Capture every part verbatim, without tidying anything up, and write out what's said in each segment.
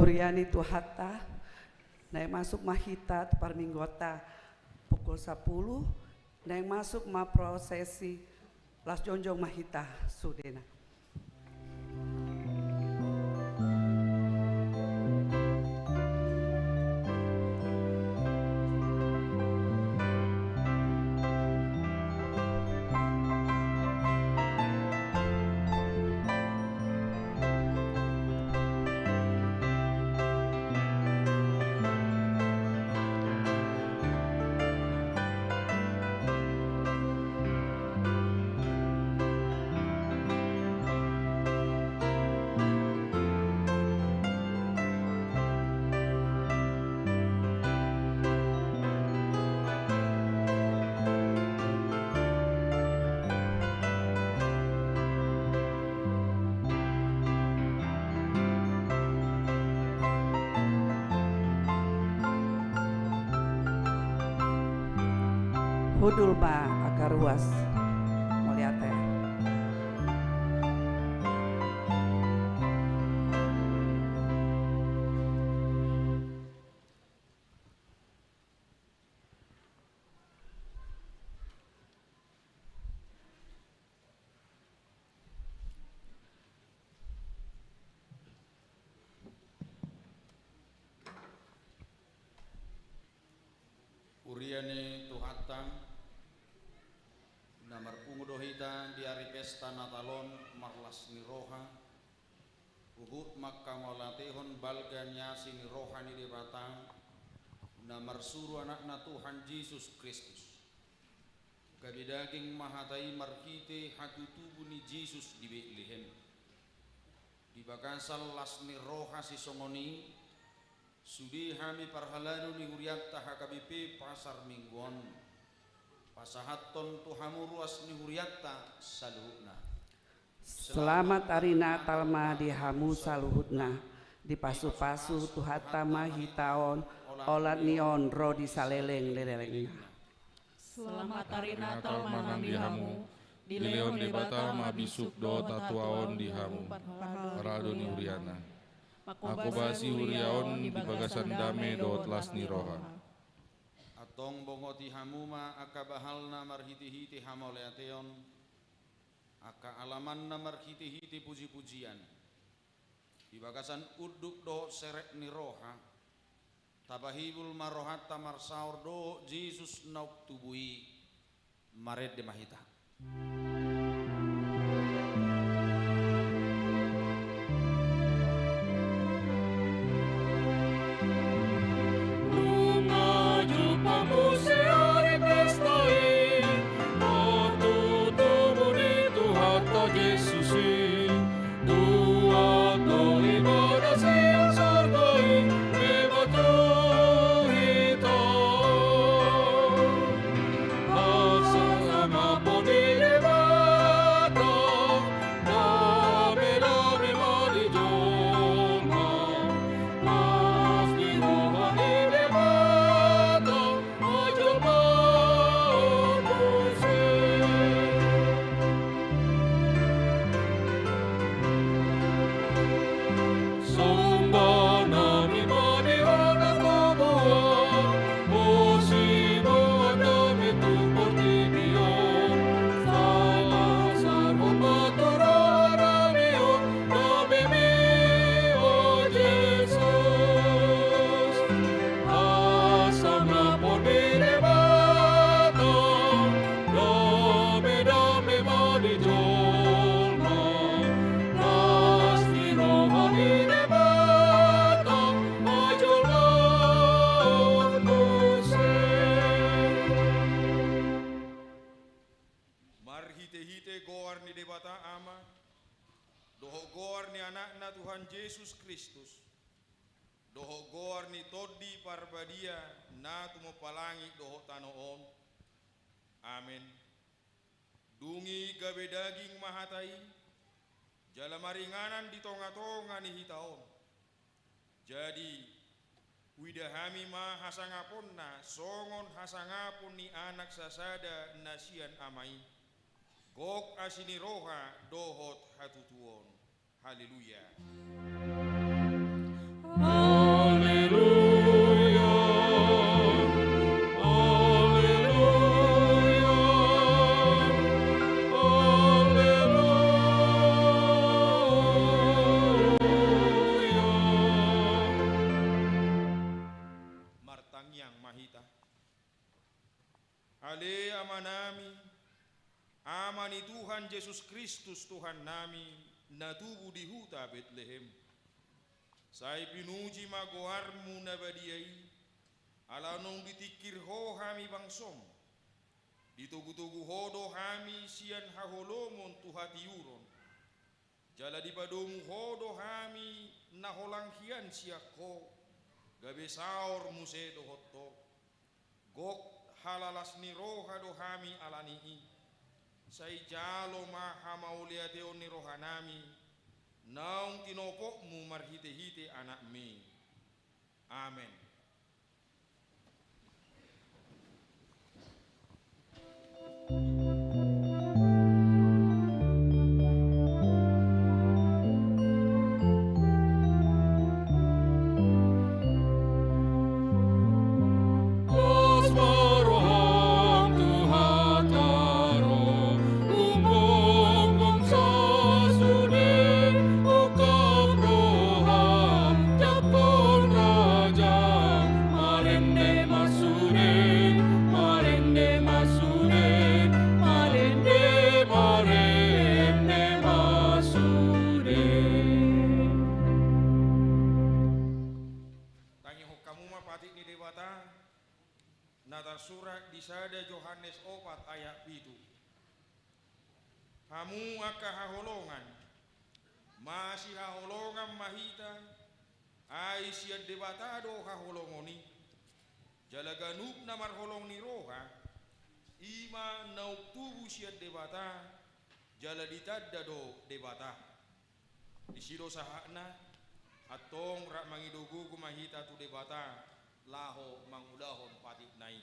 Huria ni Tuhanta, naeng masuk ma hita tu parmingguonta pukul sapuluh, naeng masuk ma prosesi, las jongjong ma hita sudena. Hundul ma angka ruas. Mauliate. Huria ni Tuhanta, na marpungu do hita di ari pesta Natal on marlas ni roha, huhut mangkamauliatehon balga ni asi ni roha ni Debata, na marsuru Anakna Tuhan Jesus Kristus. Gabe daging ma hata i marhite hatutubu ni Jesus di Betlehem. Di bagasan las ni roha sisongon i, sude hami parhalado ni hurianta H K B P Pasar Minggu on, pasahathon tu hamu ruas ni hurianta saluhutna. Selamat Ari Natal ma di hamu saluhutna. Dipasupasu Tuhanta ma hita on, olat ni on ro di saleleng ni lelengna. Selamat Ari Natal ma nang di hamu. Dilehon Debata ma bisuk dohot hatuaon di hamu, parhalado ni huriana. Mangkobasi huria on di bagasan dame dohot las ni roha. Antong bongoti hamu ma angka bahalna marhitehite hamauliateon, angka alamanna marhitehite pujipujian. Di bagasan unduk dohot serep ni roha, tapahibul ma rohanta marsaor dohot Jesus naung tubu i. Marende ma hita. Nunga jumpang muse ari pesta i, martutubu ni Tuhanta Jesus i. Tuat do ibana sian sorga i, mematuhi hita. Hasangapon ni Debata, dame-dame ma di jolma. Las ni roha ni Debata, Hasangapon ni Debata, dame-dame ma di jolma. Las ni roha ni Debata, ma jolma on muse. Marhitehite goar ni Debata Ama, dohot goar ni Anakna Tuhan Jesus Kristus, dohot goar ni Tondi Parbadia na tumompa langit dohot tano on. Amen. Dung i gabe daging ma hata i, jala maringanan di tonga-tonga ni hita on. Jadi, huida hami ma hasangaponna songon hasangapon ni Anak sasada na sian Ama i. Gok asi ni roha dohot hatutuon. Haleluya. Haleluya, haleluya, haleluya. Martangiang ma hita. Ale Amanami, Ama ni Tuhan Jesus Kristus Tuhannami, na tubu di huta Betlehem. Sai pinuji ma goarmu na badia i, ala naung ditingkir Ho hami bangsom. Ditogutogu Ho do hami sian haholomon tu hatiuron. Jala dipadomu Ho do hami na holang hian sian Ho, gabe saor muse dohot Ho. Gok halalas ni roha do hami ala ni i. Sai jalo ma hamauliateon ni rohanami, naung tinopotmu marhitehite Anakmi. Amen. Marende ma sude, marende ma sude, marende, marende ma sude. Tangihon hamu ma patik ni Debata, na tarsurat di sada Johannes opat ayat pitu. Hamu angka haholongan, masihaholongan ma hita, ai sian Debata do haholongon i. Jala ganup na marholong ni roha, i ma naung tubu sian Debata, jala ditanda do Debata. Disi do sahatna, antong rap mangido gogo ma hita tu Debata, laho mangulahon patikna i.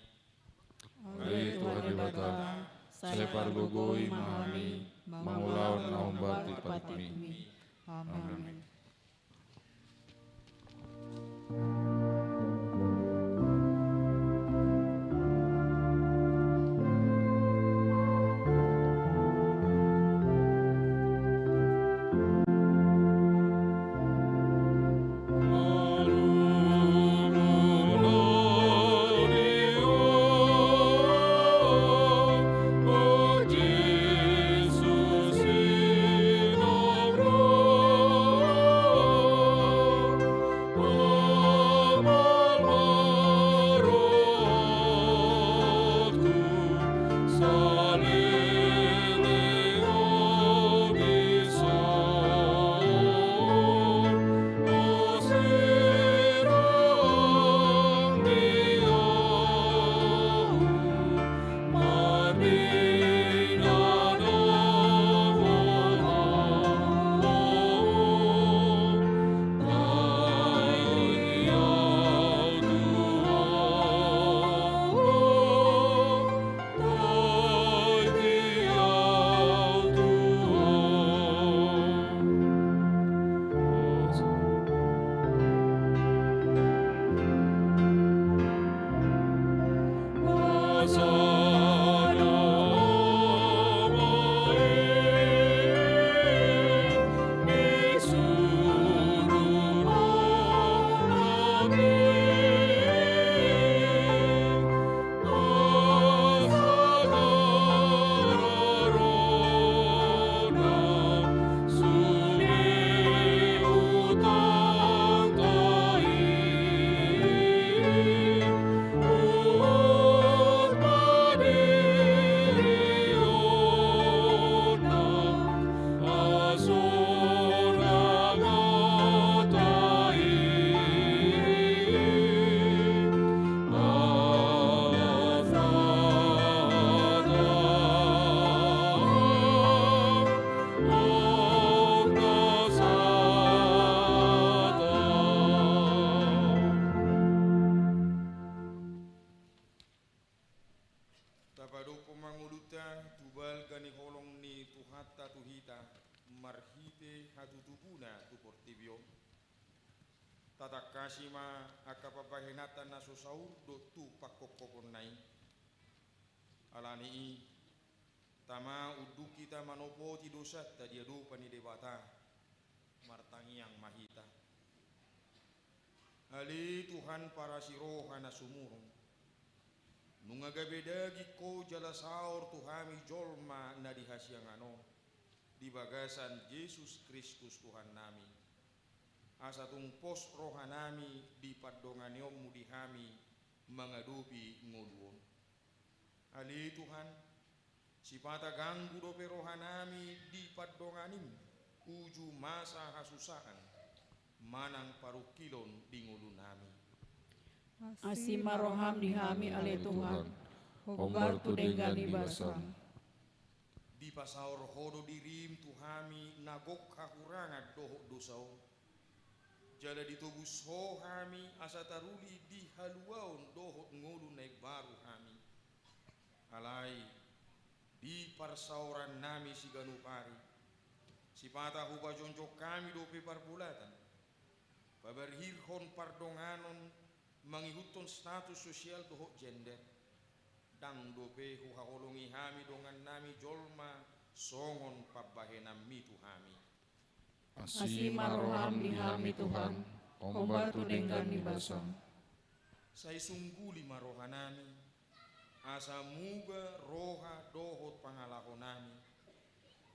Ale Tuhan Debata, sai pargogoi ma hami, mangulahon na hombar tu patikmi. Amen. Tapadophon ma ngolunta tu balga ni holong ni Tuhanta tu hita, marhite hatutubuna tu portibi on. Tatangkasi ma angka pambahenanta na so saur dohot tu pangkophoponna i. Ala ni i, tama, unduk hita manopoti dosanta di adopan ni Debata. Martangiang ma hita. Ale Tuhan parasi roha na sumurung, nunga gabe daging Ho jala saor tu hami jolma na di hasiangan on, di bagasan Jesus Kristus Tuhannami. Asa tung pos rohanami di pandonganionmu di hami mangadopi ngolu on. Ale Tuhan, sipata ganggu dope rohanami di pandonganim uju masa hasusaan manang parungkilon di ngolunami. Asi ma roham di hami, ale Tuhan, hombar tu denggan ni basam. Dipasaor Ho do dirim tu hami na gok hahurangan dohot dosa on. Jala ditobus Ho hami asa taruli di haluaon dohot ngolu na imbaru hami. Alai, di parsaorannami siganup ari, sipata hupajongjong hami dope parbolatan, pabarhirhon pardonganon mangihuthon status sosial dohot gender, ndang dope huhaholongi hami dongannami jolma songon pambahenanmi tu hami. Asi ma roham di hami Tuhan, hombar tu denggan ni basam. Sai sungguli ma rohanami, asa muba roha dohot pangalahonami,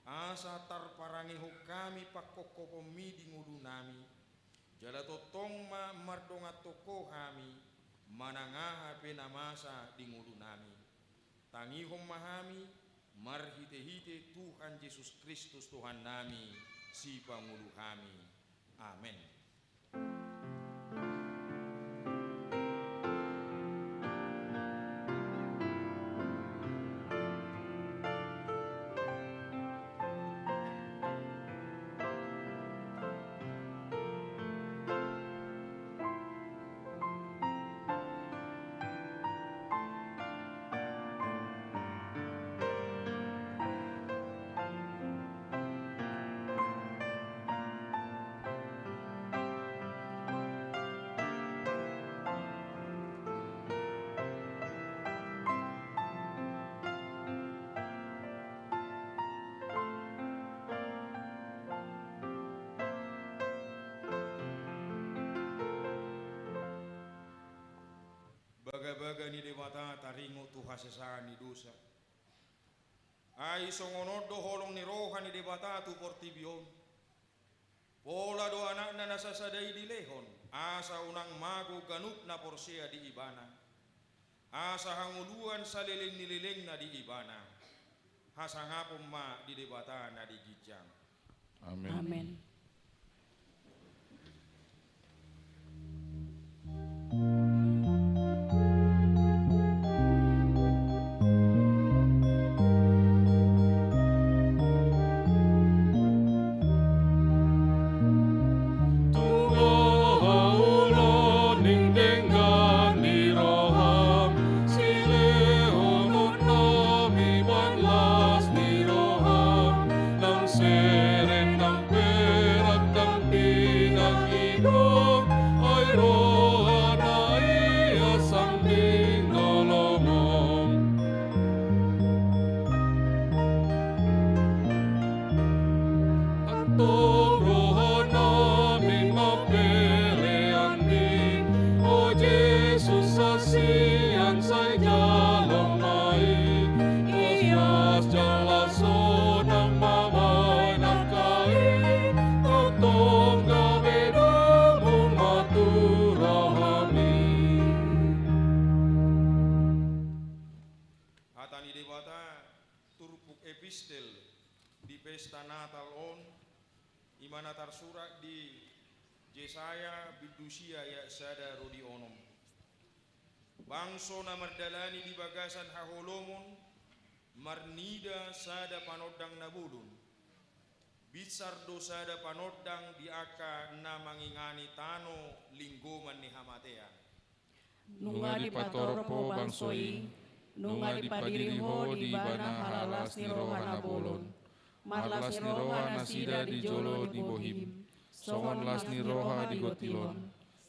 asa tarparangehon hami pangkophoponmi di ngolunami, jala tongtong ma mardonganhon Ho hami manang aha pe na masa di ngolunami. Tangihon ma hami marhitehite Tuhan Jesus Kristus Tuhannami, Sipangolu hami. Amen. Bagabaga ni Debata taringot tu hasesaan ni dosa. Ai songon on do holong ni roha ni Debata tu portibi on. Pola do Anakna na sasada i dilehon, asa unang mago ganup na porsea di Ibana, asa hangoluan saleleng ni lelengna di Ibana. Hasangapon ma di Debata na di ginjang. Amen. Amen. Tuhan, ulaning denggan ni roham, silehononnami bahen las ni roham, ndang serep, ndang perak, ndang pinang idop, ai rohana ia sanding dolomon. Antong rohanami ma peleanmi, o Jesus, hasian sai jalo ma i, ias jala sonang ma bahen angka i, tongtong gabe domu ma tu rohami. Hata ni Debata turpuk epistel di pesta Natal on, i ma na tarsurat di Jesaya bindu sia ayat sada ro di onom. Bangso na mardalani di bagasan haholomon marnida sada panondang na bolon. Binsar do sada panondang di angka na mangingani tano linggoman ni hamatean. Nunga dipatorop Ho bangso i, nunga dipadiri Ho di ibana halalas ni roha na bolon. Marlas ni roha nasida di jolo ni bohim, songon las ni roha di gontil on.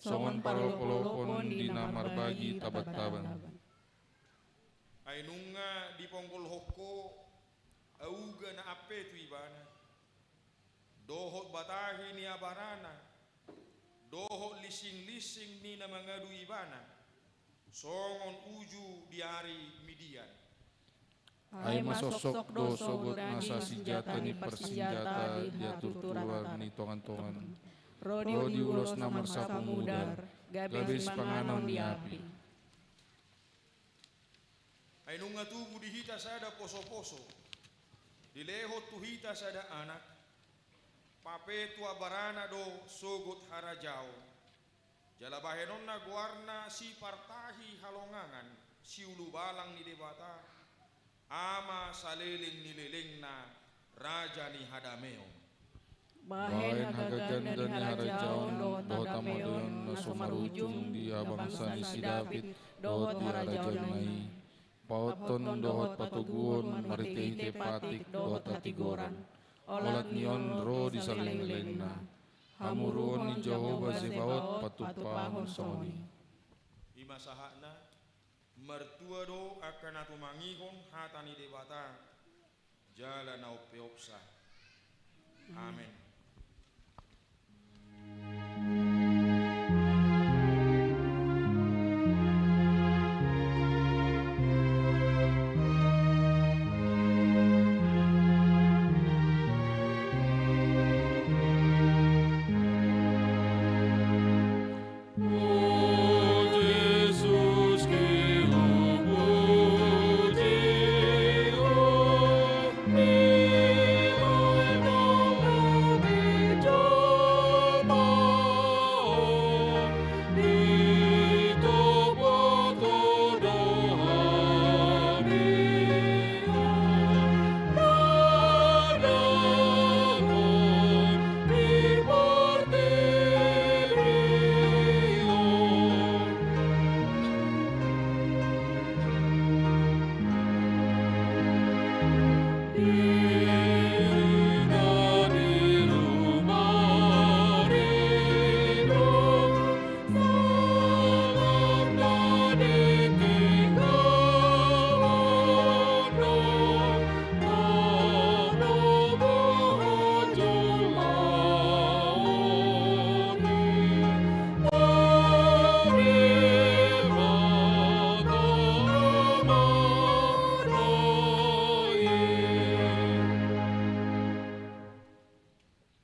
songon parolopolopon di na marbagi tabantaban. Ai nunga diponggolhon Ho auga na ampe tu Ibana, dohot batahi ni abarana, dohot lisinglinsing ni na mangadu Ibana, songon uju di ari Midian. Ai masosok do sogot na sasinjata ni parsinjata di haturturan ni tongantongan, ro di ulos na marsapumudar, gabe sipanganon ni api. Ai nunga tubu di hita sada posoposo, dilehon tu hita sada anak, papetua barana do sogot harajaon. Jala bahenonna goarna sipartahi halongangan, siulubalang ni Debata, ama saleleng ni lelengna, raja ni hadameon. Bahen hagagan ni harajaon dohot hadameon na so marujung di habangsa ni si David dohot di harajaonna i. Pahothon dohot patoguon marhitehite patik dohot hatigoran. Olat ni on ro di saleleng ni lelengna. Hamuruon ni Jahowa Zebaot patumpahon songon i. I ma sahatna, martua do angka na tumangihon hata ni Debata, jala na umpeopsa. Amen.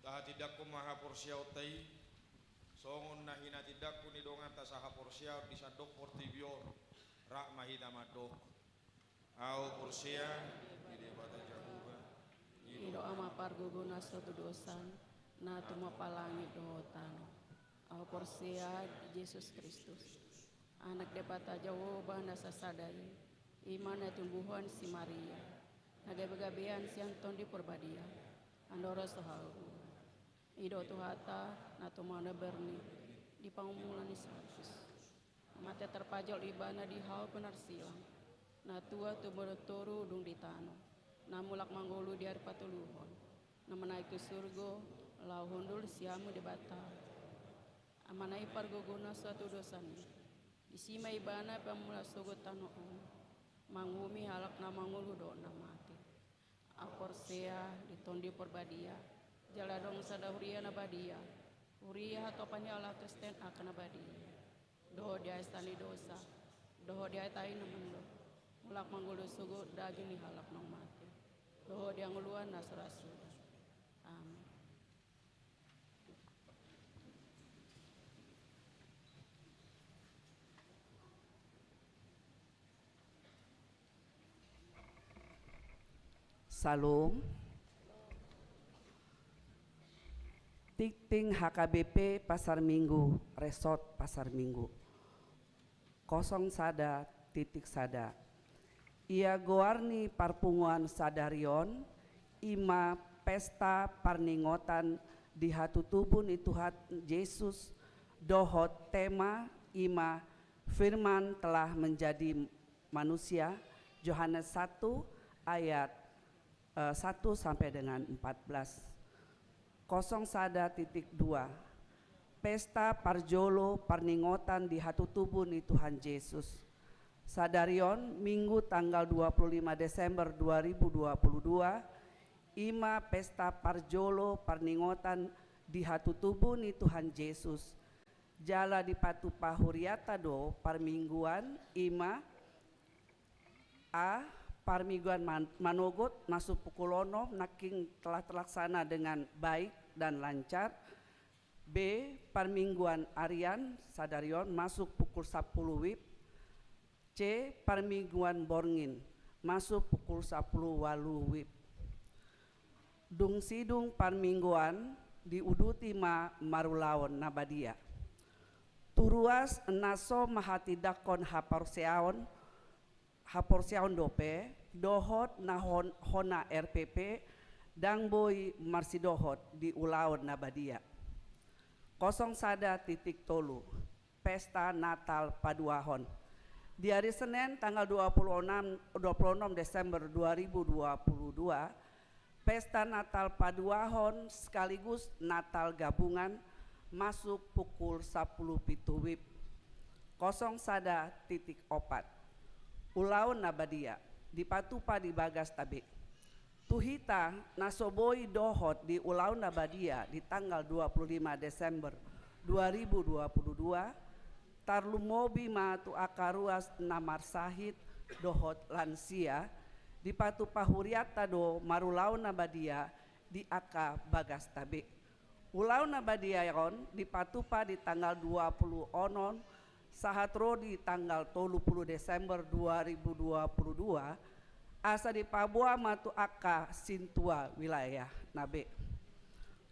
Tahatindangkon ma haporseaonta i, songon na hinatindangkon ni donganta sahaporseaon di sandok portibi on, rap ma hita mandok. Ahu porsea di Debata Jahowa, i do Ama pargogo na so hatudosan, na tumompa langit dohot tano. Ahu porsea di Jesus Kristus, Anak Debata Jahowa na sasada i, i ma na tinumbuhon si Maria, na gabegabean sian Tondi Porbadia, andorang so hau. I do Tuhanta na tumompa na berni di pangumulan ni Salus. Mate tarpajal Ibana di hau pinarsilang, na tua tubu dohot toru dung di tano, na mulak mangolu di ari patoluhon, na manaek tu surgo, laho hundul sian hamu Debata. Amana i pargogo na so hatudosan i, disi ma Ibana pamulak sogot tano on, manguhumi halak na mangolu dohot na mate. Ahu porsea di Tondi Porbadia, jala adong sada huria na badia, huria hatopan ni halak Kristen angka na badia, dohot di aek sala ni dosa, dohot di aek tahi na mando, mulak mangolu sogot daging ni halak naung mate, dohot di hangoluan na so ra suda. Amen. Salom. Tingting H K B P Pasar Minggu, Resort Pasar Minggu. Kosong sada titik sada. Ia goar ni parpunguan sadari on, i ma pesta parningotan di hatutubu ni Tuhan Jesus, dohot tema i ma Firman telah menjadi manusia, Yohanes satu ayat, eh, satu sampai dengan empat belas. Kosong sada titik dua. Pesta parjolo parningotan di hatutubu ni Tuhan Jesus. Sadari on, Minggu tanggal dua puluh lima Desember dua ribu dua puluh dua, i ma pesta parjolo parningotan di hatutubu ni Tuhan Jesus. Jala dipatupa huriata do parmingguan, i ma: A. Parmingguan man-, manogot masuk pukul onom nangkin telah terlaksana dengan baik dan lancar. B. Parmingguan arian sadari on masuk pukul sampulu WIB. C. Parmingguan borngin masuk pukul sampulu ualu WIB. Dung sidung parmingguan diuduti ma marulaon na badia. Tu ruas na so mahatindangkon haporseaon, haporseaon dope, dohot na hon-, hona R P P, ndang boi marsidohot di ulaon na badia. Kosong sada titik tolu. Pesta Natal paduahon. Di ari Senen tanggal dua puluh enam, dua puluh enam Desember dua ribu dua puluh dua, pesta Natal paduahon sekaligus Natal gabungan masuk pukul sampulu pitu WIB. Kosong sada titik opat. Ulaon na badia dipatupa di bagasta be. Tu hita na so boi dohot di ulaon na badia di tanggal dua puluh lima Desember dua ribu dua puluh dua, tarlumobi ma tu angka ruas na marsahit dohot lansia, dipatupa hurianta do marulaon na badia di angka bagasta be. Ulaon na badia on dipatupa di tanggal dua puluh onom sahat ro di tanggal tolu puluh Desember dua ribu dua puluh dua, asa dipaboa ma tu angka sintua wilayah na be.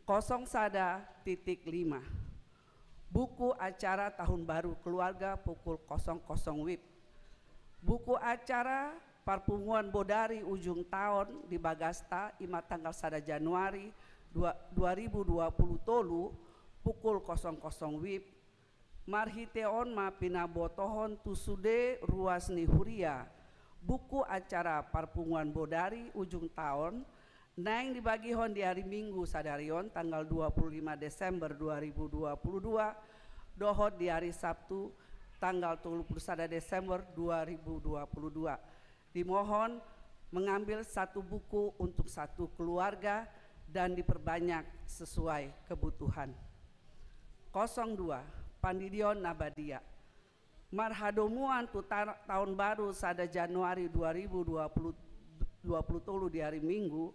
Kosong sada titik lima. Buku acara tahun baru keluarga pukul kosong kosong WIB. Buku acara parpunguan bodari ujung taon di bagasta, i ma tanggal sada Januari dua, dua ribu dua puluh tolu, pukul kosong kosong WIB, marhite on ma pinabotohon tu sude ruas ni huria buku acara parpunguan bodari ujung taon, naeng dibagihon di ari Minggu sadari on, tanggal dua puluh lima Desember dua ribu dua puluh dua, dohot di ari Sabtu, tanggal tolu puluh sada Desember dua ribu dua puluh dua. Dimohon mengambil satu buku untuk satu keluarga dan diperbanyak sesuai kebutuhan. Kosong dua, Pandidion na badia. Marhadomuan tu ta-, taon baru sada Januari dua ribu dua puluh, dua puluh tolu di ari Minggu,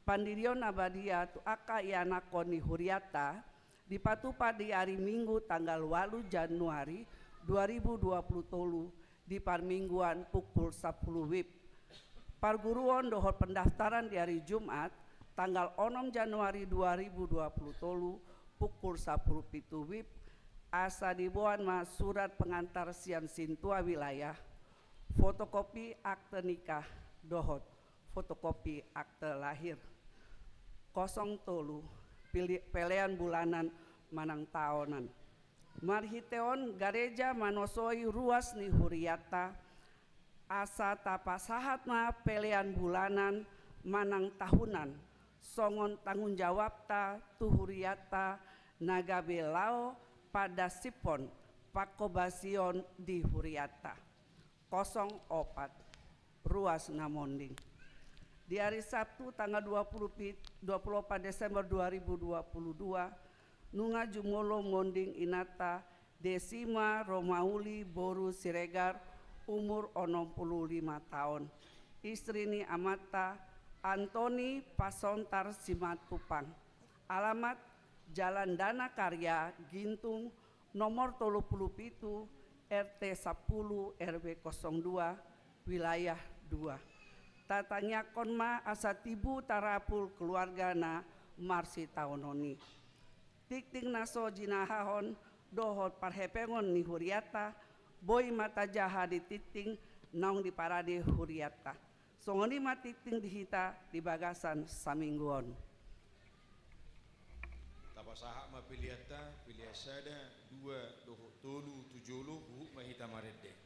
Pandidion na badia tu angka ianakhon ni hurianta, dipatupa di ari Minggu tanggal ualu Januari dua ribu dua puluh tolu di parmingguan pukul sampulu WIB. Parguruon dohot pendaftaran di ari Jumat tanggal onom Januari dua ribu dua puluh tolu pukul sampulu pitu WIB, asa diboan ma surat pengantar sian sintua wilayah, fotokopi akte nikah dohot fotokopi akte lahir. Kosong tolu, pili-, pelean bulanan manang taonan. Marhite on gareja manosoi ruas ni hurianta, asa tapasahat ma pelean bulanan manang tahunan, songon tanggung jawabta tu hurianta na gabe laho pandansipon pangkobasion di hurianta. Kosong opat, ruas na monding. Di ari Sabtu tanggal dua puluh pit-, dua puluh opat Desember dua ribu dua puluh dua, nunga jumolo monding inanta Desima Romauli boru Siregar, umur onom puluh lima taon, istri ni amanta Antoni Pasontar Simatupang. Alamat: Jalan Dana Karya, Gintung, nomor tolu puluh pitu, R T sampulu, R W kosong dua, wilayah dua. Tatangiangkon ma asa tibu tarapul keluargana marsitaonon i. Tingting na so jinahahon dohot parhepengon ni hurianta, boi ma tajaha di tingting naung diparade hurianta. Songon i ma tingting di hita di bagasan saminggu on. Tapasahat ma peleanta, pelean sada, dua, dohot tolu tu jolo, huhut ma hita marende.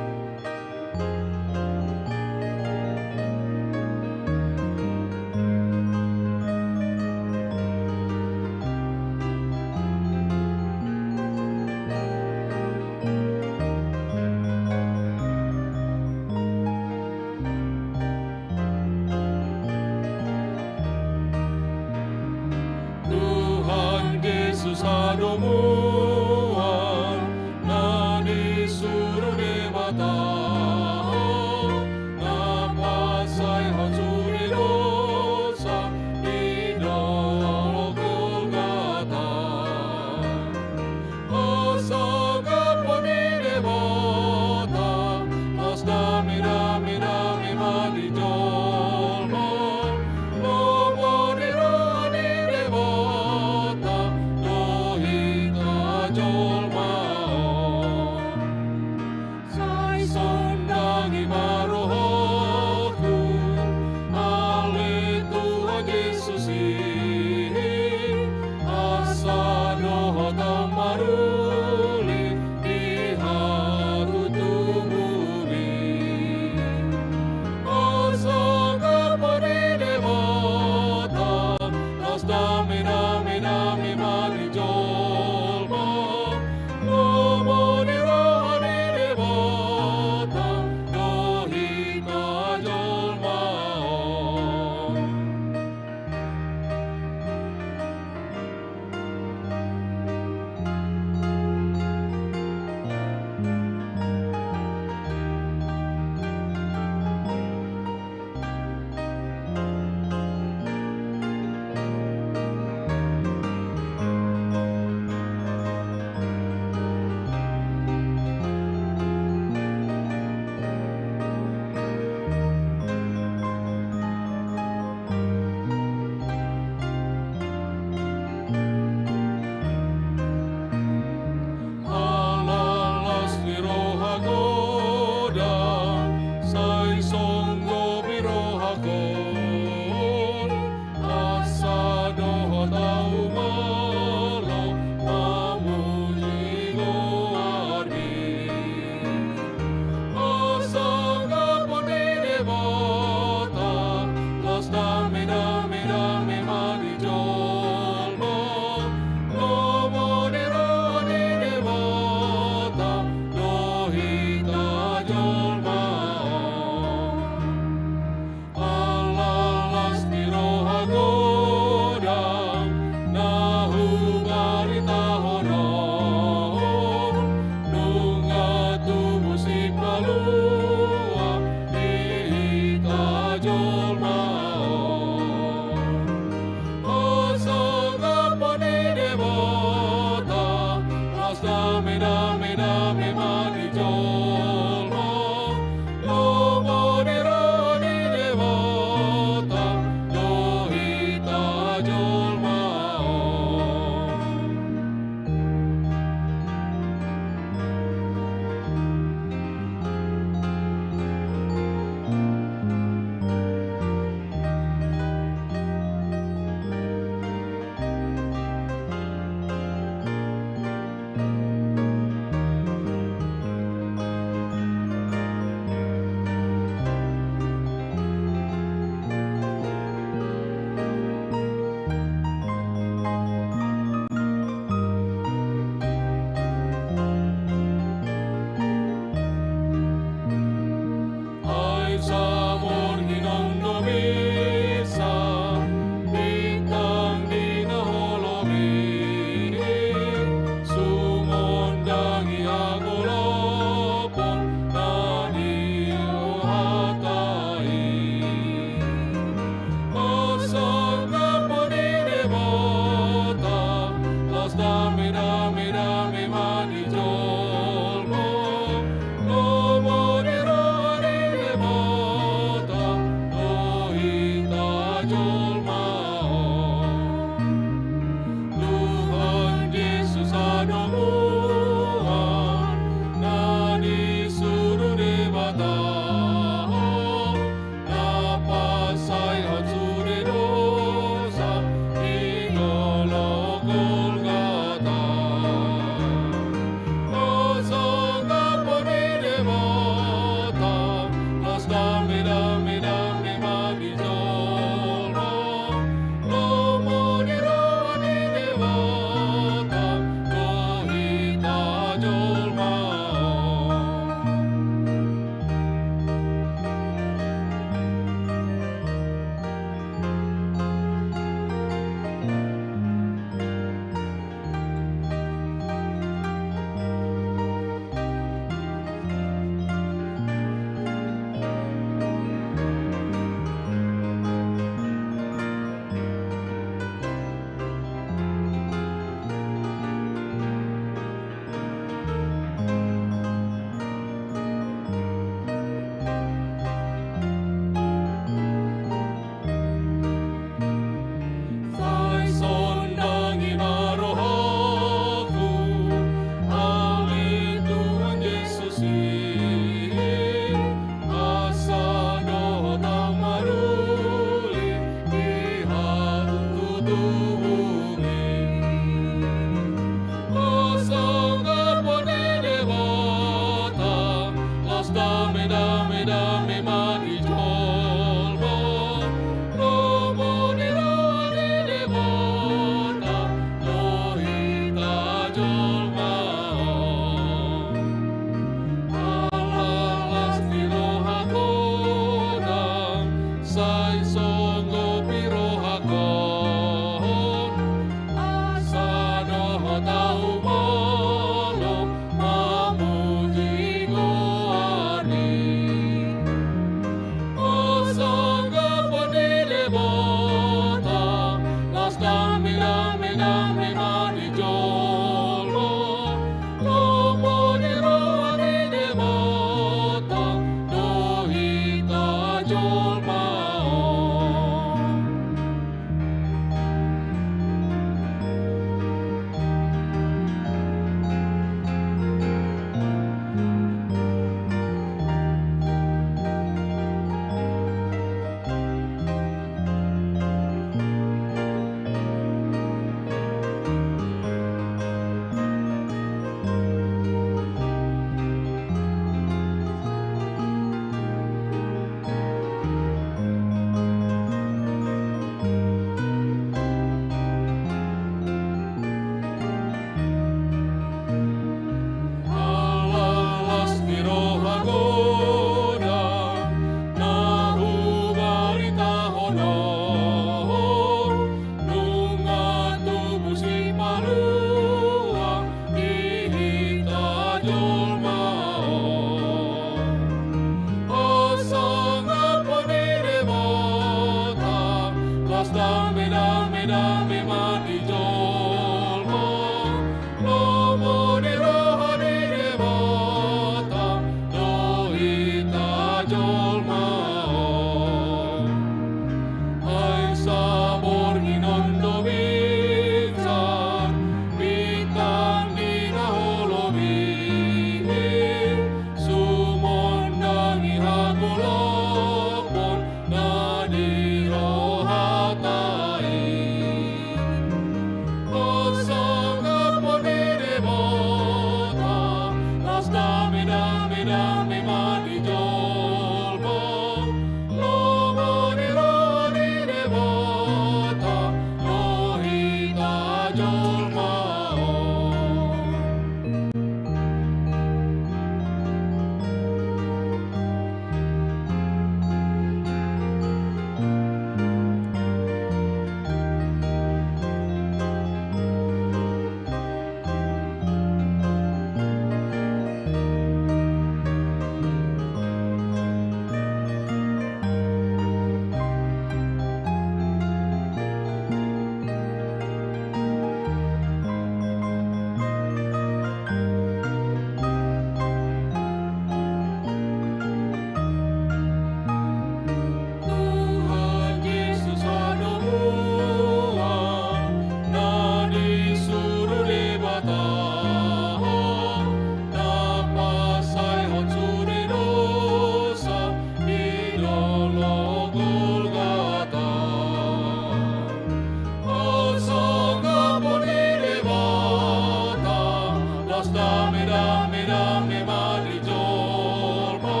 Dame-dame ma di jolma,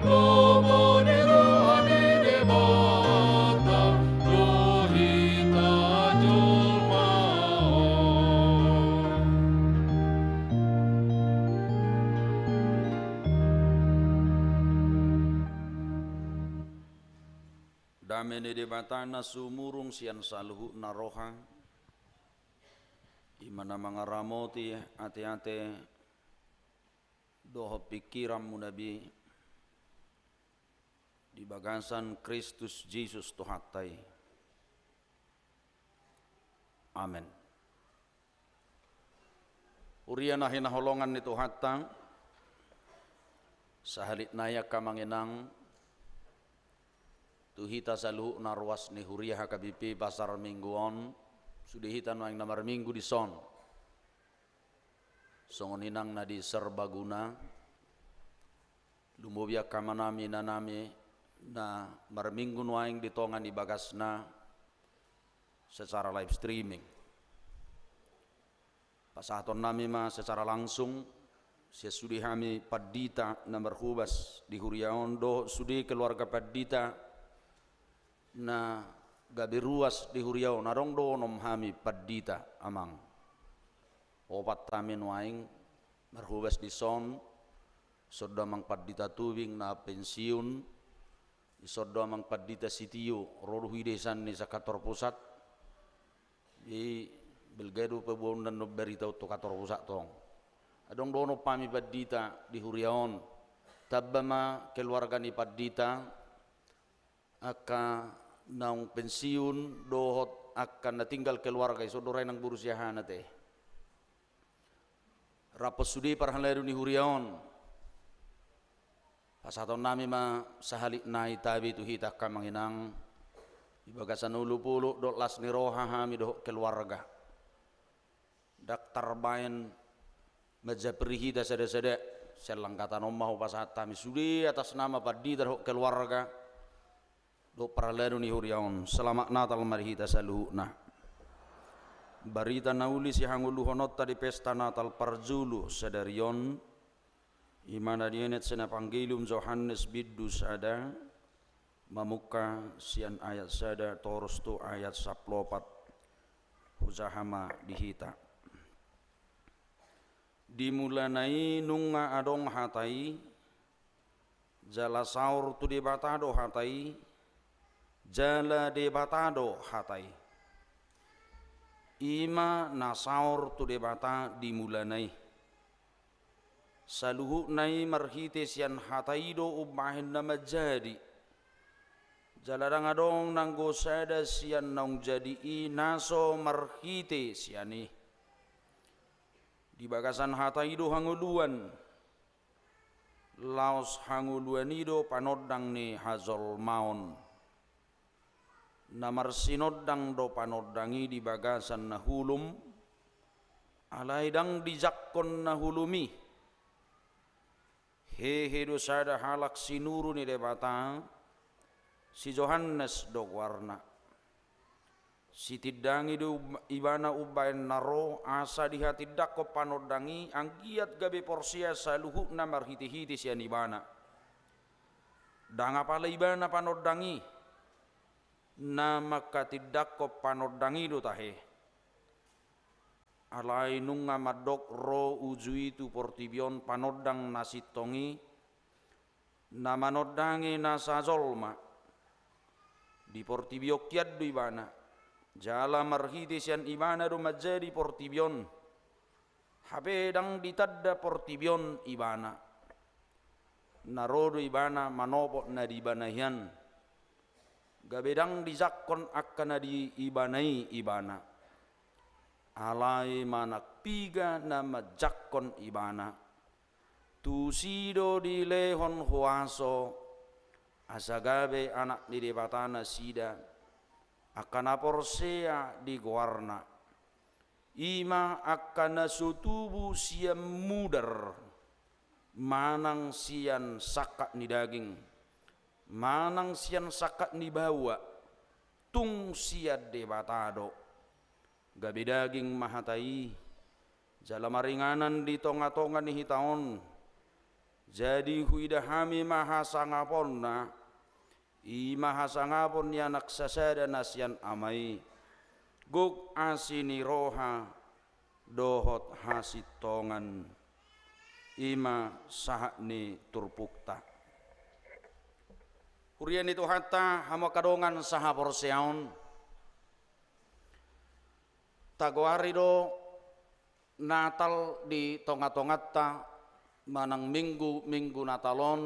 lomo ni roha ni Debata, do hita jolma on. Dame ni Debata na sumurung sian saluhutna roha, i ma na mangaramoti ateate dohot pingkiranmuna be di bagasan Kristus Jesus Tuhanta i. Amen. Huria na hinaholongan ni Tuhanta, sahali nai angka amang inang, tu hita saluhutna ruas ni huria H K B P Pasar Minggu on, sude hita nuaeng na marminggu dison. Songon inang na di Serbaguna, lumobi angka amanami inanami na marminggu nuaeng di tonga ni bagasna secara live streaming. Pasahatonnami ma secara langsung sian sude hami pandita na marhobas di huria on dohot sude keluarga pandita na gabe ruas di huria on. Adong do onom hami pandita, amang. Opat hami nuaeng marhobas dison, dison do amang pandita Tubing na pensiun, dison do amang pandita Sitio, ro do huida sian ni sian kantor pusat. Jadi balga do paboaonna annon barita on tu kantor pusat tong. Adong do onom hami pandita di huria on. Tamba ma keluarga ni pandita, angka naung pensiun dohot angka na tinggal keluarga, dison do ra inang boru si aha na te. Rap sude parhalado ni huria on. Pasahatonnami ma sahali nai tabe tu hita angka amang inang, di bagasan olopolop dohot las ni roha hami dohot keluarga. Ndang tarbaen manjapri hita sadasada, sian langgatan on ma hupasahat hami sude atas nama pandita dohot keluarga dohot parhalado ni huria on. Selamat Natal ma di hita saluhutna. Barita na uli sihangoluhononta di pesta Natal parjolo sadari on, i ma na dienet sian Evangelium Johannes bindu sada, mamungka sian ayat sada torus tu ayat sampulu opat. Hujaha ma di hita. Di mulana i nunga adong Hata i, jala saor tu Debata do Hata i, jala Debata do Hata i. I ma na saor tu Debata di mulana i. Saluhutna i marhite sian Hata i do umbahen na manjadi. Jala ndang adong nanggo sada sian naung jadi i na so marhite sian i. Di bagasan Hata i do hangoluan. Laos hangoluan i do panondang ni hajolmaon. Na marsinondang do panondang i di bagasan na holom, alai ndang dijangkon na holom i. Hehe do sada halak sinuru ni Debata, si Johannes do goarna. Sitindangi do um-, ibana umbahen na ro, asa dihatindangkon panondang i, anggiat gabe porsea saluhutna marhitehite sian ibana. Ndang apala ibana panondang i, na manghatindangkon panondang i do tahe. Alai nunga mandok ro uju i tu portibi on panondang na sintong i, na manondangi nasa jolma. Di portibi on hian do ibana, jala marhite sian ibana do manjadi portibi on. Hape ndang ditanda portibi on ibana. Na ro do ibana manopot na di ibana hian. Gabe ndang dijangkon angka na di ibana i ibana. Alai manang piga na manjangkon ibana, tusi do dilehon huaso, asa gabe anak ni Debata nasida, angka na porsea di goarna. I ma angka na so tubu sian mudar, manang sian sangkap ni daging, manang sian sangkap ni baoa, tung sian Debata do. Gabe daging ma Hata i, jala maringanan di tonga-tonga ni hita on. Jadi huida hami ma hasangaponna, i ma hasangapon ni Anak sasada na sian Ama i, gok asi ni roha dohot hasintongan. I ma sahat ni turpukta. Huria ni Tuhanta, hamu angka dongan sahaporseaon, tagoari do Natal di tonga-tonganta, manang Minggu, Minggu Natal on,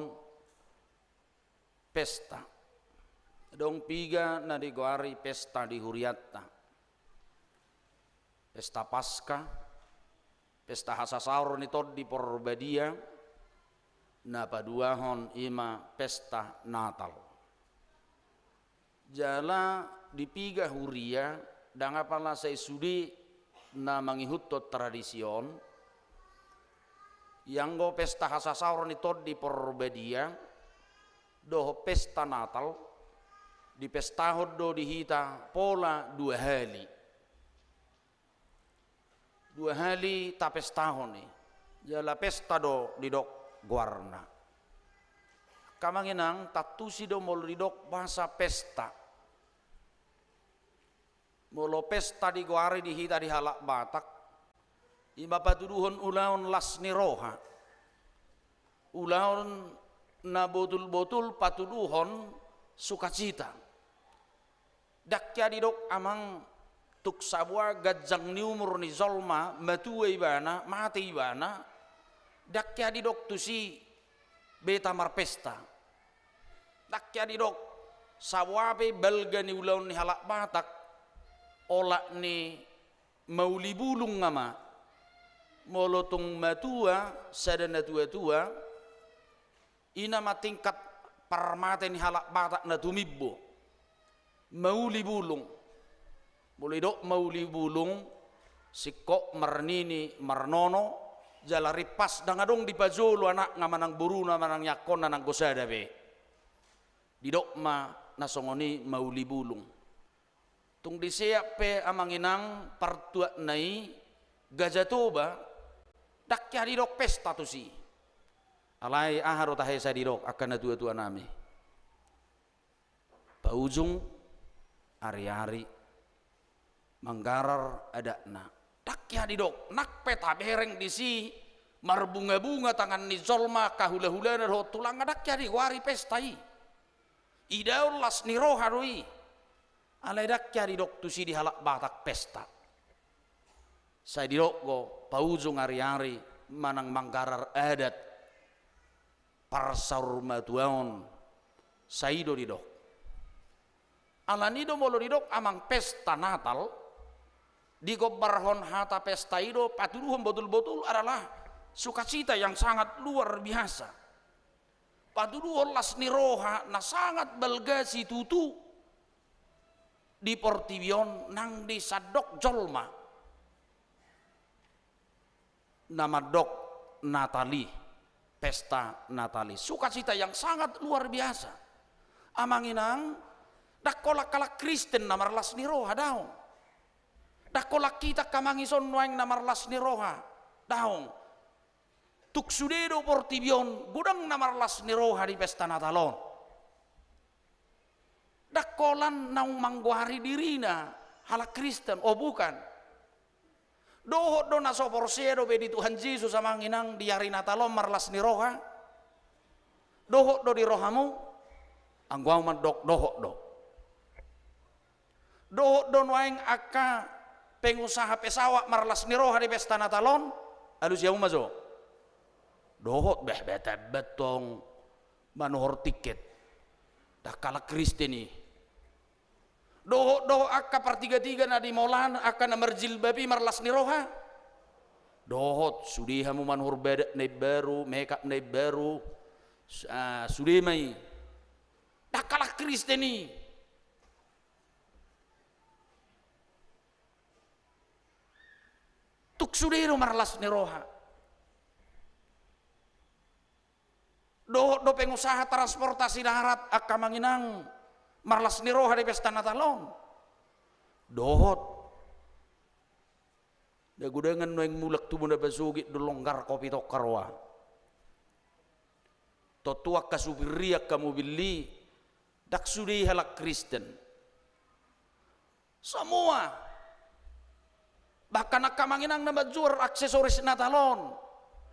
pesta. Adong piga na digoari pesta di hurianta. Pesta Paska, pesta hasasaor ni Tondi Porbadia, na paduahon i ma pesta Natal. Jala di piga huria, ndang apala sai sude na mangihuthon tradisi on, ianggo pesta hasasaor ni Tondi Porbadia dohot pesta Natal, dipestahon do di hita pola dua hali. Dua hali tapestahon i, jala pesta do didok goarna. Angka amang inang, tantu si do molo didok bahasa pesta. Molo pesta digoari di hita di halak Batak, i ma patuduhon ulaon las ni roha. Ulaon na botul-botul patuduhon sukacita. Ndang hea didok amang tung saboa ganjang ni umur ni jolma, matua ibana, mate ibana, ndang hea didok tusi beta marpesta. Ndang hea didok, saboa pe balga ni ulaon ni halak Batak, olat ni mauli bulung ama. Molo tung matua, sada na tua-tua, i nama tingkat parmate ni halak Batak na tumimbo. Mauli bulung. Molo didok mauli bulung, singkop marnini marnono, jala rimpas ndang adong dipajolo anakna manang boruna manang ianakhonna nanggo sada be. Didok ma na songon i mauli bulung. Tung diseat pe amang inang partuatna i Gaja Toba, ndang hea didok pesta tusi. Alai aha do tahe sai didok angka na tua-tua nami? Paujung ari-ari manggarar adatna. Ndang hea didok, nang pe tabereng disi marbunga-bunga tangan ni jolma, angka hula-hulana dohot tulangna, ndang hea digoari pesta i. Idaon las ni roha do i. Alai ndang hea didok tusi di halak Batak pesta. Sai didok do paujung ari-ari manang manggarar adat parsaurmatuaon, sai i do didok. Alani do molo didok amang pesta Natal, digombarhon hata pesta i do patuduhon botul-botul adalah sukacita yang sangat luar biasa. Patuduhon las ni roha na sangat balga situtu di portibi on nang di sandok jolma. Na mandok Natal i, pesta Natal i, sukacita yang sangat luar biasa. Amang inang, ndang holan halak Kristen na marlas ni roha, daong. Ndang holan hita angka amang ison nuaeng na marlas ni roha, daong. Tung sude do portibi on godang na marlas ni roha di pesta Natal on. Ndang holan naung manggoari dirina halak Kristen, oh bukan. Dohot do na so porsea dope di Tuhan Jesus amang inang di ari Natal on marlas ni roha? Dohot do di rohamu? Anggo au mandok dohot do. Dohot do nuaeng angka pengusaha pesawat marlas ni roha di pesta Natal on? Alusi hamu ma jo. Dohot, bah, bah, tamba tong manuhor tiket. Ndang halak Kristen i. Dohot do angka partiga-tiga na di molan, angka na marjilbab i marlas ni roha? Dohot, sude hamu manuhor badak na imbaru, mekap na imbaru, s-, ah, sude ma i. Ndang halak Kristen i. Tung sude do marlas ni roha. Dohot do pengusaha transportasi darat angka amang inang marlas ni roha di pesta Natal on? Dohot. Dagodangan nuaeng mulak tubu na pasogit do longgar kopi tongkar oa. Tontu angka supir i, angka mobil i, ndang sude i halak Kristen. Semua. Bahkan angka amang inang na manjual aksesoris Natal on,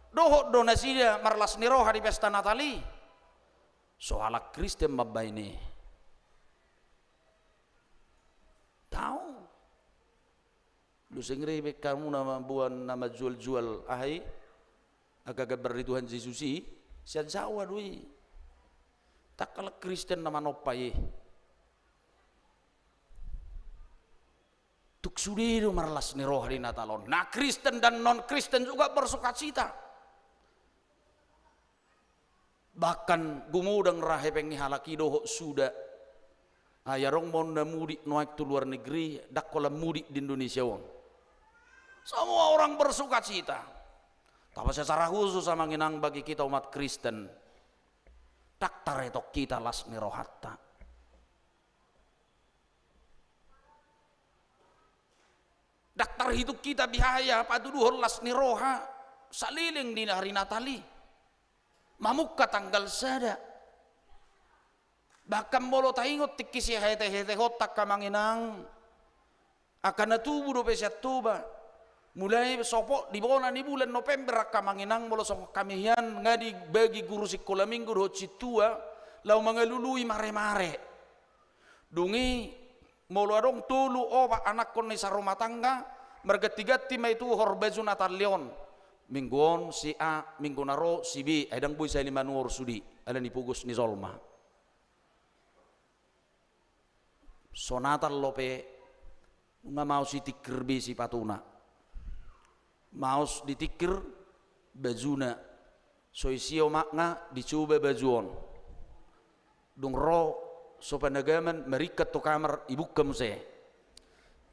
dohot do nasida marlas ni roha di pesta Natal i. So halak Kristen mambaen i. Daong. Doseng re be hamu na mamboan, na manjual-jual aha i, angka gambar ni Tuhan Jesus i, sian Jawa do i. Ndang halak Kristen na manompa i. Tung sude do marlas ni roha di Natal on. Na Kristen dan non-Kristen juga bersukacita. Bahkan gumodang ra hepeng ni halak i dohot suda. Ai adong ma on na mudik nuaeng tu luar negeri, ndang holan mudik di Indonesia on. Semua orang bersukacita. Tapi secara khusus amang inang, bagi kita umat Kristen, ndang taretong hita las ni rohanta. Ndang tarhitung hita biaya patuduhon las ni roha saleleng di ari Natal i. Mamungka tanggal sada. Bahkan molo taingot tingki sihete-hetehonta angka amang inang, angka na tubu dope sian Toba, mulai sopot di bona ni bulan November angka amang inang, molo songon hami hian nga dibagi guru sikola minggu dohot sintua laho mangalului mare-mare. Dung i molo adong tolu opat anakkon na sarumah tangga, marganti-ganti ma i tuhor baju Natal i on. Minggu on si A, minggu na ro si B, ai ndang boi sahali manuhor sude, ala ni pogos ni jolma. So Natal dope, nunga maos i tingkir be sipatuna. Maos ditingkir bajuna. So isi omakna, dicoba baju on. Dung ro so panagaman, maringkat tu kamar, ibuka muse.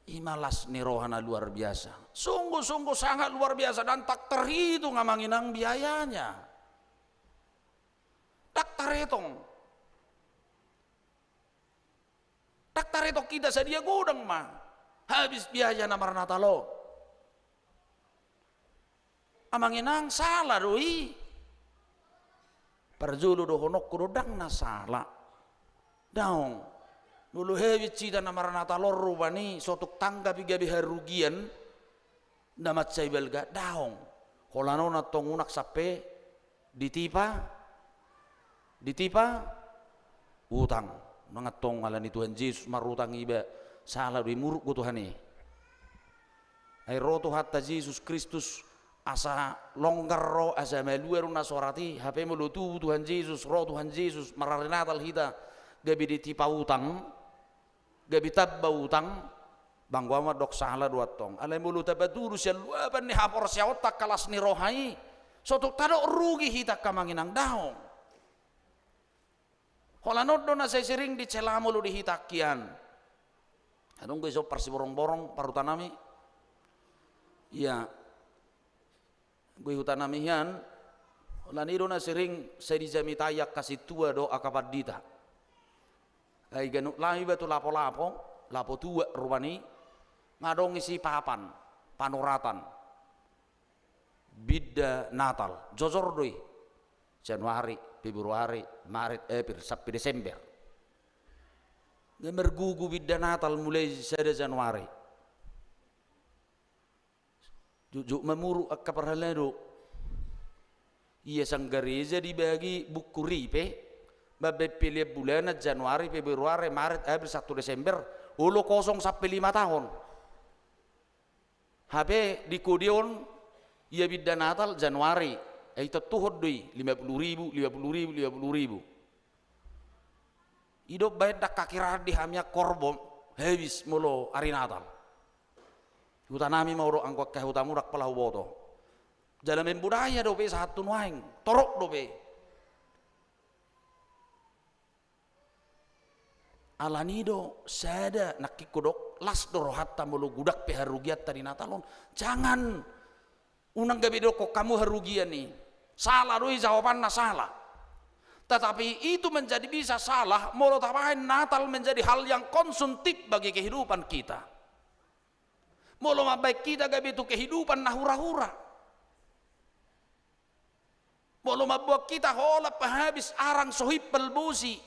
I ma las ni roha na luar biasa. Sungguh-sungguh sangat luar biasa dan tak terhitung amang inang biayanya. Ndang taretong. Ndang taretong hita sadia godang ma habis biaya na marnatal on. Amang inang, sala do i. Parjolo dohononku do ndang na sala. Daong. Molo habis hita na marnatal on rupani, so tung tangga pe gabe harugian, na mansai balga, daong. Holan on antong unang sampe ditipa, ditipa utang. Unang antong ala ni Tuhan Jesus marutang iba, sala do i, muruk do Tuhan i. Ai ro Tuhanta Jesus Kristus asa longgar ro, asa malua do na sorat i, hape molo tubu Tuhan Jesus, ro Tuhan Jesus, marari Natal hita gabe ditipa utang, gabe tamba utang, banggo ahu mandok sala do antong. Alai molo tapatudu sian luapan ni haporseaonta angka las ni roha i, so tung tadok rugi hita angka amang inang, daong. Holan on do na sai sering dicela molo di hita angka hian. Adong do i so parsiborongborong parhutanami. Ia. Anggo i hutanami hian, holan i do na sering sai dijamitai angka sintua dohot angka pandita. Ai ganup laho iba tu lapolapo, lapo tuak rupani, nga adong isi papan, panoratan. Binda Natal, jojor do i. Januari, Februari, Maret, April, sampe Desember. Nga margugu binda Natal mulai sada Januari. Jotjot ma muruk angka parhalado. Ia sanggareja dibagi buku ripe, mambaen pelean bulanan Januari, Februari, Maret, April, sampe Desember, olo kosong sampe lima taon. Hape di kode on, ia binda Natal Januari, ai tontuhon do i, lima puluh ribu, lima puluh ribu, lima puluh ribu. I do umbaen ndang hakiraan di hami angka horbo, habis molo ari Natal. Hutanami ma hudok, anggo angka hutamu ndang pola huboto. Jala membudaya dope sahat tu nuaeng, torop dope. Alani do sada nangkin hudok, las do rohanta molo godang pe harugianta di Natal on. Jangan. Unang gabe didokkon hamu harugian i. Sala do i, jawabanna sala. Tetapi itu menjadi bisa salah molo tabaen Natal menjadi hal yang konsumtif bagi kehidupan kita. Molo mambaen hita gabe tu kehidupan na hura-hura. Molo mamboan hita holan pe habis arang so himpal bosi.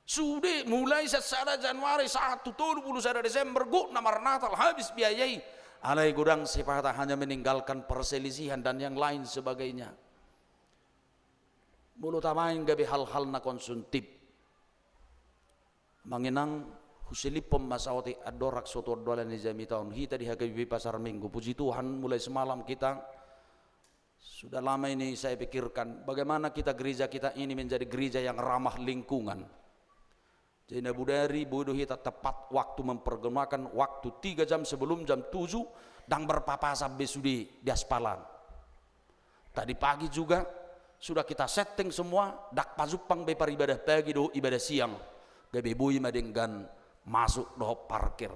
Sude mulai sian sada Januari sahat tu tolu pulu sada Desember, gok na marnatal habis biaya i. Alai godang sipata hanya meninggalkan perselisihan dan yang lain sebagainya. Molo tamaen gabe hal-hal na konsumtif. Amang inang, huseliphon ma saotik andorang so tu andalan ni jamita on, hita di H K B P Pasar Minggu. Puji Tuhan, mulai semalam kita, sudah lama ini saya pikirkan, bagaimana kita, gereja kita ini menjadi gereja yang ramah lingkungan. Jadi na bodari boi do hita tepat waktu mempergunakan waktu tiga jam sebelum jam tujuh, ndang berpapasan be sude di aspalan. Tadi pagi juga sudah kita setting semua, ndang pajumpang be paribadah pagi dohot ibadah siang. Gabe boi ma denggan masuk dohot parkir.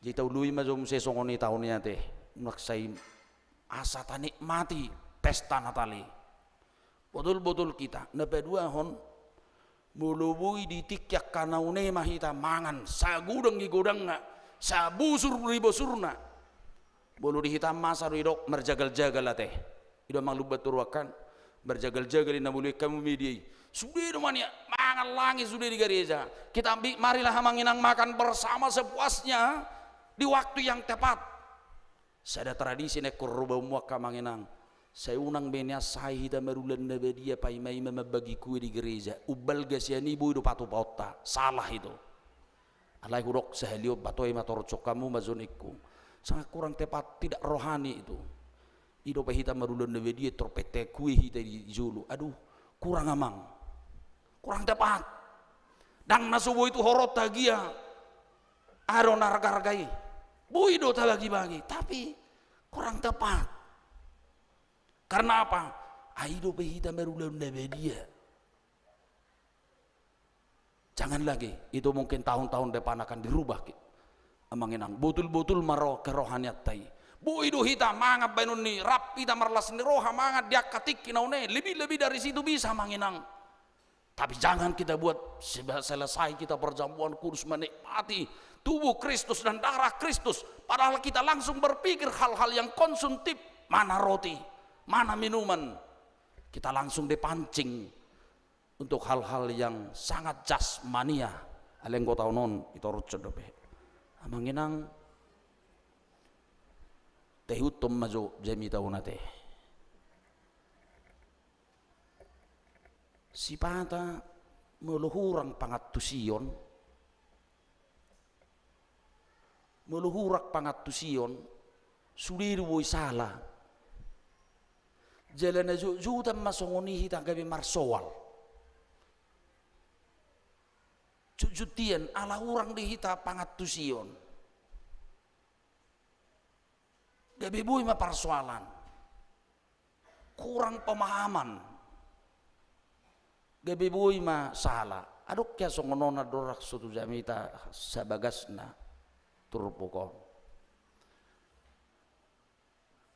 Jadi taului ma jo muse songon i taon i ate. Unang sai asa tanikmati pesta Natal i. Botul-botul hita, na paduahon, molo boi di tingki angka na une ma hita mangan, sagudang di godangna, sabusur di busurna. Molo di hita masa do didok marjagal-jagal ate. I do amang lumban toruan kan. Marjagal-jagal i na molo i hamu media i. Sude do ma nian mangan langi sude di gareja. Kita ambi, marilah amang inang makan bersama sepuasnya di waktu yang tepat. Sada tradisi na ingkon ro baenmu angka amang inang. Sai unang be nian sae hita marulan na badia paima-ima mambagi kue di gareja. Umbalga sian i boi do patupaonta. Salah itu. Alai hudok sahali on, batoe ma torus hamu ma jo ningku. Sangat kurang tepat, tidak rohani itu. I dope hita marulan na badia, torpet kue hita di jolo. Aduh, kurang amang. Kurang tepat. Ndang na so boi tu horonta gia. Adong na arga-arga i. Boi do tabagi-bagi, tapi kurang tepat. Karena apa? Ai dope hita marulan na badia. Jangan lagi, itu mungkin tahun-tahun depan akan dirubah, ki. Amang inang, botul-botul ma ro kerohanianta i. Boi do hita mangan baenon ni, rap hita marlas ni roha mangan di angka tingki na une, lebih-lebih dari situ bisa, amang inang. Tapi jangan kita buat seba-, selesai kita perjamuan kudus menikmati tubuh Kristus dan darah Kristus, padahal kita langsung berpikir hal-hal yang konsumtif, mana roti, mana minuman. Kita langsung dipancing untuk hal-hal yang sangat jasmania. Alai anggo taon on, i torus dope. Amang inang, taihuthon ma jo jamita on ate. Sipata molo hurang pangantusion, molo hurang pangantusion, sude do boi sala. Jala na jotjotan ma songon i hita gabe marsoal. Jotjot hian ala hurang di hita pangantusion. Gabe boi ma parsoalan. Kurang pemahaman. Gabe boi ma sala. Adong hea songon on andorang so tu jamita sabagasna turpuk on.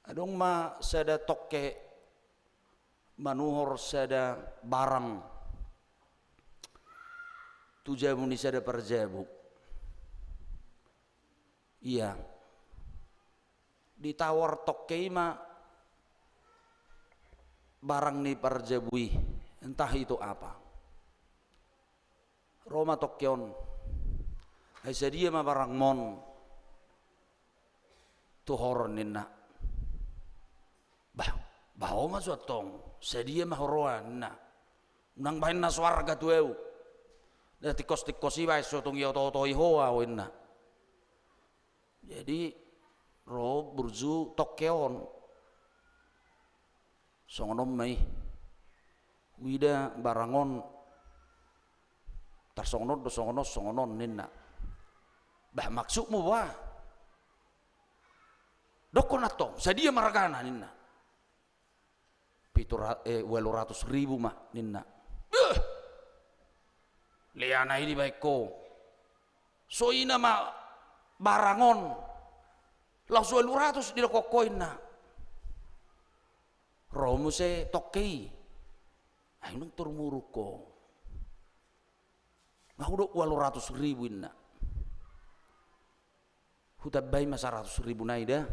Adong ma sada tongke manuhor sada barang tu jabu ni sada parjabu. Ia ditawar tongke i ma barang ni parjabu i, entah itu apa. Ro ma tongke on. Ai sadia ma barangmon tu horon ninna. Bah, bah ho ma jo antong, sadia ma huroa ninna. Unang baen na so arga tu ahu. Na tingkos-tingkos i baen, so tung diotooto i ho ahu ninna. Jadi ro burju tongke on. Songon on ma i. Huida barang on. Tarsongon on do, songon on, songon on ninna. Bah, maksudmu boha? Dokkon antong, sadia ma argana ninna. Pitu ra-, eh, ualu ratus ribu ma ninna. Beh! Leana i dibaen ho. So ina ma barang on. Laos ualu ratus didokkon ho ninna. Ro muse tongke i. Ai unang tor muruk ho. Nga hudok ualu ratus ribu ninna. Hutambai ma saratus ribu nai da.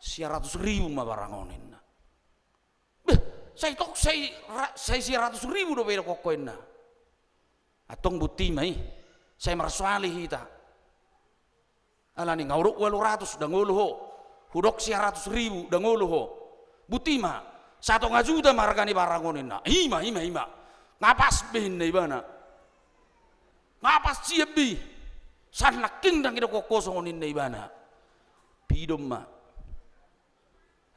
Sia ratus ribu ma barang on, inna. Beh, sai tong sai ra-, sai sia ratus ribu dope, idok ho, inna. Antong boti ma i, sai marsoali hita. Alani nga hudok ualu ratus, ndang olo ho. Hudok sia ratus ribu, ndang olo ho. Boti ma, satonga juta ma arga ni barang on, inna. I ma, i ma, i ma. Nga pas be, inna ibana. Nga pas sian be i. Sai nangkin ndang idok ho songon i, inna ibana. Pidom ma.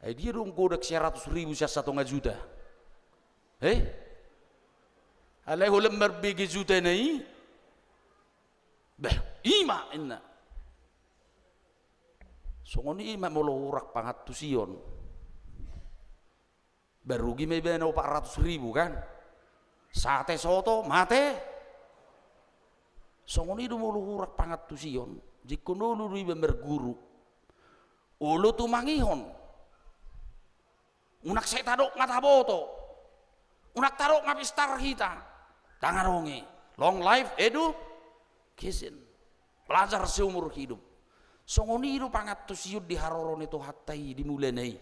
Ai dia do godang sia ratus ribu sian satonga juta? Eh? Alai holan marbege juta na i? Bah, i ma, inna. Songon i ma molo hurang pangantusion. Barugi ma ibana opat ratus ribu, kan? Sate soto, mate. Songon i do molo hurang pangantusion. Jingkon olo do iba marguru. Olo tumangihon. Unang sai tadok nga taboto. Unang tadok nga pistar hita. Ndang adong i. Long life education. Belajar seumur hidup. Songon i do pangantusion di haroro ni Tuhanta i di mulana i.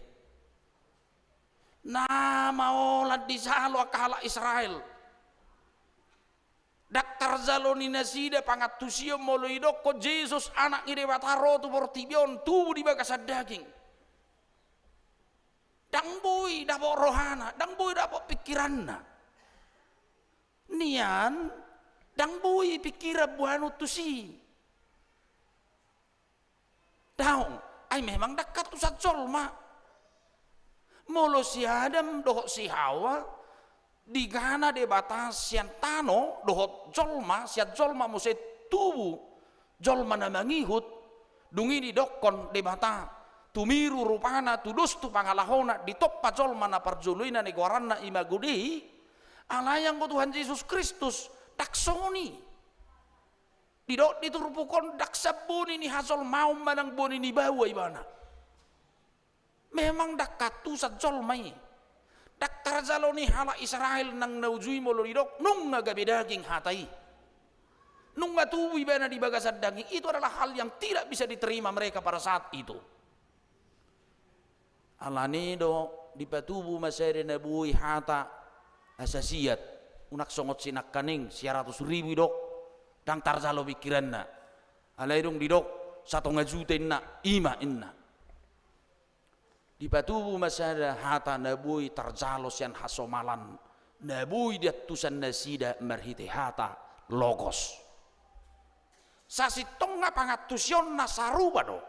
Na maolan dijalo angka halak Israel. Ndang tarjalo ni nasida pangantusion molo didokkon Jesus, Anak ni Debata, ro tu portibi on, tubu di bagasan daging. Ndang boi dapot rohana, ndang boi dapot pingkiranna. Nian, ndang boi pingkiran boanon tusi. Daong, ai memang ndang hantusan jolma. Molo si Adam dohot si Hawa, digana Debata sian tano, dohot jolma, sian jolma muse tubu jolma na mangihut, dung i didokkon Debata, tumiru rupana, tudos tu pangalahona, ditompa jolma na parjolo i na nigoaranna Imago Dei, alai anggo Tuhan Jesus Kristus, ndang songon i. Didok di turpuk on, ndang sian boni ni hajolmaon manang boni ni baoa ibana. Memang ndang hantusan jolma i. Ndang tarjalo ni halak Israel nang na uju i molo didok, nunga gabe daging hata i. Nunga tubu ibana di bagasan daging, itu adalah hal yang tidak bisa diterima mereka pada saat itu. Alani do dipatubu ma sada na boi hata asa siat, unang songon si nangkaning, sia ratus ribu didok, ndang tarjalo pingkiranna. Alai dung didok, satonga juta inna, i ma inna. Dipatubu ma sada hata na boi tarjalo sian hasomalan, na boi diantusan nasida marhite hata Logos. Sasintongna pangantusionna sarupa do.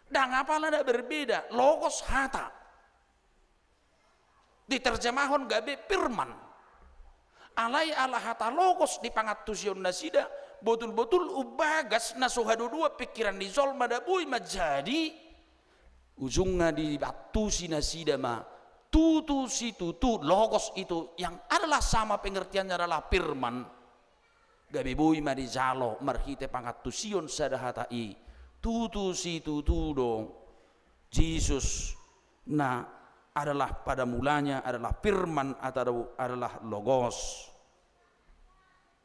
Ndang apala na berbeda, Logos hata. Diterjemahon gabe firman. Alai ala hata Logos di pangantusion nasida, botul-botul umbagas na so hadodoan pingkiran ni jolma na boi manjadi, ujungna diantusi nasida ma, tutu situtu, Logos itu yang adalah sama pengertiannya adalah firman. Gabe boi ma dijalo marhite pangantusion sada hata i, tutu situtu do Jesus na adalah pada mulanya adalah firman atau adalah Logos.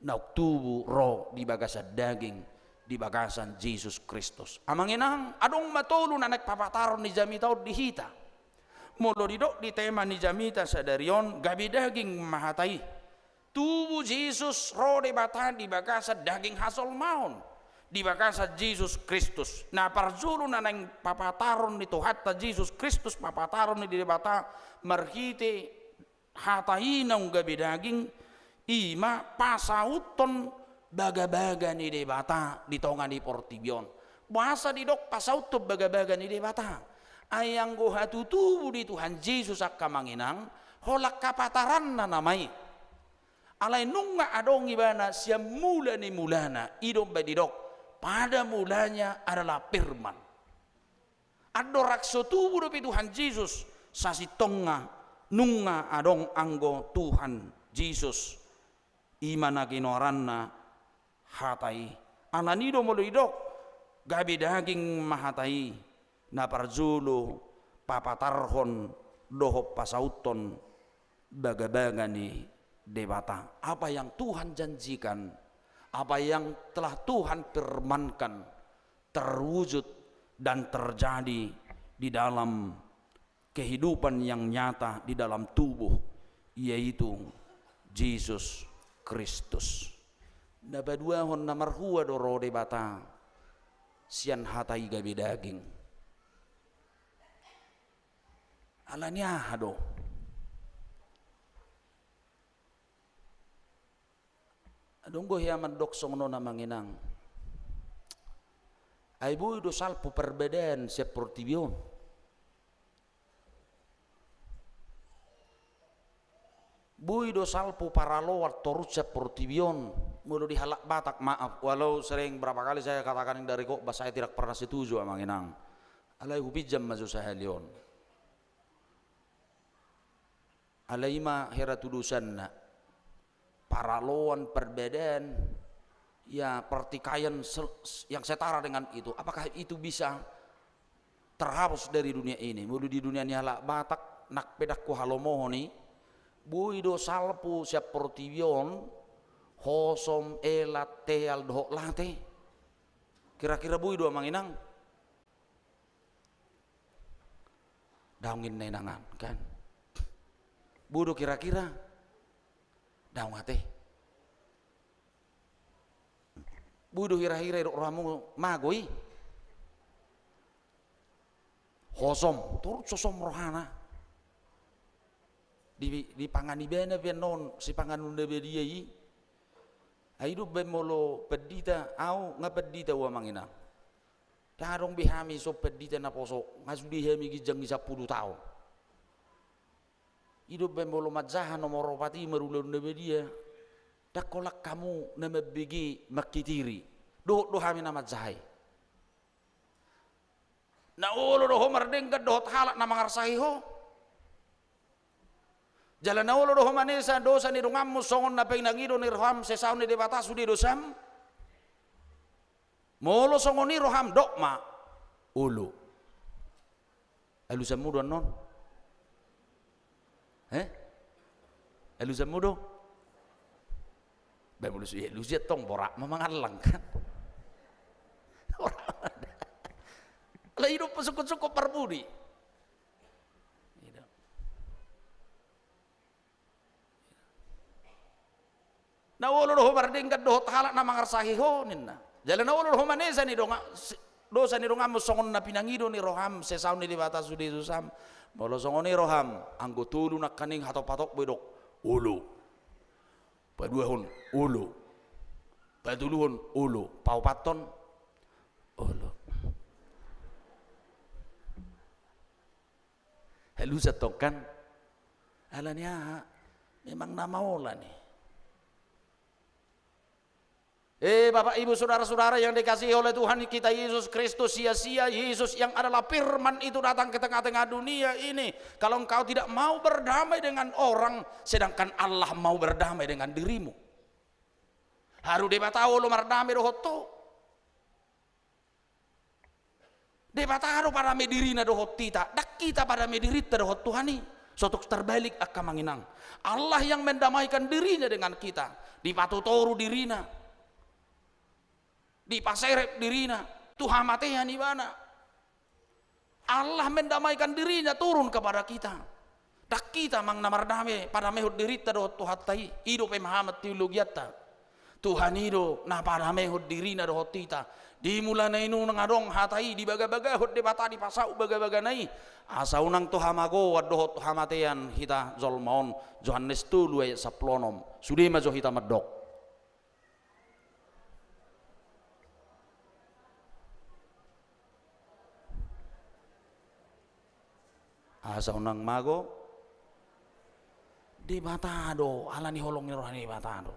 Naung tubu ro di bagasan daging, di bagasan Jesus Kristus. Amang inang, adong ma tolu na naeng papataron ni jamita on di hita. Molo didok di tema ni jamita sadari on, gabe daging ma hata i. Tubu Jesus, ro Debata di bagasan daging hajolmaon, di bagasan Jesus Kristus. Na parjolo na naeng papataron ni Tuhanta Jesus Kristus, papataron ni Debata marhite hata i naung gabe daging, i ma pasauthon bagabaga ni Debata di tonga ni portibi on. Boasa didok pasauthon bagabaga ni Debata? Ai anggo hatutubu di Tuhan Jesus angka amang inang, holan hapataranna nama i. Alai nunga adong ibana sian mula ni mulana, i do umbaen didok, pada mulanya adalah firman. Andorang so tubu dope Tuhan Jesus, sasintongna nunga adong anggo Tuhan Jesus, i ma na ginoaranna hata i. Alani do molo didok, gabe daging ma hata i, na parjolo papatarhon dohot pasauthon bagabaga ni Debata. Apa yang Tuhan janjikan, apa yang telah Tuhan firmankan, terwujud dan terjadi di dalam kehidupan yang nyata di dalam tubuh, yaitu Jesus Kristus. Na paduahon, na marhua do ro Debata sian hata i gabe daging. Ala ni aha do? Adong do hea mandok songon on, amang inang. Ai boi do salpu parbadaan sian portibi on. Boi do salpu paraloan torus sian portibi on. Molo di halak Batak, maaf, walau sering berapa kali saya katakan ini dari khotbah, saya tidak pernah setuju, amang inang. Alai hupinjam ma jo sahali on. Alai i ma hera tudosanna. Paraloan, parbadaan, ya, pertikaian sel-, yang setara dengan itu. Apakah itu bisa terhapus dari dunia ini? Molo di dunia ni halak Batak, nang pe ndang huhalomohon i, boi do salpu sian portibi on hosom, elat, teal dohot late. Kira-kira boi do, amang inang? Daong ninna inangan, kan? Boi do kira-kira? Daong ate. Boi do hira-hira didok rohamu mago i? Hosom, torus hosom rohana. Di, dipangan ibana pe annon sipanganon na badia i. Ai i do umbahen molo pandita, au nga pandita au, amang inang. Ndang adong be hami songon pandita naposo, nga sude hami ginjang i sampulu taon. I do umbahen molo manjaha nomor opat i marulaon na badia, ndang holan hamu na mambege mangkitiri. Dohot do hami na manjaha i. Na olo do ho mardenggan dohot halak na mangarsahi ho? Jala na olo do ho manesa dosa ni donganmu songon na pinangido ni roham sesaon ni Debata sude dosam? Molo songon i roham, dok ma: Olo. Alusanmu do annon? He? Alusanmu do? Ba molo so dialusi antong borat ma mangallang, kan? Borat. Alai i do pasungkun-sungkun parpudi. I do. Na olo do ho mardenggan dohot halak na mangarsahi ho, ninna. Jala na olo do ho manesa ni donga-, si-, dosa ni donganmu songon na pinangido ni roham sesaon ni Debata sude dosam? Molo songon i roham, anggo tolu nangkaning hatop-hatop boi dok: Olo. Paduahon: Olo. Patoluhon: Olo. Paopathon: Olo. Alusan tong, kan? Ala ni aha? Memang na maol i. Eh, Bapak, Ibu, Saudara-saudara yang dikasihi oleh Tuhan kita Yesus Kristus, sia-sia Yesus yang adalah Firman itu datang ke tengah-tengah dunia ini. Kalau engkau tidak mau berdamai dengan orang, sedangkan Allah mau berdamai dengan dirimu. Haru Debata olo mardame dohot ho. Debata do padame dirina dohot hita, ndang hita padame dirinta dohot Tuhan i. Sotung terbalik angka amang inang. Allah yang mendamaikan dirinya dengan kita. Dipatutoru dirina. Dipaserep dirina. Tu hamatean ibana. Allah mendamaikan dirinya turun kepada kita. Ndang hita amang na mardame, padamehon dirinta dohot Tuhanta i. I do pemahaman teologianta. Tuhan i do na padamehon dirina dohot hita. Di mulana i nunga adong hata i, dibagabagahon Debata, dipasaut bagabagana i. Asa unang tu hamagoan dohot hamatean hita jolma on. Johannes tolu ayat sampulu onom. Sude ma jo hita mandok. Asa unang mago. Debata do, ala ni holong ni roha ni Debata do.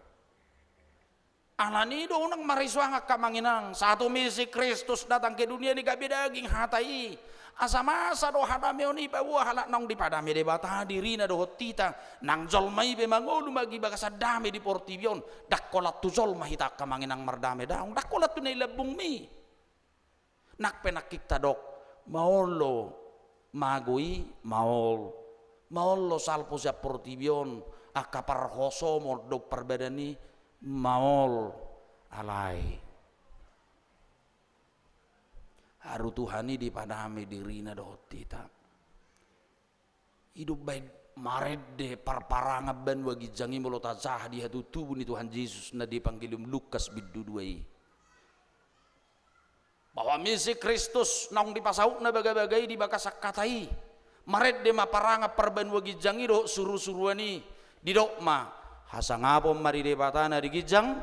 Ala ni i do unang marisuang angka amang inang, satu misi Kristus datang ke dunia ini gabe daging hata i. Asa masa do hadameon i paboa halak naung dipadame Debata dirina dohot hita, nang jolma i pe mangolu ma di bagasan dame di portibi on, ndang holan tu jolma hita angka amang inang mardame, daong, ndang holan tu na i lambungmi. Nang pe nangkin tadok, maol do mago i, maol. Maol do salpu sian portibi on, angka parhosomon dohot parbadaan i, maol. Alai. Haru Tuhan i dipadame dirina dohot hita. I do umbaen marende parparangan banua ginjang i molo tajaha di hatutubu ni Tuhan Jesus na di Evangelium Lukas bindu dua i. Bahwa misi Kristus naung dipasautna bagabaga i di bagasan hata i. Marende ma parangan parbanua ginjang i dohot surusuruan i. Didok ma, hasangapon ma di Debata na di ginjang,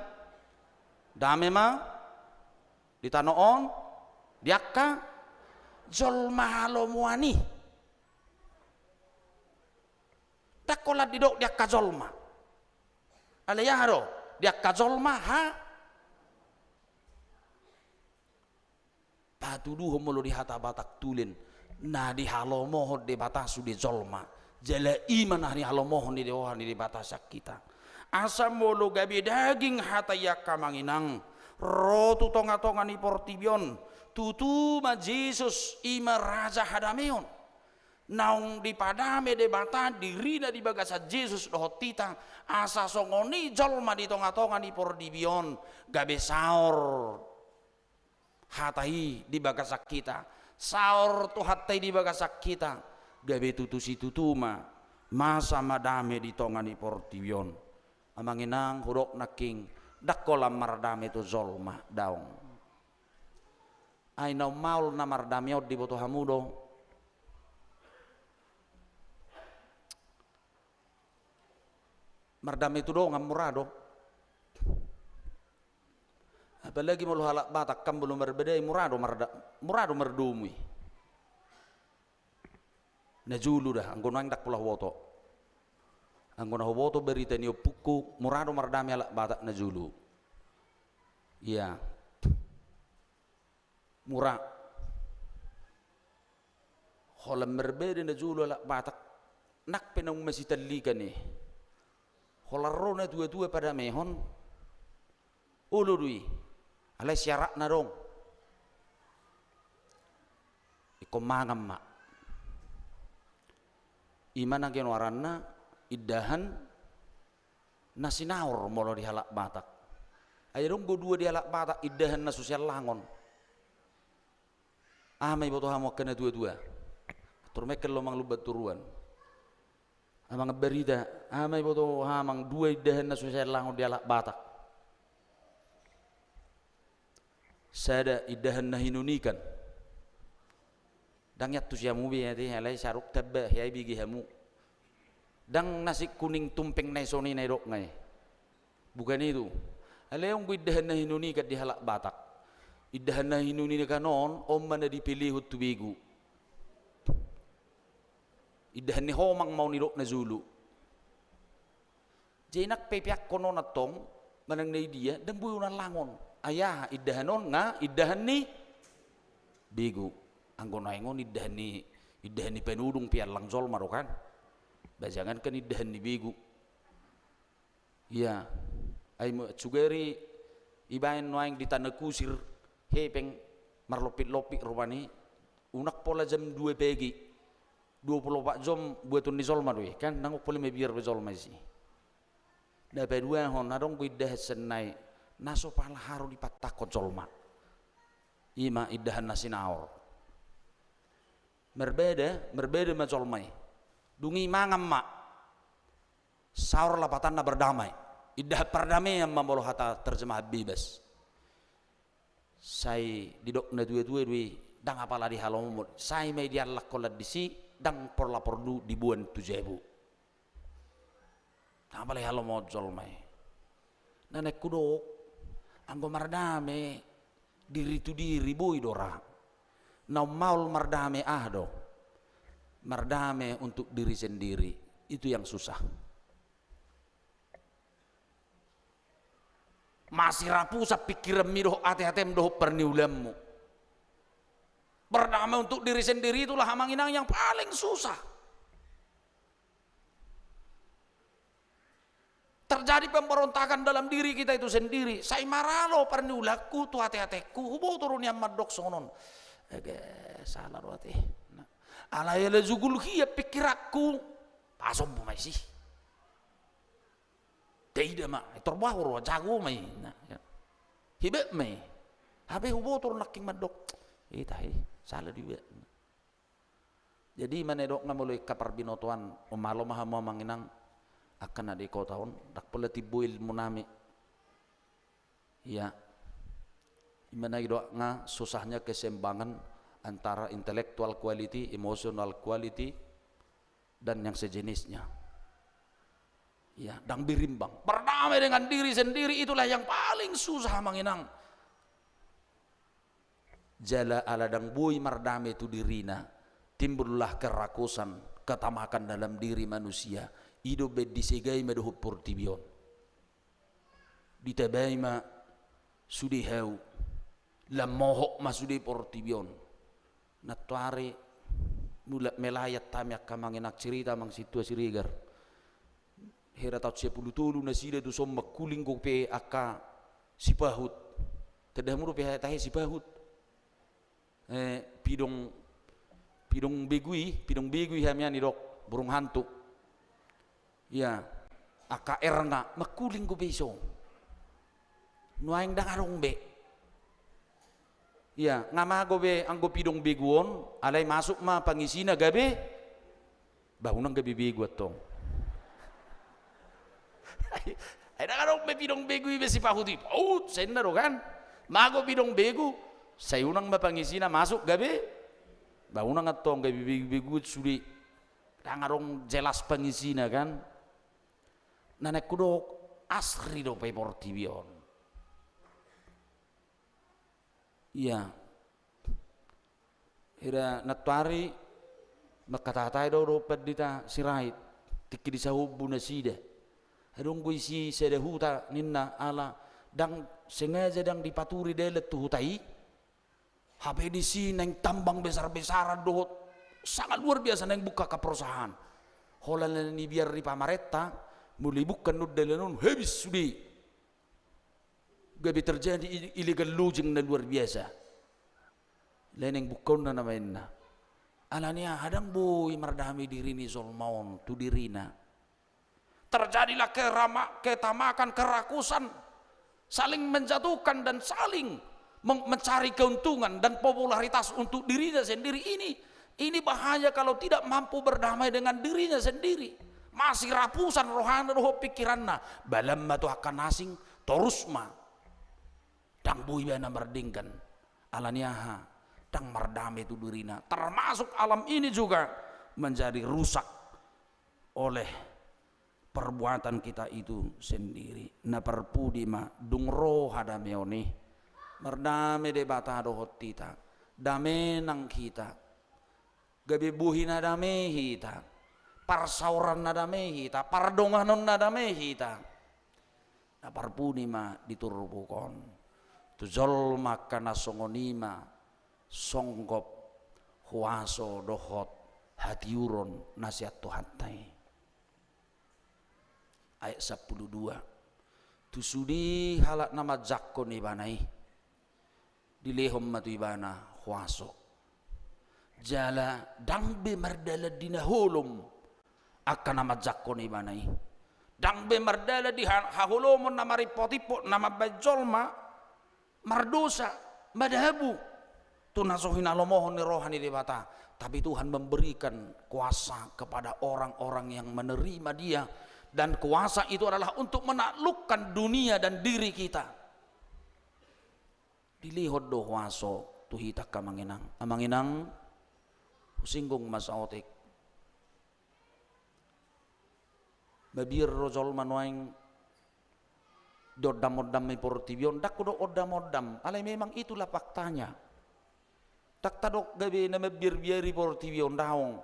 dame ma di tano on, di angka jolma halomoan i. Ndang holan didok di angka jolma. Alai aha do, di angka jolma ha. Patuduhon molo di hata Batak tulen, na dihalomohon Debata sude jolma. Jala i ma na nihalomohon ni Debata, ni Debata sian hita. Asa molo gabe daging hata i angka amang inang, ro tu tongatonga ni portibi on, tutu ma Jesus i ma raja hadameon. Naung dipadame Debata dirina di bagasan Jesus dohot hita, asa songon i jolma di tongatonga ni portibi on, gabe saor hata i di bagasan hita, saor Tuhanta i di bagasan hita, gabe tutu situtu ma, masa ma dame di tonga ni portibi on. Amang inang, hudok nangkin, ndang holan mardame tu jolma, daong. Ai na ummaol na mardame on diboto hamu do. Mardame tu dongan mura do. Apalagi molo halak Batak kan molo marbadai mura do marda-, mura do mardomu i. Na jolo da, anggo nuaeng ndang pola huboto. Anggo na huboto barita ni ompungku, mura do mardame halak Batak na jolo. Ia. Mura. Holan marbada na jolo halak Batak, nang pe naung masitallikan i. Holan ro natuatua padamehon, olo do i. Alai syaratna adong. Ingkon mangan ma. I ma na ginoaranna indahan na sinaor molo di halak Batak. Ai adong do dua di halak Batak indahan na so siallangon. Aha ma iboto hamu angka natuatua? Tor mengkel lomang lumban toruan. Amang barita, aha ma iboto hamu amang dua indahan na so siallangon di halak Batak? Sada indahan na hinunikan. Ndang iantusi hamu be ate, alai sadok tamba, hea ibege hamu. Ndang nasi kuning tumpeng na i songon i na idok nai. Bukan itu. Alai on do indahan na hinunikan di halak Batak. Indahan na hinunikan on, on ma na dipelehon tu begu. Indahan ni homang ma on idok na jolo. Jadi nang pe ipeakkon on antong, manang na idia, ndang boi unallang on. Ai aha, indahan on nga indahan ni begu. Anggo nuaeng on indahan ni, indahan ni panudung pe allang jolma do kan. Ba jangankan indahan ni begu. Ia, ai mo-, sugari ibaen nuaeng di Tanah Kusir, hepeng, marlompitlompit rupani, unang pola jam dua pagi. Dua pulu opat jom buaton ni jolma do i, kan? Ndang pola mabiar be jolma disi. Na paduahon, adong do indahan sian nai, na so pala haru dipantangkon jolma. I ma indahan na sinaor. Marbada, marbada ma jolma i. Dung i mangan ma. Saor lapatanna berdamai. Indahan pardamean ma molo hata terjemahan bebas. Sai didok natuatua do i, ndang apala dihalomohon. Sai ma i diallang holan disi, ndang pola porlu diboan tu jabu. Ndang apala dihalomohon jolma i. Na naeng hudok, anggo mardame diri tu diri boi do ra. Na ummaol mardame aha do? Mardame untuk diri sendiri. Itu yang susah. Masirapusan pingkiranmi dohot ateatem dohot parniulaanmu. Berdamai untuk diri sendiri itulah amang inang yang paling susah. Terjadi pemberontakan dalam diri kita itu sendiri. Sai maralo parniulaanku tu ateatengku, huboto do nian mandok songon on. Ege, sala do ate. Nah, alai ala jugul hian pingkiranku. Pasombu ma isi. Taida ma, tor bahu ro, jago ma i. Nah, ya. Hebat ma i. Hape huboto do nangkin mandok. Ita he, sala di ba. Jadi, i ma na didok nga molo angka parbinotoan, o, malo ma hamu amang inang, angka na di kota on, ndang pola timbo ilmunami. Ia, i ma na didok nga susahnya keseimbangan antara intellectual quality, emotional quality, dan yang sejenisnya. Ia, ndang berimbang. Berdamai dengan diri sendiri, itulah yang paling susah, amang inang. Jala ala ndang boi mardame tu dirina, timbullah kerakusan, ketamakan dalam diri manusia. I do umbaen disegai ma dohot portibi on. Ditabai ma sude hau, lam mohop ma sude portibi on. Nantoari mulak melayat hami angka amang inang, cerita amang sintua Siregar. Hira taon sia pulu tolu nasida tuson mangkuling dope angka sipahut. Tanda hamu dope tahe sipahut. Eh, pidong, pidong begu i, pidong begu i hami an didok, burung hantu. Ia, angka ernga, mangkuling dope i so. Nuaeng ndang adong be. Ia, nga mago be anggo pidong begu on, alai masuk ma pangisina gabe, ba unang gabe begu antong. Ai ndang adong be pidong begu i be sipahut i. Pahut, sai ninna do kan. Mago pidong begu, sai unang ma pangisina masuk gabe, ba unang antong gabe begu-begu sude. Ndang adong jelas pangisina kan. Na naeng hudok, asri dope portibi on. Ia. Hira nantoari mangkatahatahi do dohot pandita Sirait, tingki disahombu nasida. Adong do disi sada huta ninna, ala ndang sengaja ndang dipaturi dalan tu huta i. Hape disi naeng tambang besar-besaran dohot sangat luar biasa naeng buka angka perusahaan. Holan na nibiar ni pamarenta, molo dibuka annon dalan on, habis sude. Gabe terjadi i-, illegal logging na luar biasa. Lae naeng bukaonna nama inna. Alani aha? Ndang boi mardame diri ni jolma on tu dirina. Terjadilah kerama-, ketamakan, kerakusan, saling menjatuhkan dan saling meng-, mencari keuntungan dan popularitas untuk dirinya sendiri. Ini, ini bahaya kalau tidak mampu berdamai dengan dirinya sendiri. Masih rapusan rohana dohot pikiranna. Balan ma tu angka na asing, torus ma. Ndang boi ibana mardenggan. Alani aha? Ndang mardame tu dirina. Termasuk alam ini juga menjadi rusak oleh perbuatan kita itu sendiri. Na parpudi ma, dung ro hadameon i, mardame Debata dohot hita. Dame nang hita. Gabe bohi na dame hita, parsaoran na dame hita, pardonganon na dame hita. Na parpudi ma di turpuk on. Tu jolma angka na songon i ma songgop, huaso dohot hatiuron na sian Tuhanta i. Ayat sampulu dua. Tu sude halak na manjangkon ibana i, dilehon ma tu ibana huaso. Jala ndang be mardalan di na holom angka na manjangkon ibana i. Ndang be mardalan di ha-, haholomon na marimpot-impot, na mambahen jolma mardosa, madabu tu na so hinalomohon ni roha ni Debata. Tapi Tuhan memberikan kuasa kepada orang-orang yang menerima Dia, dan kuasa itu adalah untuk menaklukkan dunia dan diri kita. Dilehon do huaso tu hita angka amang inang. Amang inang, husinggung ma saotik. Mabiar do jolma nuaeng diondam-ondam ni portibi on, ndang hudok ondam-ondam, alai memang itulah faktanya. Ndang tadok gabe na mambiar-biari portibi on, daong.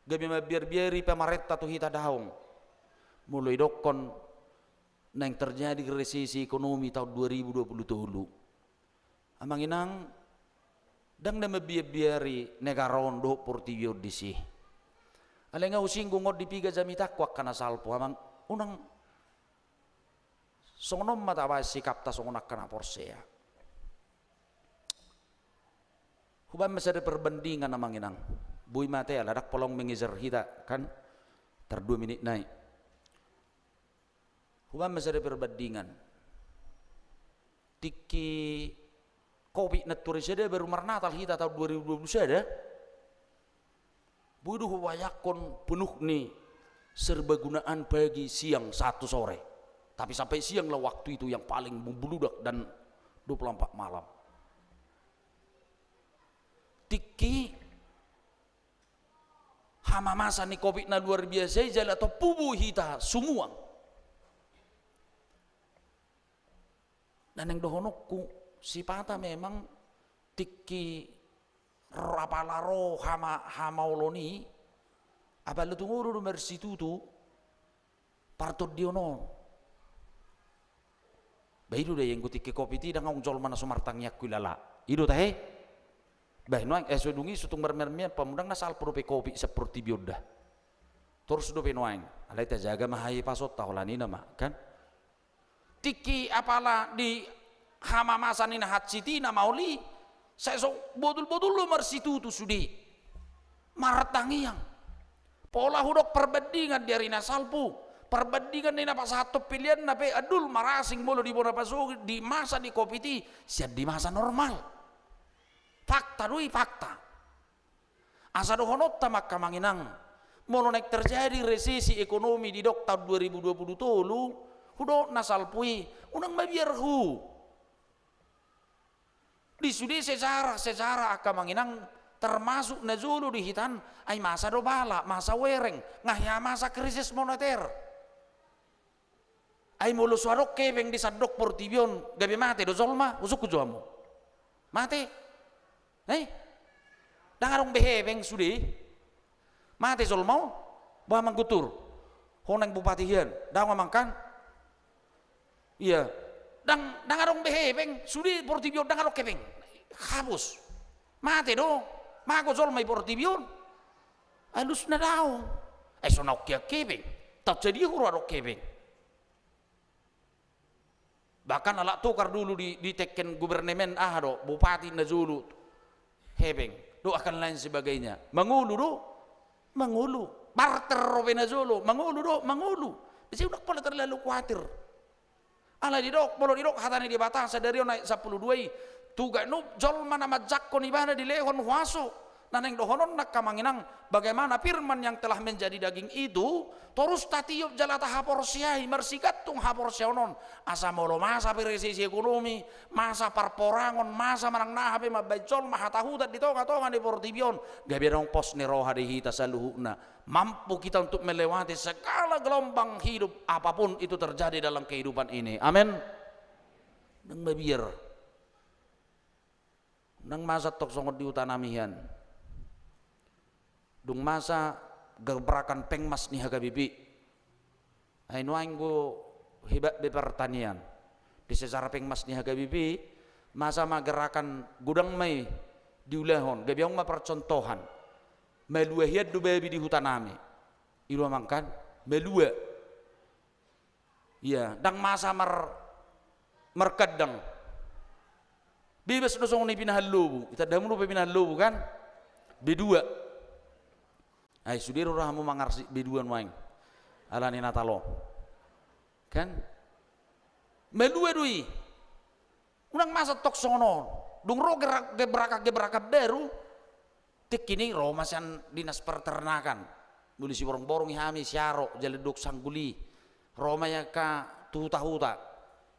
Gabe mambiar-biari pamarenta tu hita, daong. Molo didokkon naeng terjadi resesi ekonomi taon dua ribu dua pulu tolu. Amang inang, ndang na mambiar-biari negara on dohot portibi on disi. Alai nga husinggung on di piga jamitangku angka na salpu, amang, unang songon on ma tabahen sikapta songon angka na porsea. Hubahen ma sada perbandingan amang inang. Boi ma ate ala ndang pola ung mengejar hita kan. Tar dua minit nai. Hubahen ma sada perbandingan. Tingki Covid na tuari sada baru marnatal hita taon dua ribu dua puluh sada. Boi do hubayangkon penuh ni serbagunaan pagi siang sahat tu sore. Tapi sampai siang lah waktu itu yang paling membludak dan dua puluh empat malam. Tingki hamamasa ni Covid na luar biasa i jala tompu boi hita sumuang. Na naeng dohononku, sipata memang tingki ro apala ro hama, hamaolon i, apala tung olo do marsitutu partondion on. Ba i do da i, anggo tingki Covid i ndang adong jolma na so martangiang hulala. I do tahe? Ba nuaeng, eh, so dung i so tung marmian-mian pamundang na salpu dope Covid saportibi on da. Torus dope nuaeng. Alai tajaga ma hahipason ta holan i nama, kan? Tingki apala di hamamasa ni na hansit i na maol i, sai so botul-botul do marsitutu sude. Martangiang. Pola hudok parbandingan di ari na salpu, parbandingan ni na pasahathon pelean na pe andul marasing molo di bona pasogit di masa ni Covid i, sian di masa normal. Fakta do i, fakta. Asa dohononta ma angka amang inang, molo naeng terjadi resesi ekonomi didok taon dua ribu dua puluh tolu, hudok na salpu i, unang mabiar hu. Di sude sejarah, sejarah angka amang inang, termasuk na jolo di hita an, ai masa do bala, masa wereng, nga hea masa krisis moneter. Ai molo so adong hepeng di sandok portibi on, gabe mate do jolma, husungkun jo hamu. Mate? Eh? Ndang adong be hepeng sude. Mate jolma on. Boha amang Guntur? Ho naeng bupati hian. Ndang amang kan? Iya. Ndang, ndang adong be hepeng sude portibi on, ndang adong hepeng. Hapus. Mate do. Mago jolma i portibi on. Alusna daong. Eh, so naung hea hepeng. Taon sadia hurang adong hepeng. Bahkan alak tukar dulu di, di tekken gubernemen aha do, bupati na jolo. Hepeng. Dohot angka lain sebagainya. Mangolu do? Mangolu. Barter dope na jolo. Mangolu do? Mangolu. Jadi unang pola terlalu kuatir. Alai didok, molo didok hata ni Debata sadari on ayat sampulu dua i, tu ganup jolma na manjangkon ibana dilehon huaso. Na naeng dohononna angka amang inang, bagaimana firman yang telah menjadi daging itu, torus tatiop jala tahaporseai, marsigantung haporseaon on. Asa molo masa pe resesi ekonomi, masa parporangon, masa manang na aha pe mambahen jolma hatahutan di tonga-tonga ni portibi on, gabe adong pos ni roha di hita saluhutna. Mampu kita untuk melewati segala gelombang hidup apapun itu terjadi dalam kehidupan ini. Amin. Ndang mabiar. Ndang masa tong songon di huta nami hian. Dung masa gebrakan pengmas ni H K B P. Ai nuaeng do hebat be pertanian. Di sejarah pengmas ni H K B P, masa ma gerakan godang ma i diulahon, gabe adong ma parcontohan. Malua hian do babi di huta nami. I do amang kan? Malua. Iya, ndang masa mar-, markandang. Bebas do songon i pinahan lobu. Itanda hamu dope pinahan lobu kan? B dua. Ai sude do ra hamu mangarsik B dua nuaeng. Ala ni Natal on. Kan? Malua do i. Unang masa tong songon on. Dung ro gerak-, gebrakan-gebrakan baru, tingki i ro ma sian dinas peternakan. Muli siborong-borong i hami siaro, jala dok sangguli. Ro ma i angka tu huta-huta.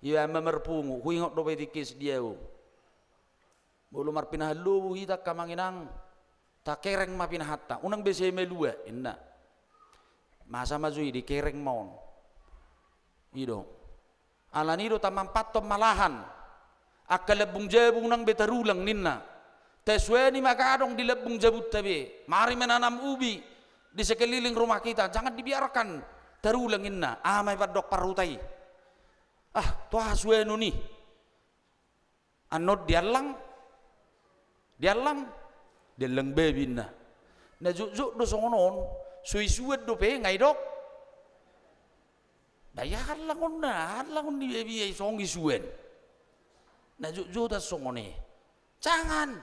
Ia ma marpungu, huingot dope tingki i sian dia au. Molo marpinahan lobu hita angka amang inang, takereng ma pinahanta. Unang be sai malua, inna. Masa ma jo i dikereng ma on. I do. Ala ni do tamanfathon ma lahan. Angka lambung jabu unang be tarulang ninna. Tasuani ma gadong di lambung jabunta be. Mari menanam ubi di sekeliling rumah kita. Jangan dibiarkan tarulang ninna. Aha ma i pandok parhuta i. Ah, tu aha suanon i. Annon diallang, diallang, diallang babi ninna. Na jotjot do songon on, so isuan dope nga didok. Ba ia allang on na, allang on di babi ai songon isuan. Na jotjotan songon i. Jangan.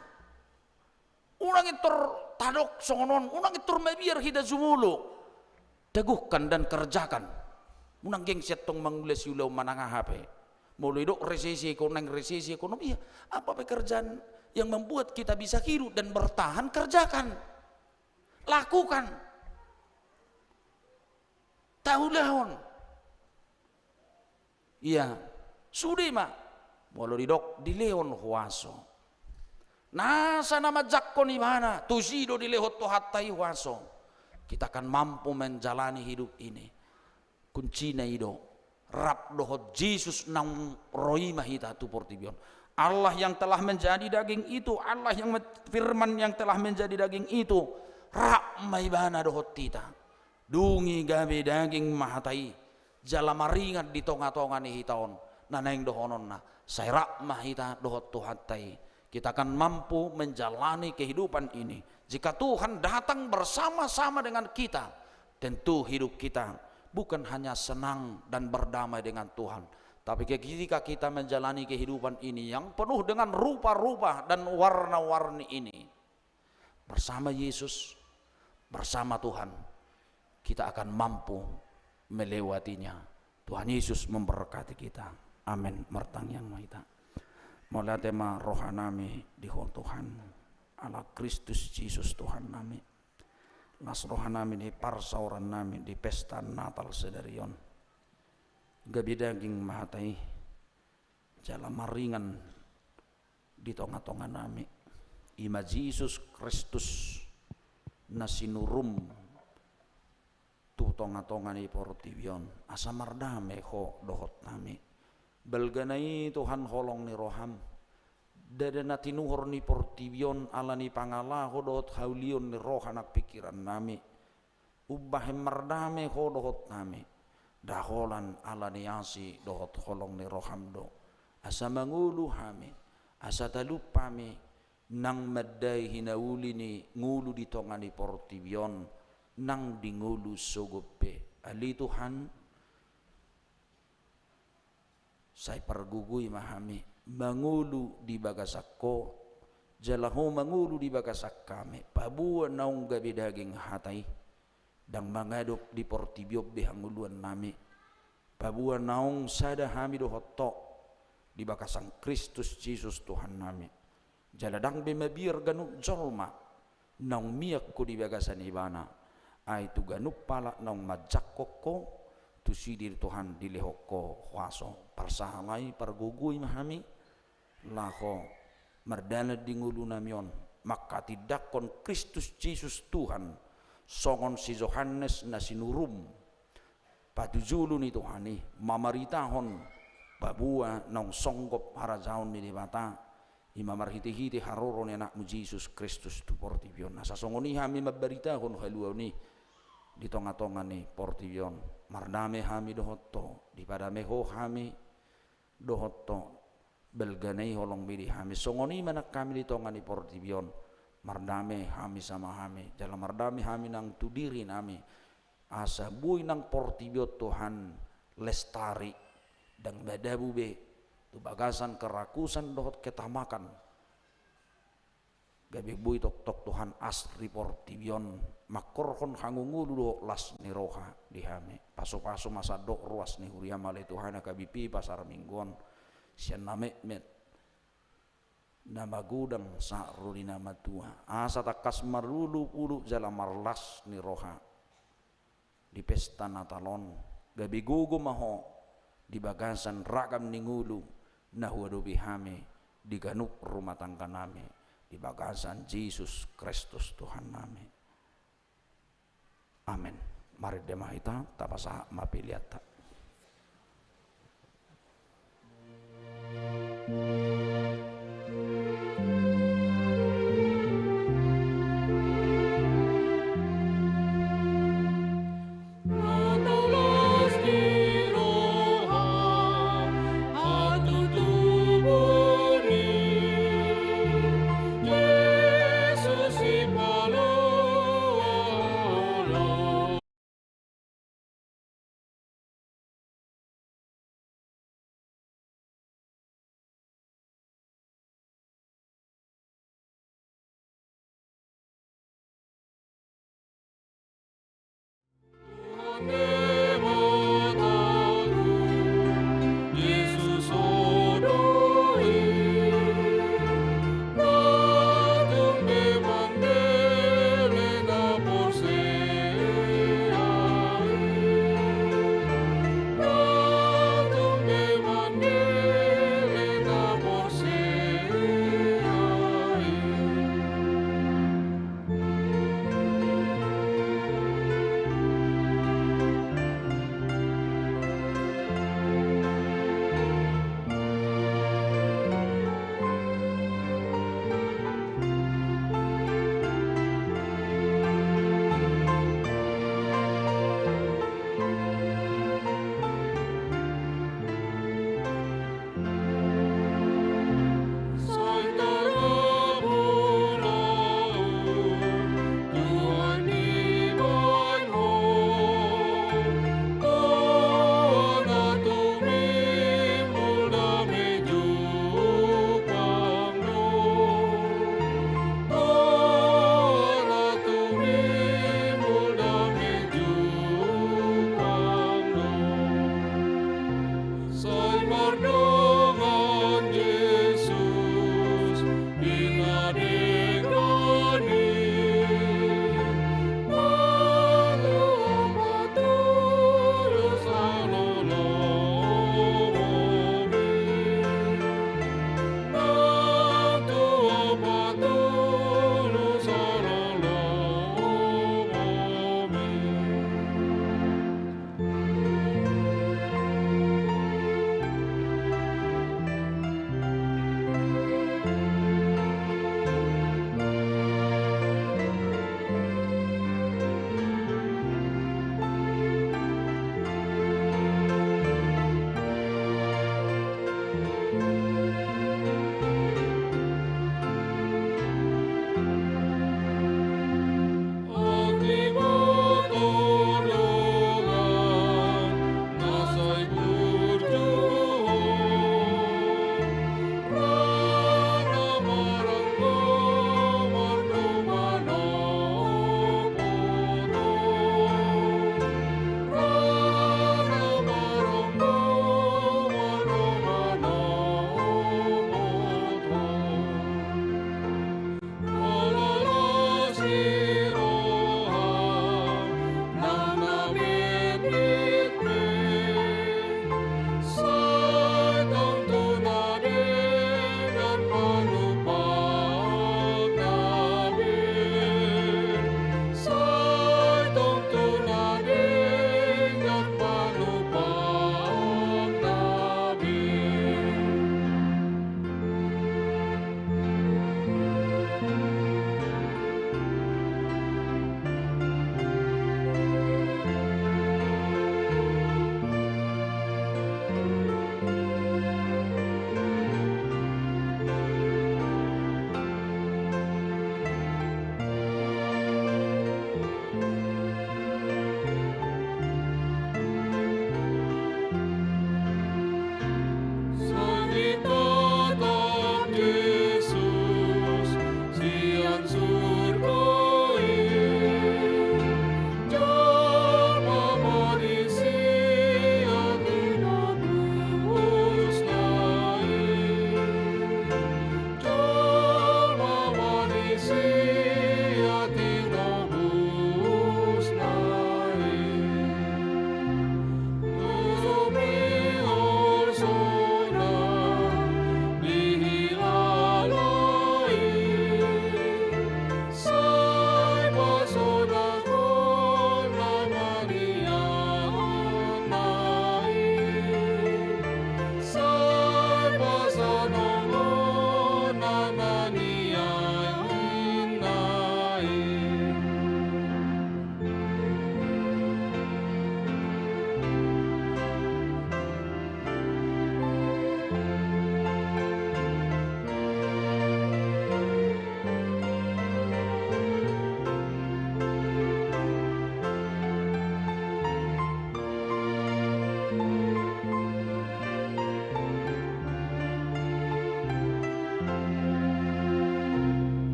Unang intor tadok songon on, unang intor mabiar hita jumolo. Teguhkan dan kerjakan. Unang gengsi antong mangulasi ulaon manang aha pe. Molo didok resesi ekonomi, resesi ekonomi, iya. Apa pekerjaan yang membuat kita bisa hidup dan bertahan, kerjakan. Lakukan. Taulahon. Iya, sude ma. Molo didok dilehon huaso. Nasa na manjangkon ibana, tusi do dilehon Tuhanta i huaso. Kita akan mampu menjalani hidup ini. Kuncina i do, rap dohot Jesus naung ro i ma hita tu portibi on. Allah yang telah menjadi daging itu, Allah yang men-, firman yang telah menjadi daging itu, rap ma ibana dohot hita. Dung i gabe daging ma hata i, jala maringan di tonga-tonga ni hita on, na naeng dohononna, sai rap ma hita dohot Tuhanta i. Kita akan mampu menjalani kehidupan ini. Jika Tuhan datang bersama-sama dengan kita, tentu hidup kita bukan hanya senang dan berdamai dengan Tuhan, tapi ketika kita menjalani kehidupan ini yang penuh dengan rupa-rupa dan warna-warni ini, bersama Yesus, bersama Tuhan, kita akan mampu melewatinya. Tuhan Yesus memberkati kita. Amin. Martangiang ma hita. Mauliate ma rohanami di Ho Tuhan, ala Kristus Jesus Tuhannami. Las rohanami di parsaorannami di pesta Natal sadari on. Gabe daging ma hata i, jala maringan di tonga-tonganami. I ma Jesus Kristus na sinurum tu tonga-tonga ni portibi on, asa mardame Ho dohot hami. Balgana i Tuhan holong ni roham, ndada na tinuhor ni portibi on ala ni pangalaho dohot haulion ni roha nang pingkirannami. Umbahen mardame Ho dohot hami, nda holan ala ni asi dohot holong ni roham do, asa mangolu hami, asa talup hami nang mandai hinauli ni ngolu di tonga ni portibi on, nang di ngolu sogot pe. Ale Tuhan, sai pargogoi ma hami mangolu di bagasan Ho, jala Ho mangolu di bagasan hami. Paboa naung gabe daging hata i, ndang mangadop di portibi on be hangoluannami. Paboa naung sada hami dohot Ho di bagasan Kristus Jesus Tuhannami. Jala ndang be mabiar ganup jolma naung miak Ho di bagasan ibana. Ai tu ganup halak naung manjangkon Ho, tusi do Tuhan dilehon Ho huaso. Parsahalai, pargogoi ma hami laho mardalan di ngolunami on, manghatindanghon Kristus Jesus Tuhan, songon si Johannes na sinurum, patujolo ni Tuhan i, mamaritahon paboa naung songgop harajaon ni Debata, i ma marhite-hite haroro ni Anakmu Jesus Kristus tu portibi on. Asa songon i hami mambaritahon haluaon i di tonga-tonga ni portibi on. Mardame hami dohot Ho, dipadame Ho hami dohot Ho. Balgana i holong be di hami, songon i ma nang hami di tonga ni portibi on. Mardame hami sama hami, jala mardame hami nang tu dirinami. Asa boi nang portibi on Tuhan lestari, ndang madabu be tu bagasan kerakusan dohot ketamakan. Gabe boi tongtong Tuhan asri portibi on, manghorhon hangoluan dohot las ni roha di hami. Pasu-pasu ma sandok ruas ni huriam, ale Tuhan, H K B P Pasar Minggu on, sian na metmet, na magodang sahat ro di na matua. Asa tangkas marolopolop jala marlas ni roha di pesta Natal on, gabe gogo ma Ho di bagasan ragam ni ngolu na huadopi hami di ganup rumah tangganami, di bagasan Jesus Kristus Tuhannami. Amen. Marende ma hita, tapasahat ma peleanta.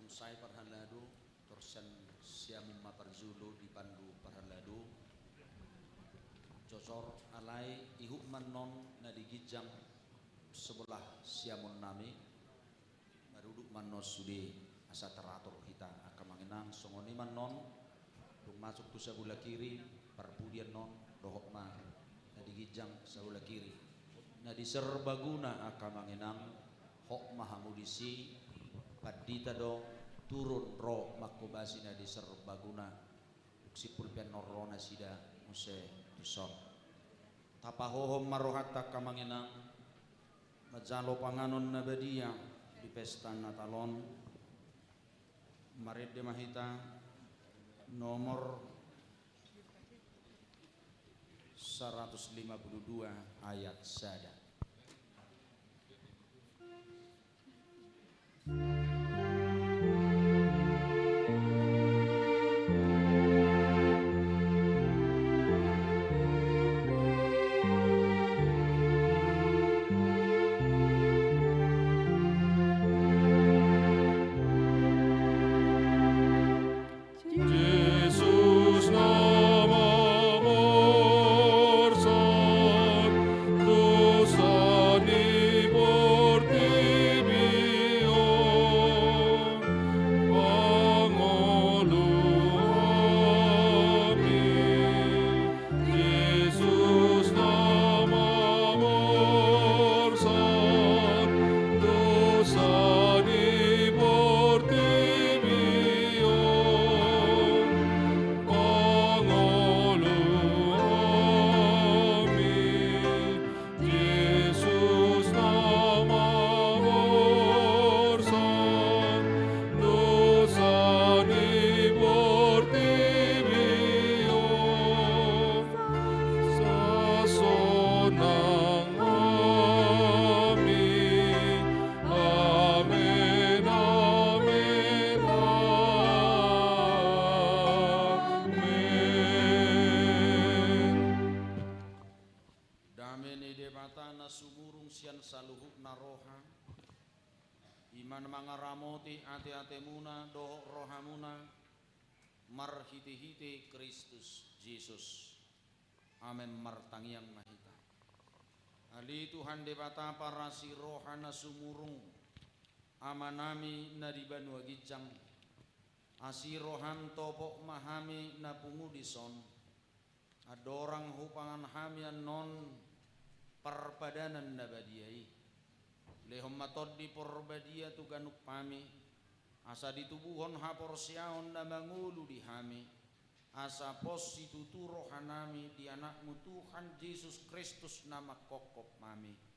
Sai parhalado, torsan siamun ma parjolo dipandu parhalado. Jojor alai ihut ma annon na di ginjang sebelah siamun nami. Marudut ma annon sude asa taratur hita angka amang inang, songon i ma annon. Dung masuk tu sabola kiri, parpudi annon, dohot ma na di ginjang sabola kiri. Na di serbaguna angka amang inang, hot ma hamu disi, pandita do, turun ro manghobasi na di serbaguna. Dung simpul pe annon ro nasida muse tuson. Tapahohom ma rohanta angka amang inang, manjalo panganon na badia di pesta Natal on. Marende ma hita nomor seratus lima puluh dua ayat sada. Jesus na mamorsan dosa ni portibi on, mangolu hami. Jesus na mamorsan dosa ni portibi on, mangolu hami. Jesus na mamorsan dosa ni portibi on, sasonang hami. Amen, amen, amen. Dame ni Debata na sumurung sian saluhutna roha, i ma na mangaramoti ateatemuna dohot rohamuna, marhitehite Kristus Jesus. Amen. Martangiang ma hita. Ale Tuhan Debata parasi roha na sumurung, Amanami na di banua ginjang, asi roham topot ma hami na pungu dison, andorang hupangan hami annon parpadanan na badia i. Lehon ma Tondi Porbadia tu ganup hami, asa ditubuhon haporseaon na mangolu di hami, asa pos situtu rohanami di Anakmu Tuhan Jesus Kristus na manghophop hami.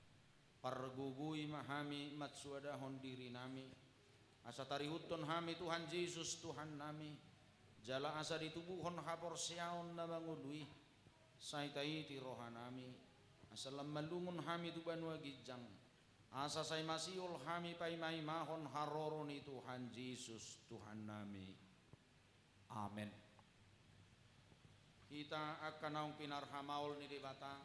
Pargogoi ma hami mansoadahon dirinami, asa tarihuthon hami Tuhan Jesus Tuhannami, jala asa ditubuhon haporseaon na mangolu i, sai taiti rohanami, asa lam manlungun hami tu banua ginjang, asa sai masihol hami paimaimahon haroro ni Tuhan Jesus Tuhannami. Amen. Hita angka naung pinarhamaol ni Debata,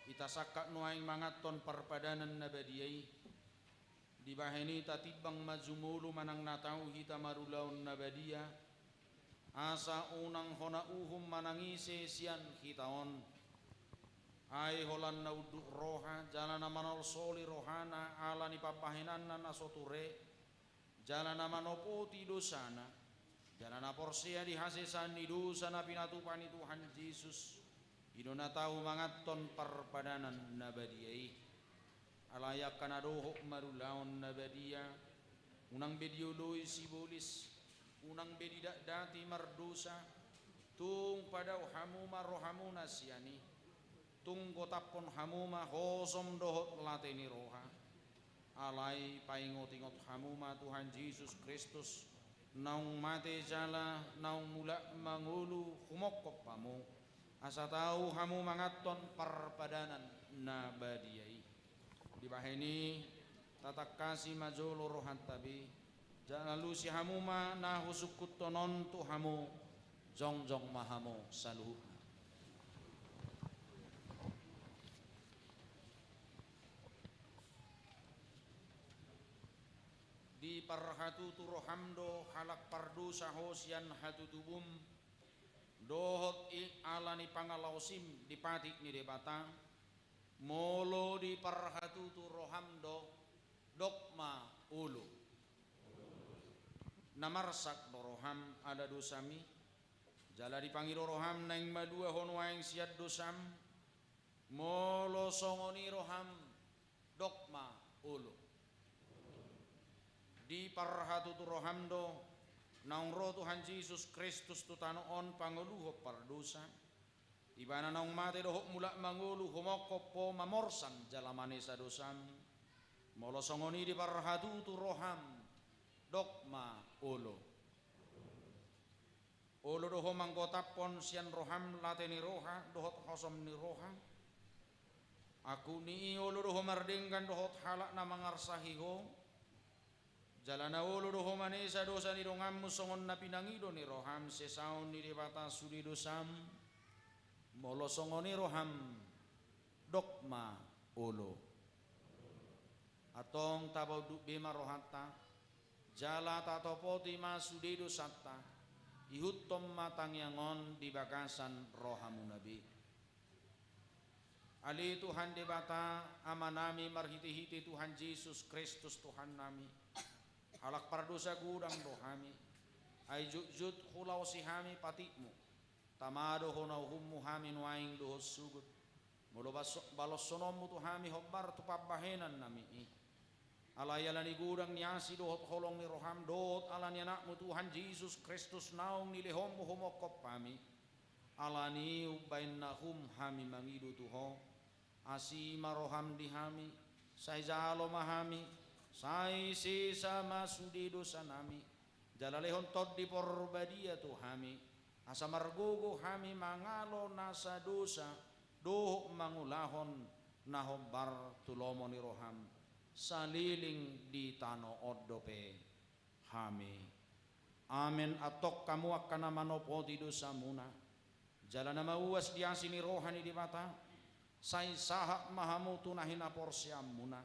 hita sangkap nuaeng manganhon parpadanan na badia i. Dibahen i tatimbang ma jumolo manang na tau hita marulaon na badia, asa unang hona uhum manang ise sian hita on. Ai holan na unduk roha jala na manolsoli rohana ala ni pambahenanna na so ture, jala na manopoti dosana, jala na porsea di hasesaan ni dosa na pinatupa ni Tuhan Jesus, i do na tau manganhon parpadanan na badia i. Alai angka na dohot marulaon na badia, unang be dioloi sibolis, unang be didatdati mardosa, tung padao hamu ma rohamuna sian i, tung gotaphon hamu ma hosom dohot late ni roha. Alai paingotingot hamu ma Tuhan Jesus Kristus, naung mate jala naung mulak mangolu humongkop hamu, asa tau hamu manganhon parpadanan na badia i. Dibahen i tatangkasi ma jolo rohanta be, jala alusi hamu ma na husungkunhon on tu hamu, jongjong ma hamu saluhutna. Di Parhatutu roham do halak pardosa ho sian hatutubum, dohot i ala ni pangalaosim di patik ni Debata. Molo diparhatutu roham do, dok ma olo. Na marsak do roham ala dosami, jala dipangido roham naeng malua ho nuaeng sian dosam. Molo songon i roham, dok ma olo. Diparhatutu roham do naung ro Tuhan Jesus Kristus tu tano on pangoluhon pardosa. Ibana naung mate dohot mulak mangolu humongkop ho mamorsan jala manesa dosam. Molo songon i diparhatutu roham, dok ma olo. Olo do ho manggotaphon sian roham late ni roha dohot hosom ni roha. Angkup ni i olo do ho mardenggan dohot halak na mangarsahi ho. Jala na olo do ho manesa dosa ni donganmu songon na pinangido ni roham sesaon ni Debata sude dosam. Molo songon i roham, dok ma olo. Antong tapaunduk be ma rohanta, jala tatopoti ma sude dosanta, ihuthon ma tangiang on di bagasan rohamuna be. Ale Tuhan Debata, Amanami marhitehite Tuhan Jesus Kristus Tuhannami, halak pardosa godang do hami, ai jotjot hulaosi hami patikmu. Tama do hona uhummu hami nuaeng dohot sogot. Molo baso-, baloshononmu tu hami hombar tu pambahenannami i. Alai ala ni godang ni asi dohot holong ni roham dohot ala ni Anakmu Tuhan Jesus Kristus naung nilehonmu humongkop hami. Ala ni i umbahen na hum hami mangido tu ho. Asi ma roham di hami, sai jalo ma hami, sai sesa ma sude dosanami, jala lehon Tondi Porbadia tu hami, asa margogo hami mangalo nasa dosa, dohot mangulahon na hombar tu lomo ni roham, saleleng di tano on dope hami. Amen. Antong hamu angka na manopoti dosamuna, jala na mauas di asi ni roha ni Debata, sai sahat ma hamu tu na hinaporseaonmuna,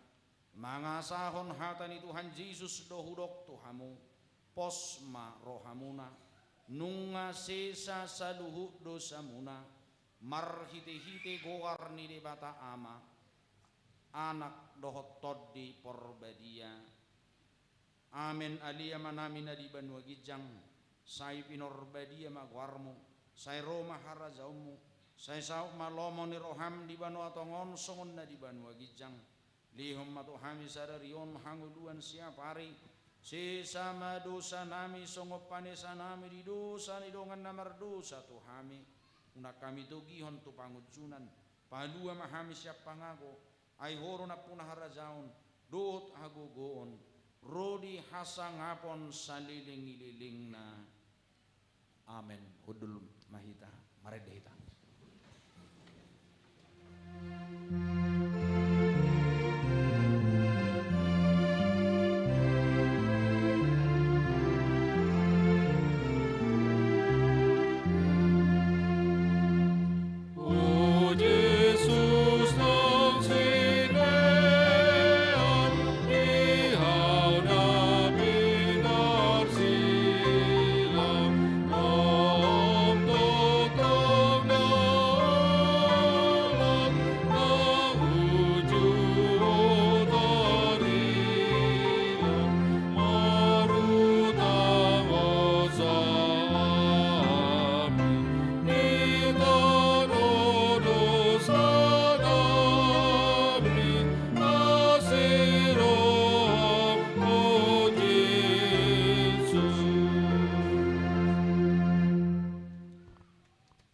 mangasahon hata ni Tuhan Jesus do hudok tu hamu, pos ma rohamuna, nunga sesa saluhut dosamuna, marhitehite goar ni Debata Ama, Anak dohot Tondi Porbadia. Amen. Ale Amanami na di banua ginjang, sai pinorbadia ma goarmu, sai ro ma harajaonmu, sai saut ma lomo ni roham di banua tonga on songon na di banua ginjang. Lehon ma tu hami sadari on hangoluan siapari, sesa ma dosanami songon panesanami di dosa ni dongan na mardosa tu hami. Unang hami togihon tu pangunjunan, palua ma hami sian pangago, ai Ho do nampuna harajaon, dohot hagogoon, ro di hasangapon saleleng ni lelengna. Amen. Hundul ma hita, marende hita.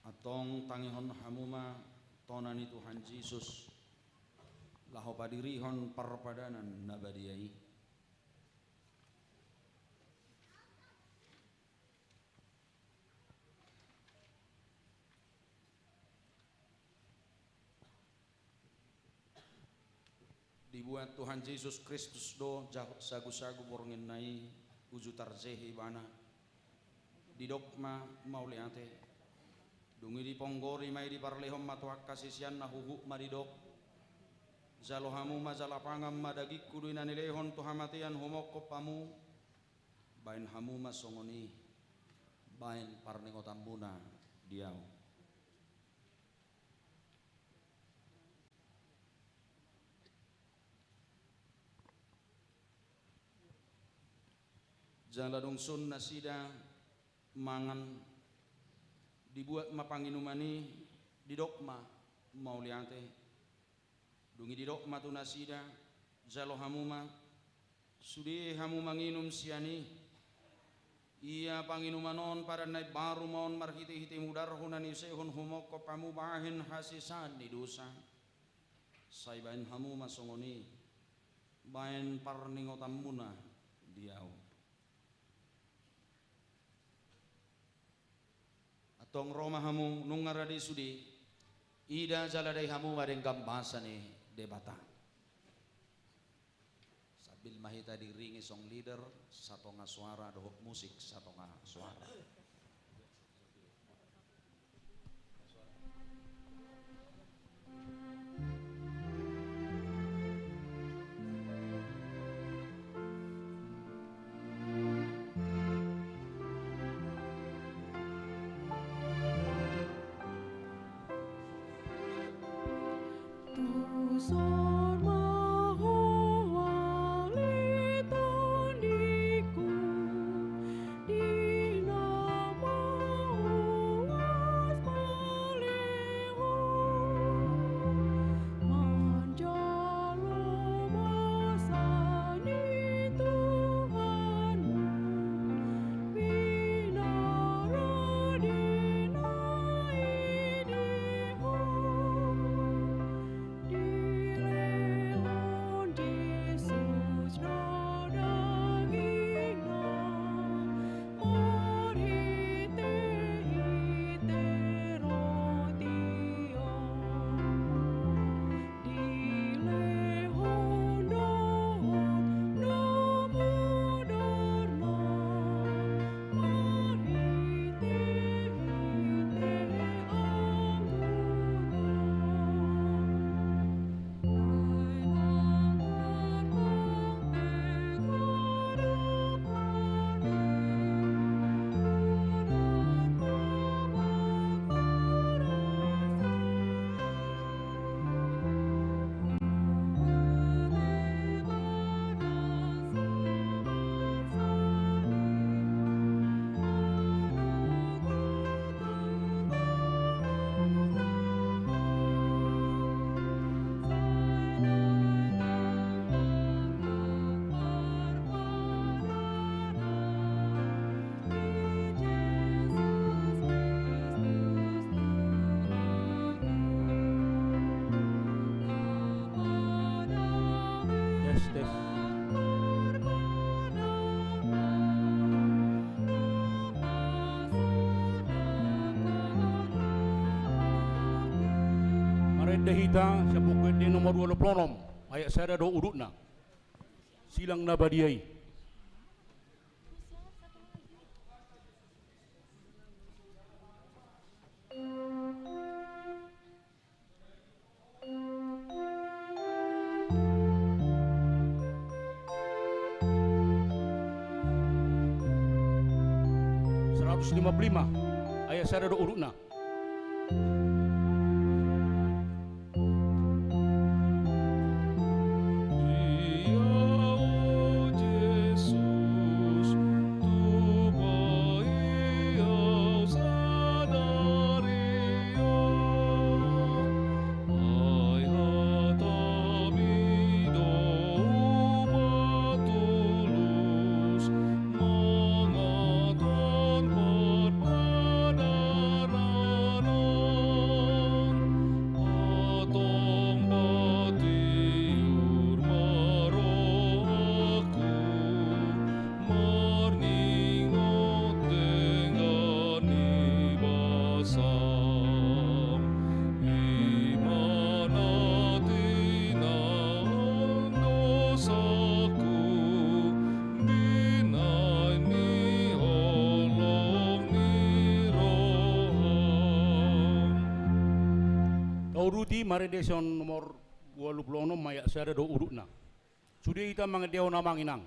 Antong tangihon hamu ma tona ni Tuhan Jesus, laho padirihon parpadanan na badia i. Dibuat Tuhan Jesus Kristus do ja-, sagusagu borngin na i, uju tarjehe Ibana. Didok ma mauliate. Dung i diponggori ma i, diparlehon ma tu angka siseanna, huhut ma didok: Jalo hamu ma jala pangan ma, dagingku do i na nilehon tu hamatean humongkop hamu. Baen hamu ma songon i, baen parningotanmuna di ahu. Jala dung sun nasida mangan, dibuat ma panginuman i, didok ma, mauliate. Dung i didok ma tu nasida, jalo hamu ma, sude hamu manginum sian i. Ia panginuman on padan na imbaru ma on marhitehite mudarhu na niusehon humongkop hamu bahen hasesaan ni dosa. Sai baen hamu ma songon i, baen parningotanmuna di ahu. Antong ro ma hamu, nunga rade sude, ida jala dai hamu ma denggan basa ni Debata. Sambil ma hita diiringi song leader, satonga suara dohot musik satonga suara. Tuson ma ho ale tondingku, di na mauas malehon, manjalo basa ni Tuhanmu, pinarade na i di ho. Dilehon Jesus do dagingna, marhitehite roti on. Dilehon dohot na mudarna, marhitehite anggur on. Tes, tes. Marende hita sian Buku Ende nomor dua pulu onom, ayat sada dohot udutna. Silang na badia i. Seratus lima puluh lima, ayat sada dohot udutna. Ia ho Jesus, tupa i au sadari on. Ai hatami do hupatulus, mangaton parpadanan on. Antong patiur ma rohangku, marningot denggan ni basam. I ma na tinaon dosangku, di naeng ni holong ni roham. Tauduti marende sian nomor dua pulu onom, ayat sada dohot udutna. Sude hita mangendehon, Amang Inang.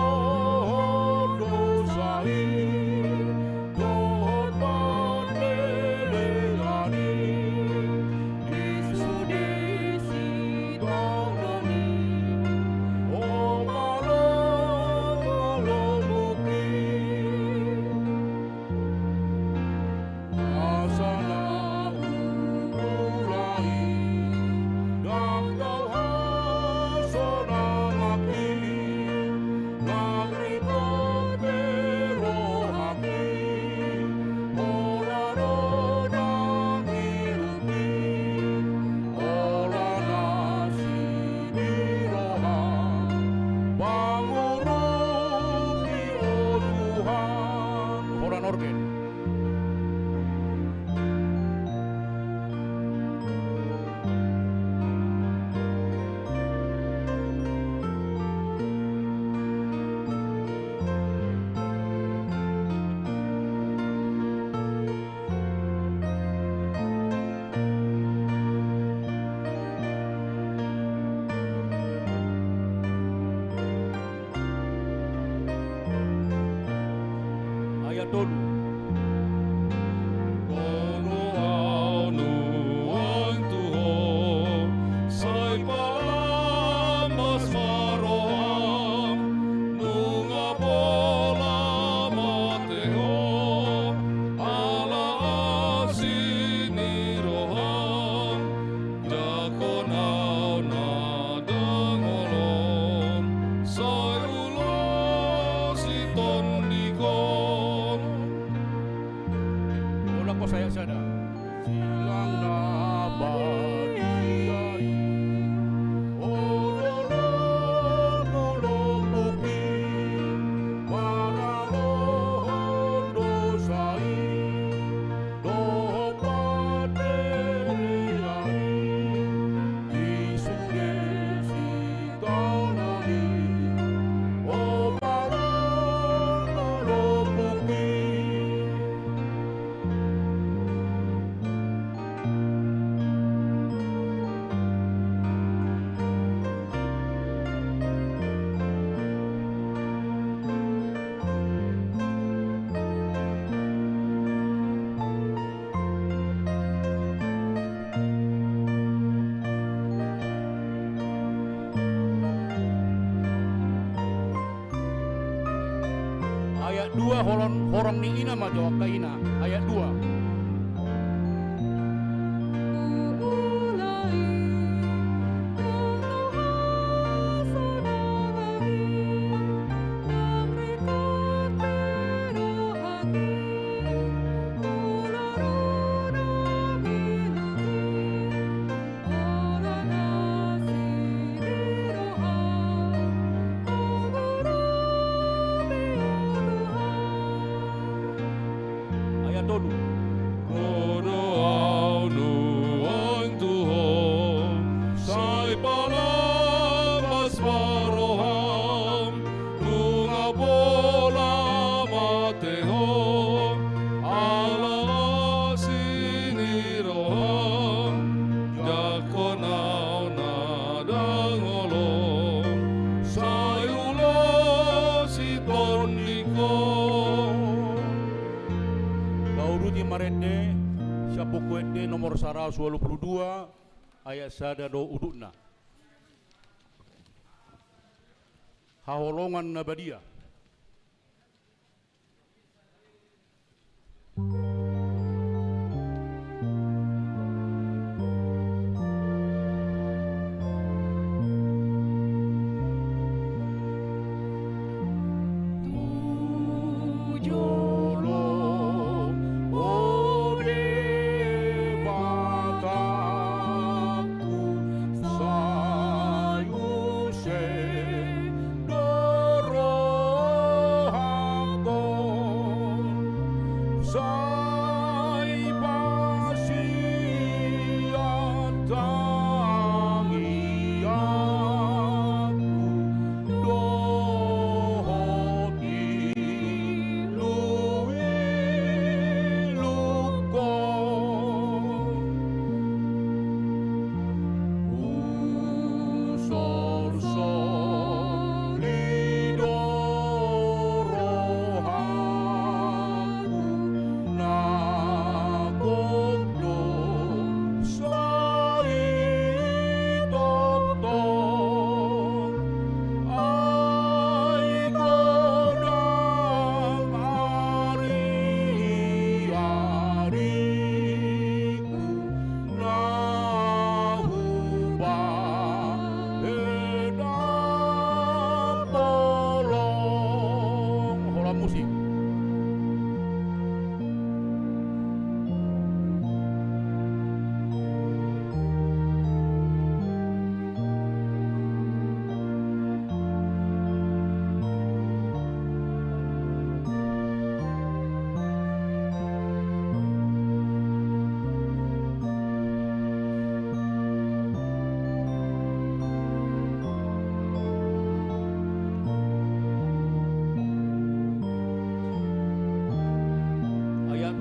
Maralohon dosa i dohot pandelengan i, di sude sitaonon i, o malolo mungkin. Asa na huula i, ndang tau hasonangan i, ndang ringkot be rohangki, ora do ndang ilupi, ora na sini roham, pangurupi o Tuhan. Holan organ. Ayat tolu. Ro do au nuaeng tu Ho, sai palambas ma roham, nunga pola mate ho, ala asi ni roham. Jangkon au na dangol on, sai ulosi tondingkon. Ulang ko saya sada. Silang na badia i, olo lombu lombuki, maralohon dosa i dohot pandelengan i, di sude sitaonon i, o malolo mungkin. Ayat dua, horong, horong ni ina ma jo angka ina. Ayat dua. Ayat tolu. Ro do au nuaeng tu Ho, sai palambas ma roham, nunga pola mate ho, ala asi ni roham. Jangkon au na dangol on, sai ulosi tondingkon. Tauduti marende sian Buku Ende nomor saratus ualu pulu dua, ayat sada do udutna. Haholongan na badia. Tu jolo, o Debatangku, sai use do ro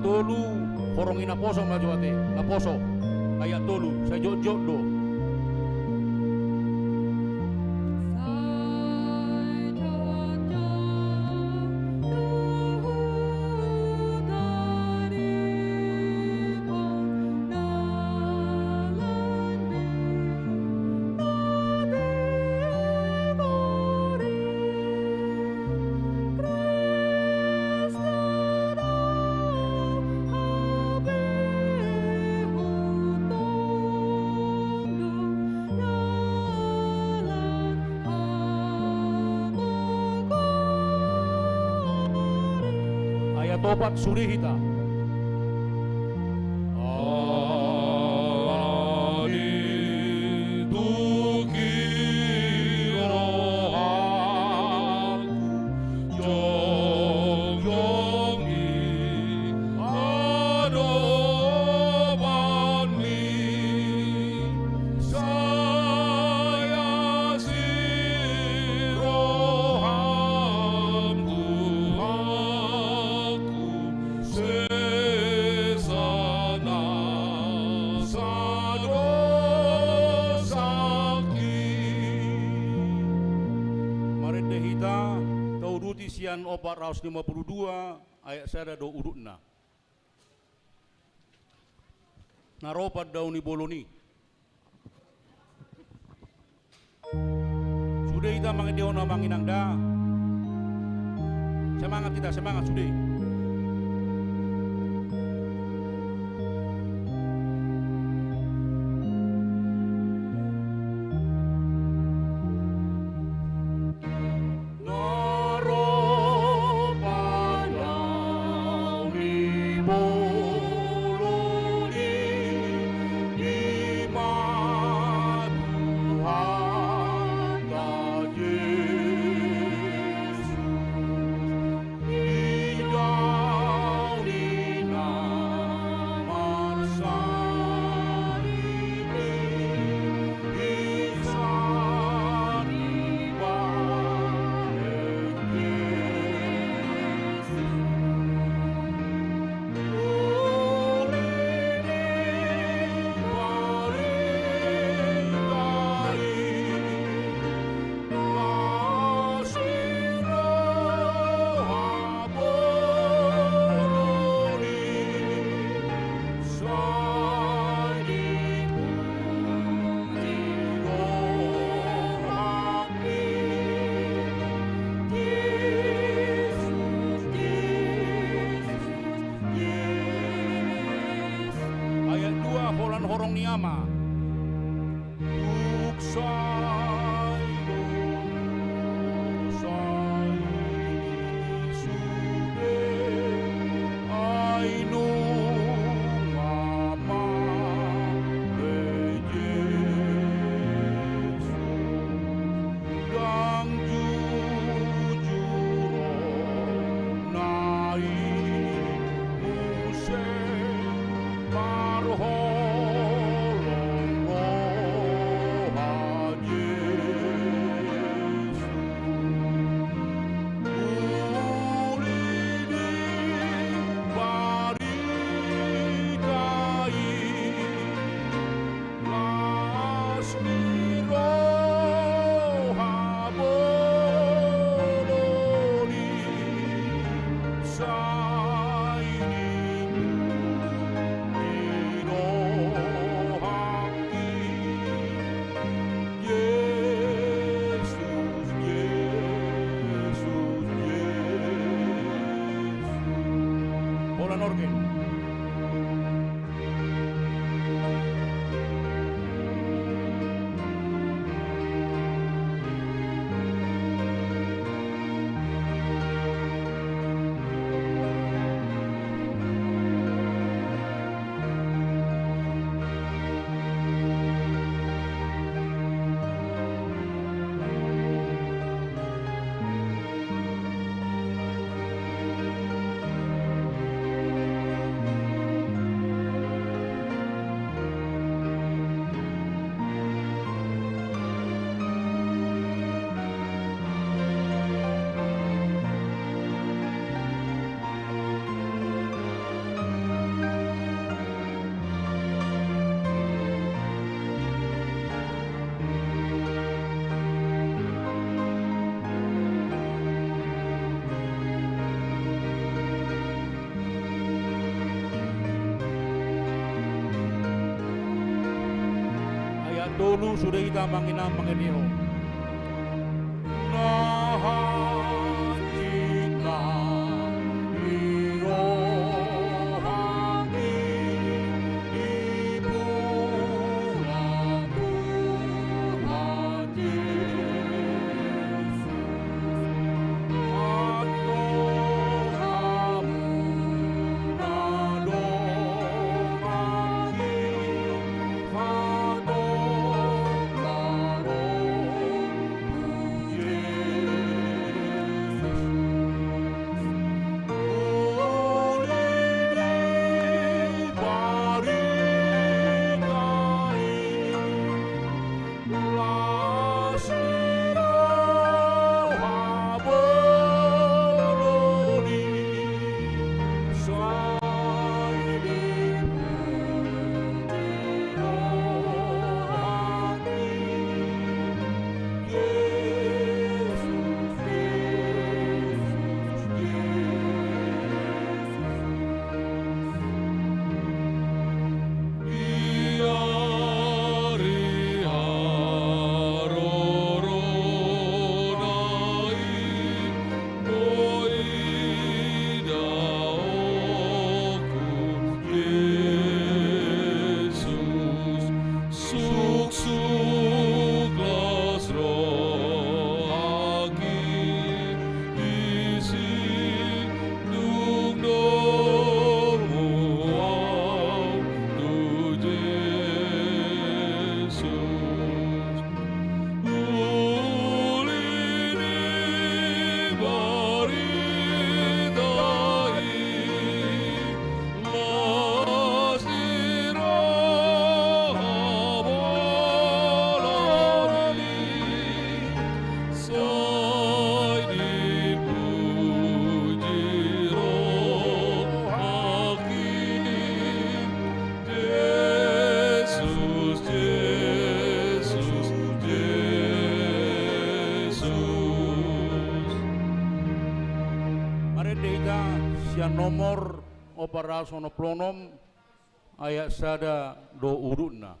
Tolu, horong i naposo ma jo ate, naposo. Ayat tolu, sai jotjot do. Ayat opat, sude hita. Ala ni tuk i rohangku, jongjong di adopanMi, sai asi rohaM Tuhanku, sesa nasa dosangki. Marende hita, tauduti sian opat ratus lima puluh dua, ayat sada do udutna. Na ro pandaon ni bolon i. Sude hita mangendehon, amang inang da. Semangat hita, semangat sude. Na ro pandaon ni bolon i, i ma Tuhanta Jesus. Di daun i na marsahit i, i saribaen Jesus. Uli ni barita i, las ni roha bolon i, sai dipuji rohaMi, Jesus, Jesus, Jesus. Ayat dua, holan horong ni Ama. Tuk sai dosa i sude, ai nunga mate Jesus. Ndang jujur on na i muse, parholong roha Jesus. Uli ni barita i, las ni roha bolon i, sai dipuji rohaMi, Jesus, Jesus, Jesus. Holan organ. Tolu sude hita mangihuthon, mangihuthon. Na hansit na di rohangki, dipulang Tuhan Jesus. Antong hamu na donganki, Suksuk las rohangki, disi dung dolmu ahu tu Jesus. Uli ni barita i, las ni roha bolon i, sai dipuji rohangki. Jesus, Jesus, Jesus. Marende hita sian nomor opat ratus onom pulu onom, ayat sada do udutna.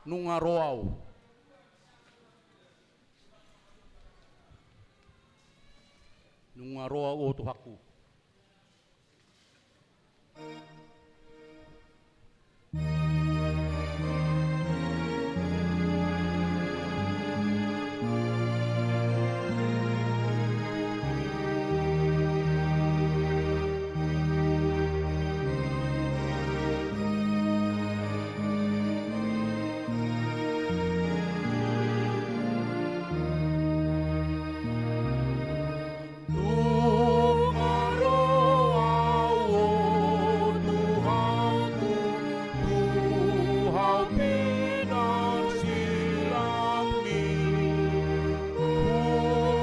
Nunga ro ahu. Nunga ro ahu, o Tuhanku. Nunga ro ahu, o Tuhanku, tu hau pinarsilangmi,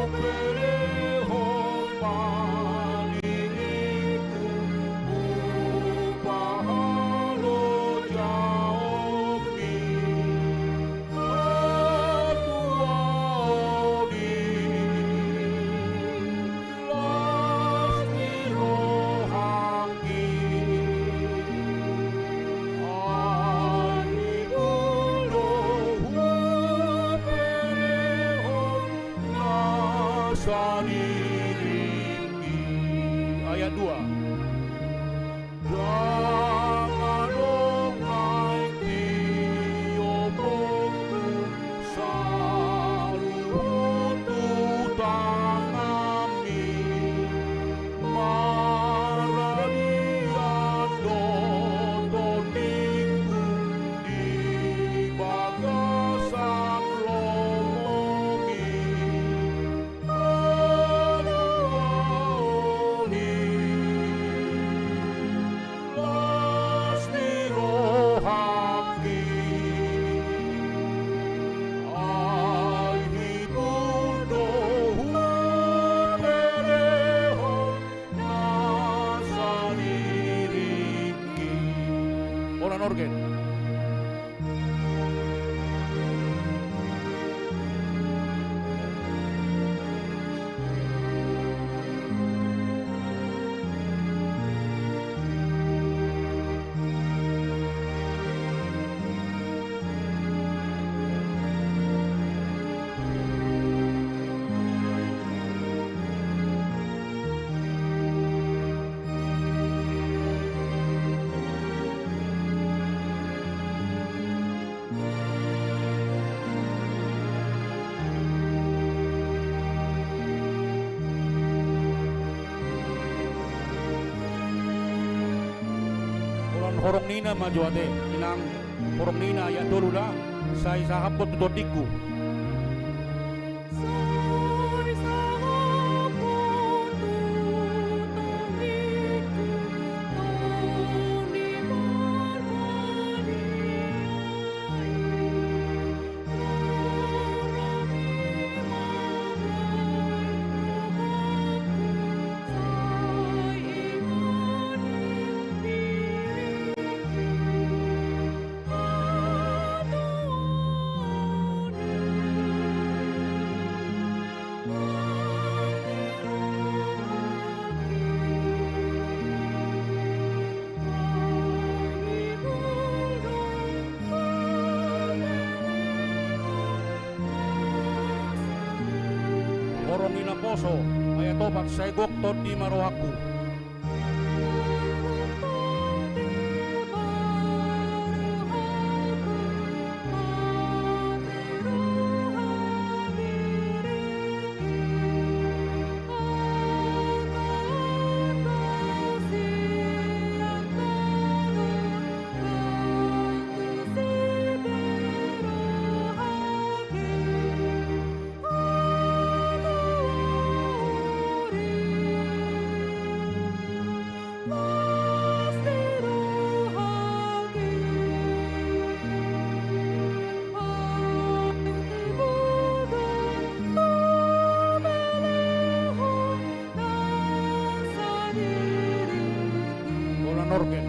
hupelehon ma ningingku, tu pahalojaonmi. Las ni rohangki, ai hibul do hupelehon nasa niringki. Ayat dua. Ndang adong naeng tioponku saluhut tu tanganmi, maradian do tondingku di bagasan lomomi. Las ni rohangki, ai hibul do hupelehon nasa niringki. Organ, organ. Horong ni ina ma jo ate, inang, horong ni ina ayat tolu da, sai sahaphon tu tondingku. Sai sahaphon tu tondingku, Tondi Parbadia i. Horong ni naposo, ayat opat, sai gok tondi ma rohangku. Holan organ.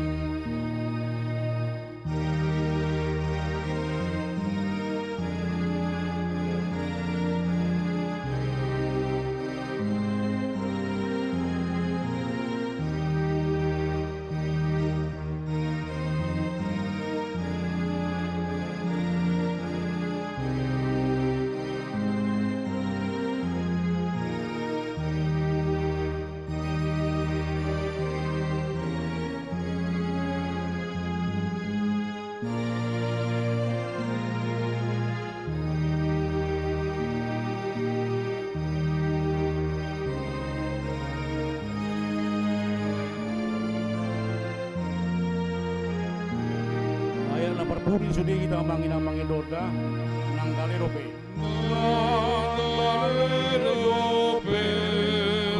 Ayat na parpudi sude hita manginang mangido da, nang gale dope. Nang gale dope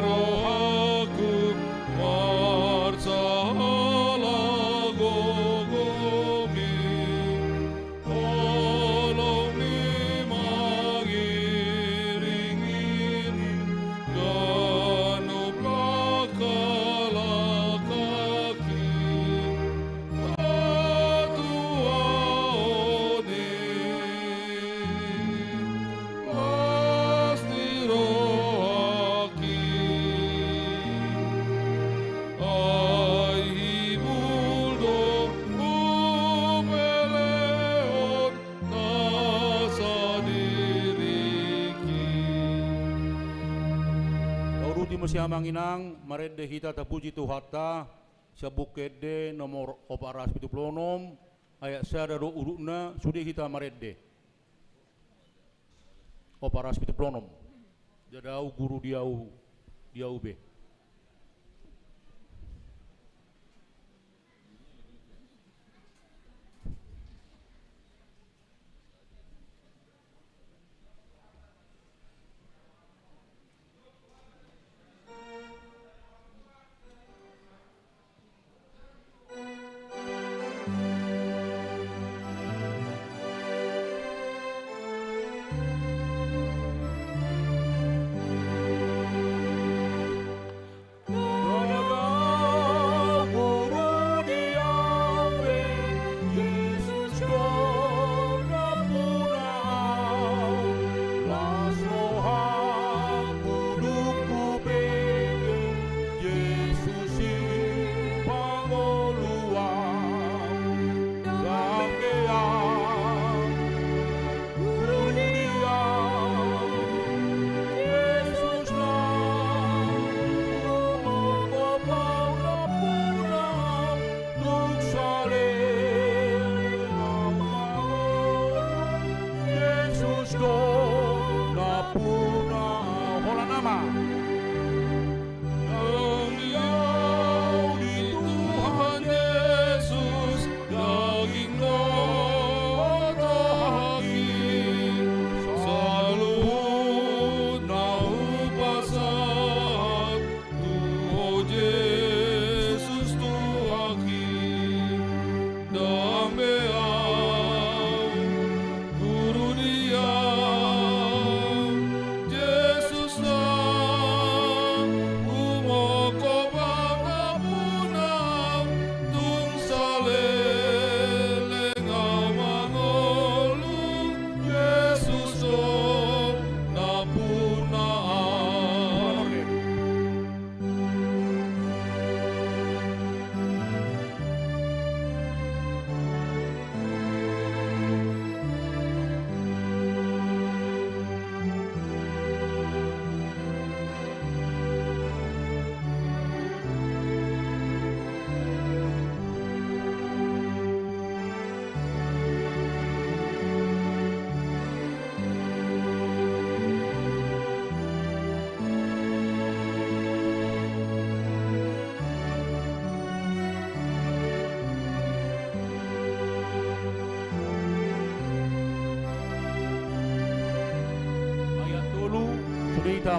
rohangku marsahala gogomi. Holong ni mangiringiring ganup langkalankangki. Hatuaon i las ni rohangki. Ai hibul do hupelehon nasa diringki. Tauduti ma sian amang inang, marende hita tapuji Tuhanta, sian Buku Ende nomor opat ratus pitu pulu onom, ayat sada dohot udutna, sude hita marende. Opat ratus pitu pulu onom. Ndada au guru di au, di au be.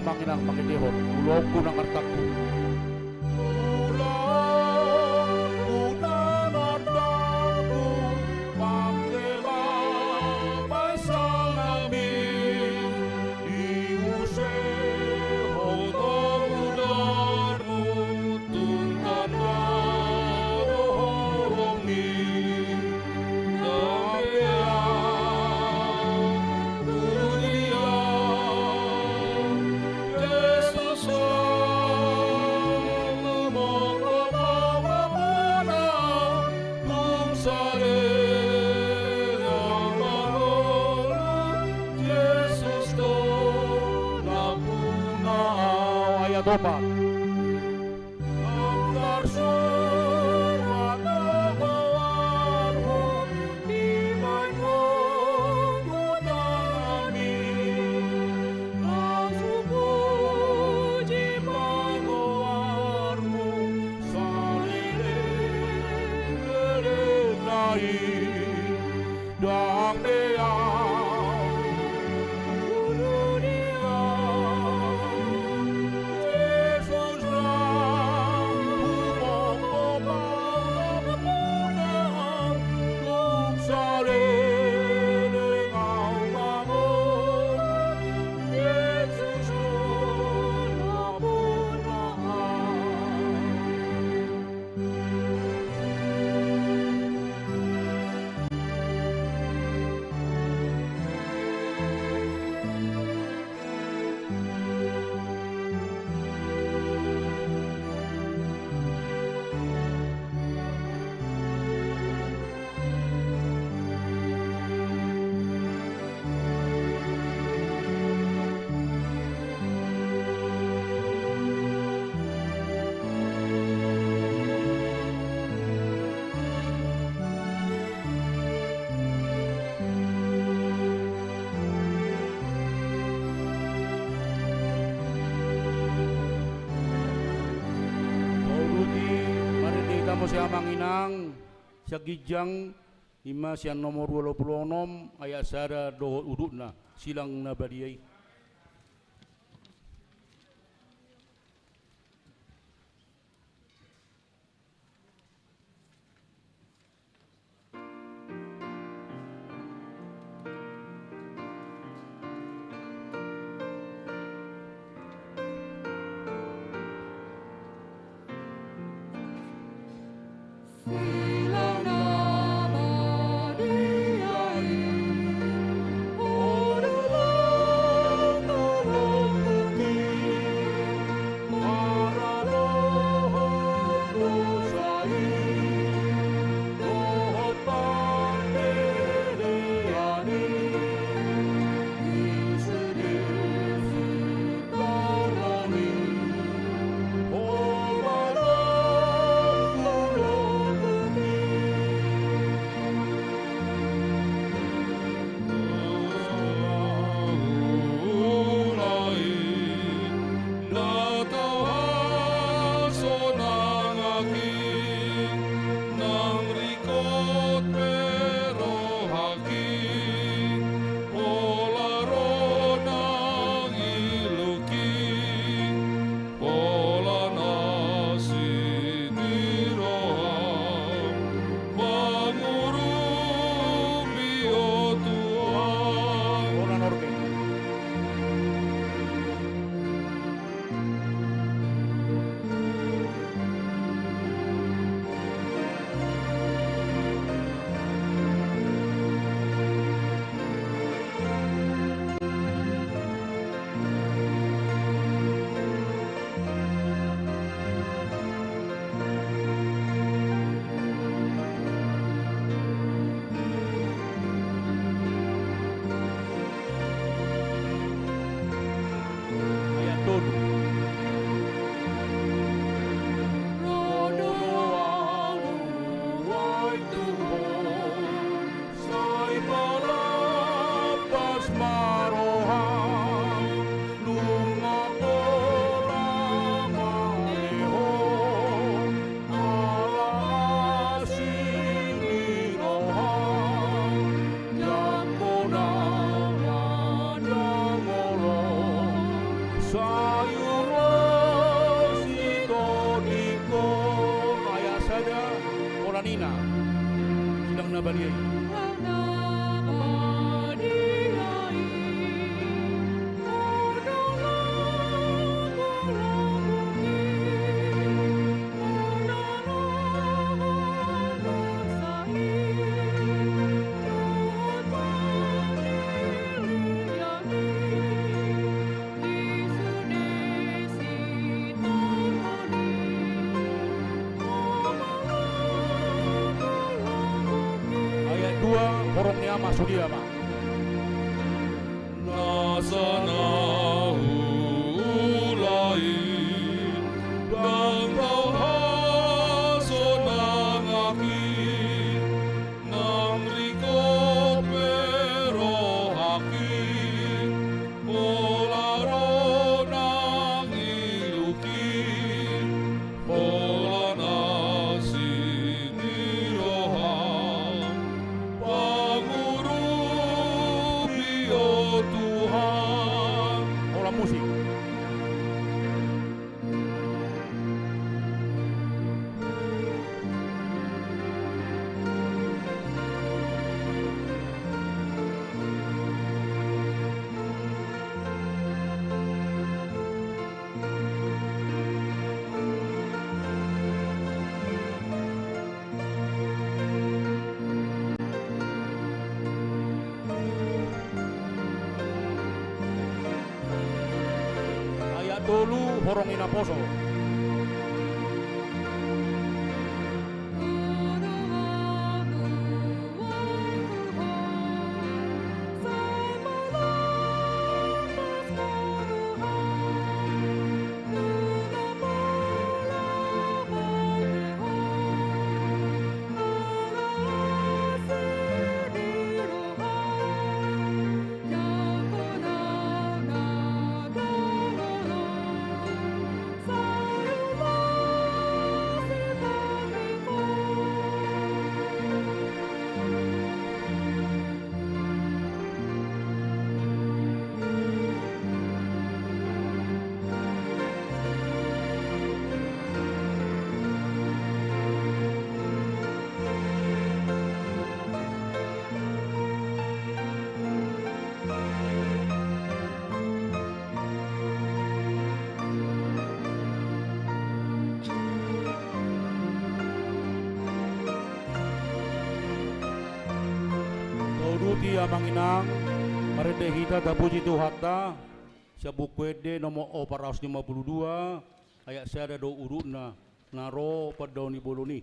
Amang inang, mangetehon ulaonku nang artangku. Ulaonku nang artangku, pangkeba pasalami, iusehon ho mudarmu, tung tanda do horongmi. Ayat opat. Nang tarsurat do goarmu, dibaen ho tu tanganmi, langsung puji ma goarmu, saleleng lelengna i. Ndang be ahu ulu ni ahu, Jesus, na humongkop ahu, na puna ahu, tung saleleng ahu mangolu, Jesus, na puna ahu. Tauduti marende hita muse amang inang, sian ginjang, ima sian nomor ualu pulu onom, ayat sada dohot udutna, silang na badia i. Badia i. Ayat dua, horong ni ama sude ma. Nasa na huula i, ndang tau hasonangan i, nang ringkot pe rohangki, pola ro nang ilungki, pola na sini roha, pangurupi o Tuhan. Holan musik. Ayat tolu, horong ni naposo. Tauduti amang inang, marende hita tapuji Tuhanta, sian Buku Ende nomor opat ratus lima puluh dua, ayat sada do urutna, na ro pandaon ni bolon i.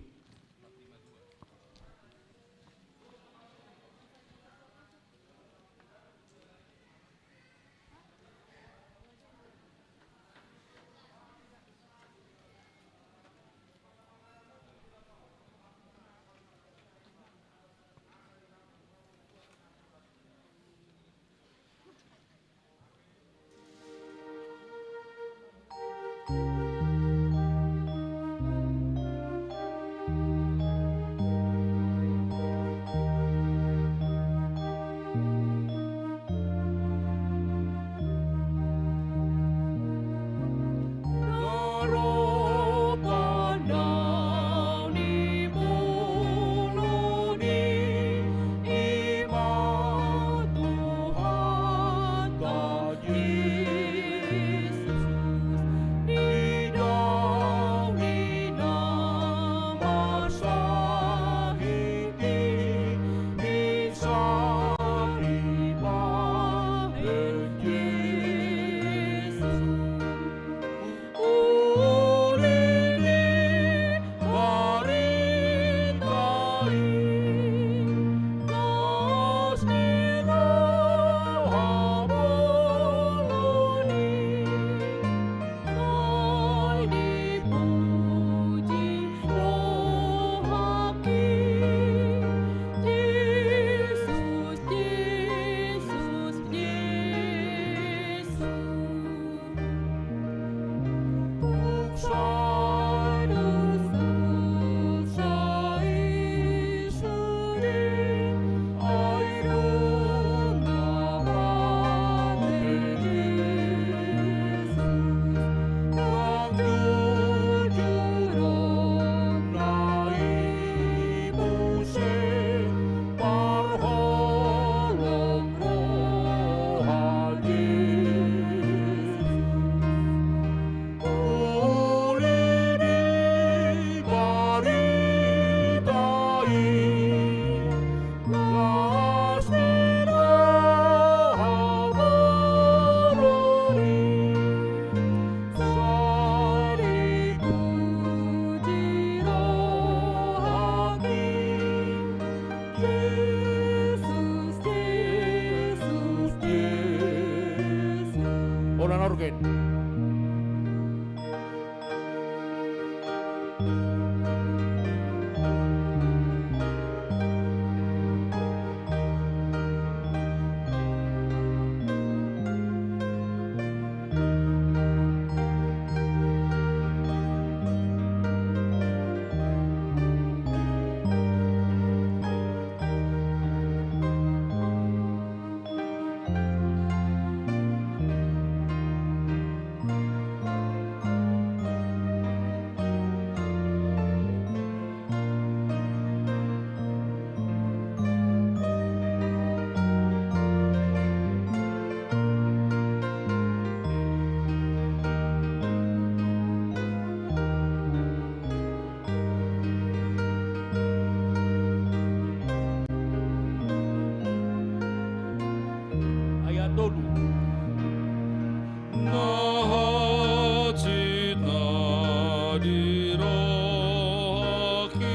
Di rohangki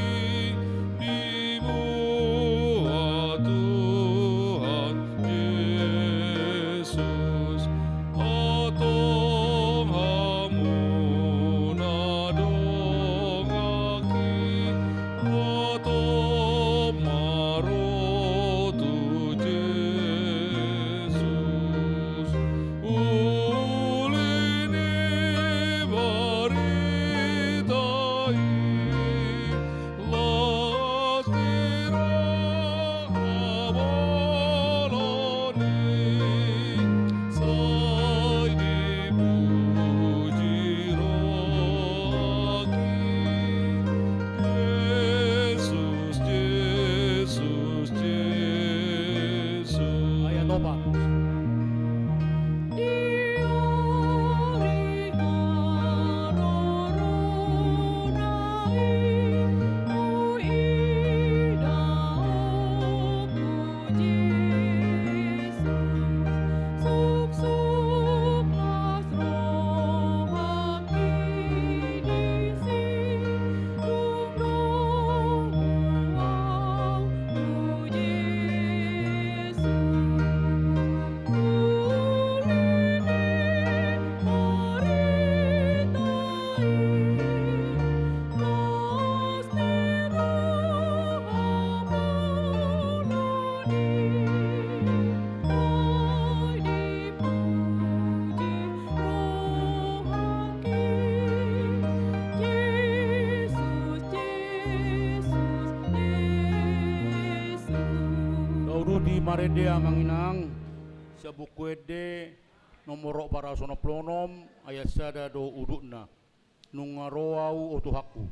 di mua Tuhan Jesus, antong hamu na donganki, hatop ma ro tu Jesus. Uli ni barita i, las ni roha bolon i, sai dipuji rohangki. Jesus, Jesus, Jesus. Ayat opat. Tauduti marende, Amang Inang, sian Buku Ende nomor opat ratus onom pulu onom, ayat sada do udutna. Nunga ro ahu, o Tuhanku.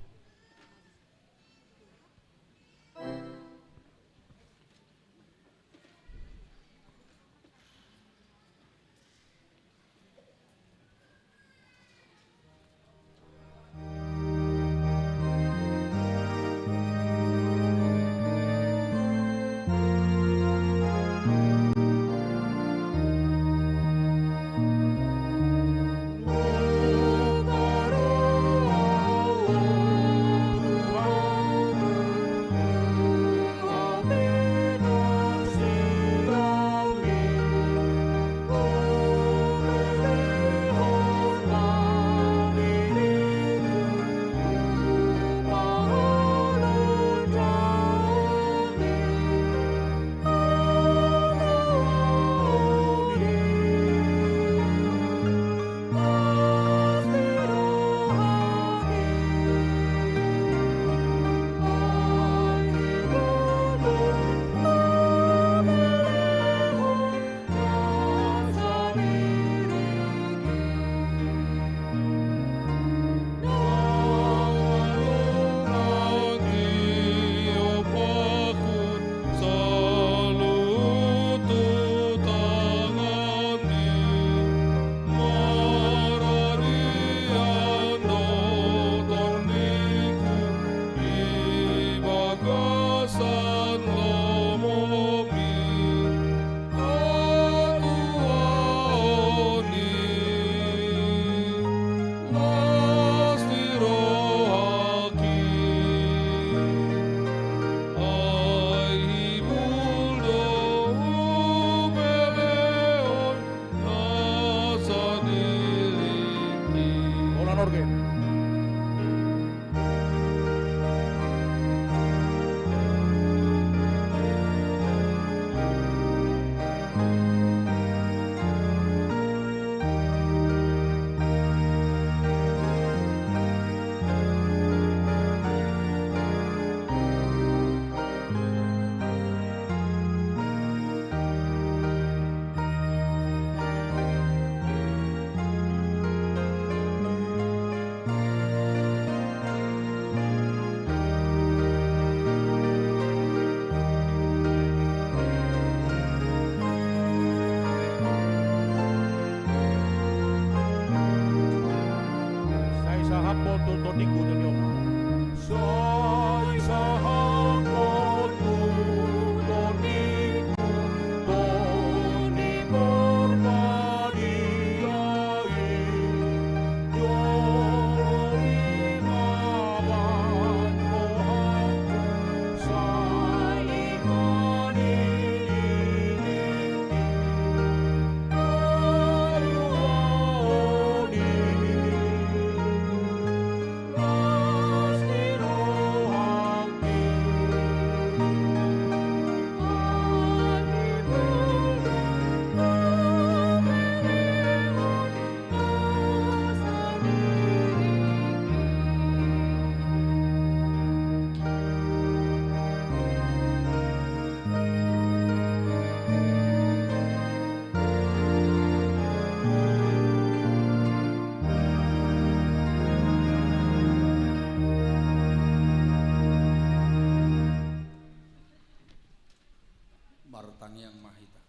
Tangiang ma hita.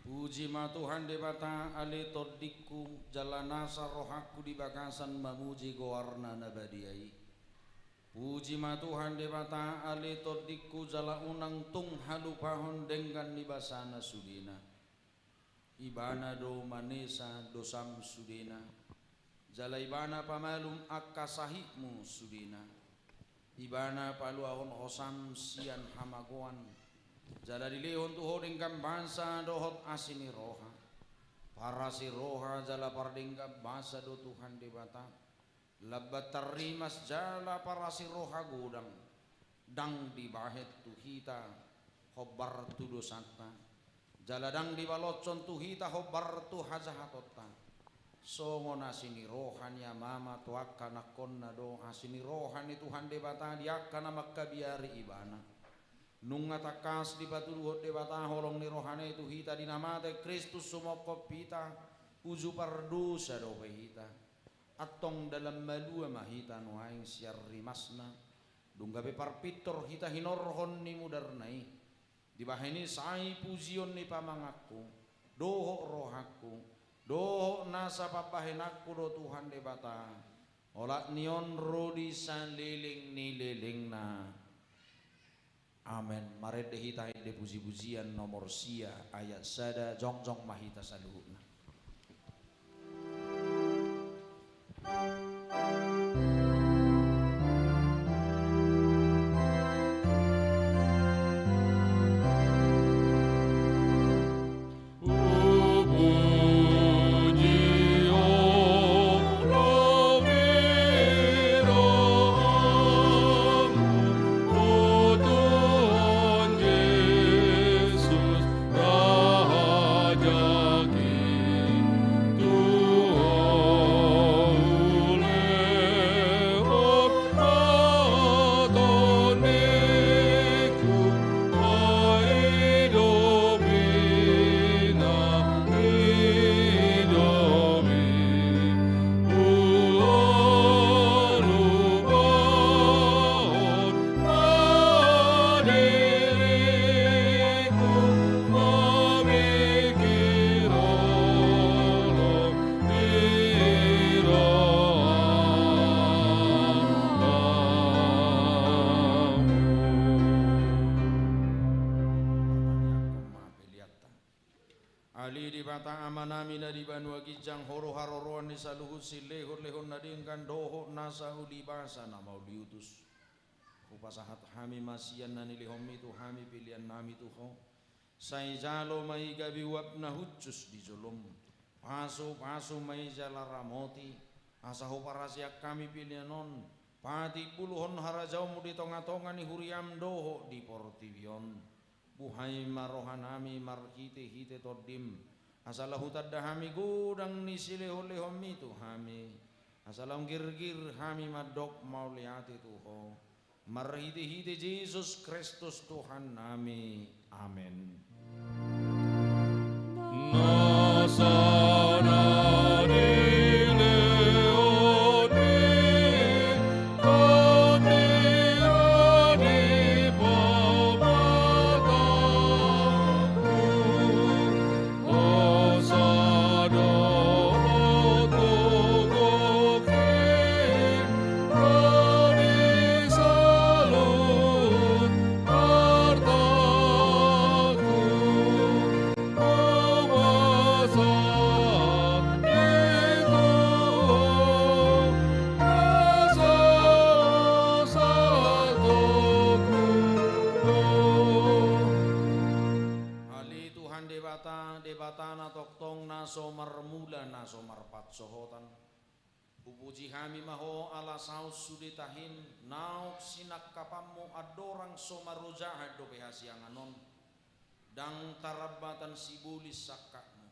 Puji ma Tuhan Debata, ale tondingku, jala nasa rohangku di bagasan mamuji goarna na badia i. Puji ma Tuhan Debata, ale tondingku, jala unang tung halupahon denggan ni basana sudena. Ibana do manesa dosam sudena, jala Ibana pamalum angka sahitmu sudena. Ibana paluahon hosam sian hamagoan, jala dilehon tu ho denggan basa dohot asi ni roha. Parasi roha jala pardenggan basa do Tuhan Debata. Lambat tarrimas jala parasi roha godang, ndang dibahen tu hita hombar tu dosanta, jala ndang dibaloshon tu hita hombar tu hajahatonta. Songon asi ni roha ni amama tu angka anakkonna do asi ni roha ni Tuhan Debata di angka na mangkabiari Ibana. Nunga tangkas dipatuduhon Debata holong ni rohana i tu hita di na mate Kristus sumophop hita, uju pardosa dope hita. Antong dalan malua ma hita nuaeng sian rimasna, dung gabe parpintor hita hinorhon ni mudarna i. Dibahen i sai pujion ni pamanganku dohot rohangku dohot nasa pambahenanku do Tuhan Debata, olat ni on ro di saleleng ni lelengna. Amen. Marende hita ende pujipujian nomor sia ayat sada, jongjong ma hita saluhutna. Ale Debata Amanami na di banua ginjang, Ho do haroroan ni saluhut silehonlehon na denggan dohot nasa uli basa na mauliutus. Hupasahat hami ma sian na nilehonMi tu hami peleannami tu Ho. Sai jalo ma i gabe uap na hushus di joloM. Pasupasu ma i jala ramoti, asa huparasian hami pelean on patimbulhon harajaonMu di tongatonga ni huriaM dohot di portibi on. Buhai ma rohanami marhitehite TondiM, asa laho hutanda hami godang ni silehonlehonMi tu hami, asa laho girgir hami mandok mauliate tu Ho. Marhitehite Jesus Kristus Tuhannami. Amen. Ale Tuhan Debata, Debata na tongtong na so marmula na so marpansohotan. Hupuji hami ma Ho ala saut sude tahiM, naung sinangkapanMu andorang so marojahan dope hasiangan on. Ndang tarambatan sibolis sangkapMu.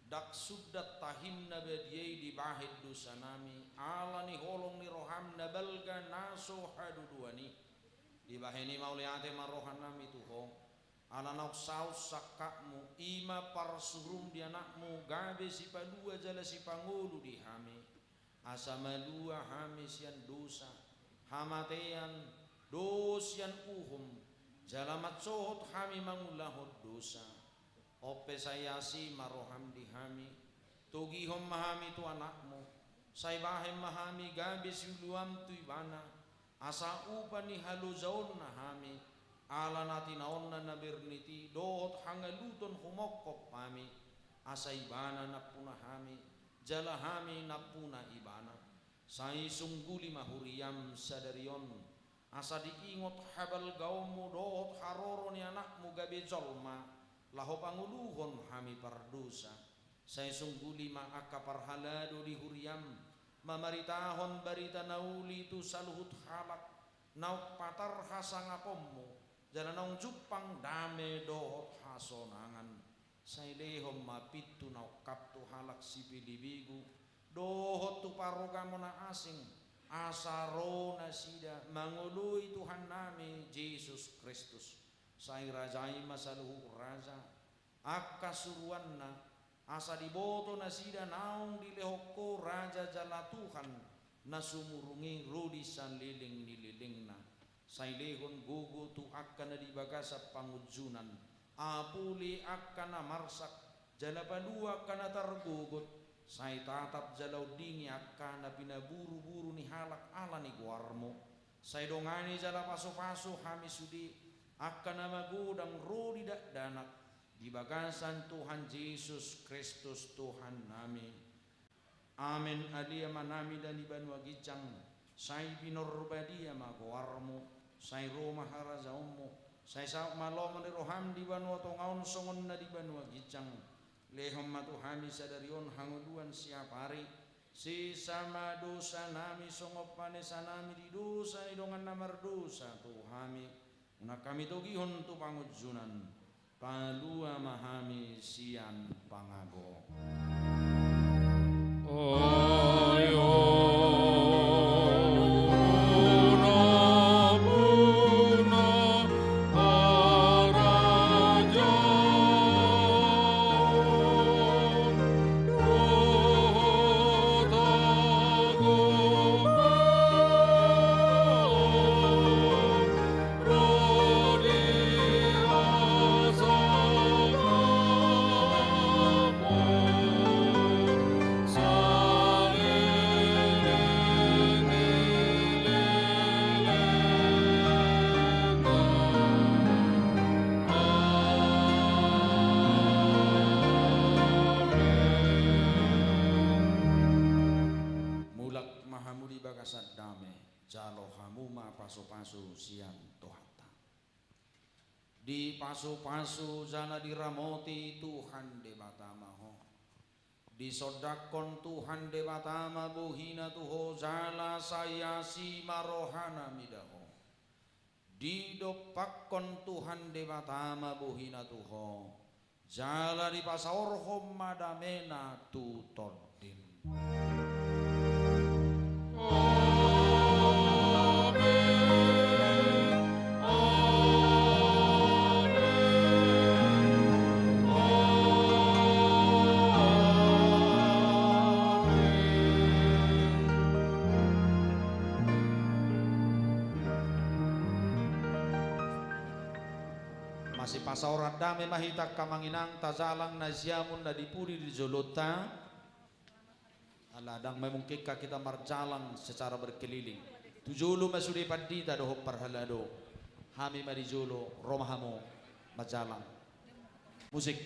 Ndang sundat tahiM na badia i dibahen dosanami, ala ni holong ni rohaM na balga na so haduduan i. Dibahen i mauliate ma rohanami tu Ho. Ala naung saut sangkapMu, i ma parsuruM di AnakMu, gabe sipalua jala sipangolu di hami. Asa malua hami sian dosa, hamatean, dohot sian uhum, jala mansohot hami mangulahon dosa. On pe sai asi ma roham di hami, togihon ma hami tu Anakmu, sai bahen ma hami gabe siuluam tu Ibana, asa upa ni halojaonna hami, ala na tinaonna na bernit i dohot hangaluton humongkop hami, asa Ibana nampuna hami, jala hami nampuna Ibana. Sai sungguli ma huriam sadari on, asa diingot habalgaonmu dohot haroro ni Anakmu gabe jolma, laho pangoluhon hami pardosa. Sai sungguli ma angka parhalado di huriam, mamaritahon barita na uli tu saluhut halak, naung patar hasangaponmu, jala naung jumpang dame dohot hasonangan. Sai lehon ma pintu na ungkap tu halak sipelebegu, dohot tu parugamo na asing, asa ro nasida mangoloi Tuhannami Jesus Kristus. Sai rajai ma saluhut raja, angka suruanna, asa diboto nasida naung dilehon Ho raja jala Tuhan, na sumurung i ro di saleleng ni lelengna. Sai lehon gogo tu angka na di bagasan pangunjunan, apuli angka na marsak, jala palua angka na targogot. Sai tatap jala ondingi angka na pinaburuburu ni halak ala ni goarmu. Sai dongani jala pasupasu hami sude, angka na magodang ro di dakdanak, di bagasan Tuhan Jesus Kristus Tuhannami. Amen. Ale Amanami na di banua ginjang, sai pinarbadia ma goarmu, sai ro ma harajaonmu, sai saut ma lomo ni roham di banua tonga on songon na di banua ginjang. Lehon ma tu hami sadari on hangoluan siapari, sesa ma dosanami songon panesanami di dosa ni dongan na mardosa tu hami. Unang hami togihon tu pangunjunan, palua ma hami sian pangago. Mulak ma hamu di bagasan dame, jalo hamu ma pasupasu sian Tuhanta. Dipasupasu jala diramoti Tuhan Debata ma ho. Disondangkon Tuhan Debata ma bohina tu ho jala sai asi ma rohana mida ho. Didompakkon Tuhan Debata ma bohina tu ho, jala dipasaorhon ma damena tu tondim. Amen. Amen. Amen. Masipasaoran dame ma hita angka amang inang, tajalang na siamun na di pudi di jolonta. Ala ndang memungkinkan kita marjalang secara berkeliling. Tu jolo ma sude pandita dohot parhalado. Hami ma di jolo, ro ma hamu marjalang. Musik.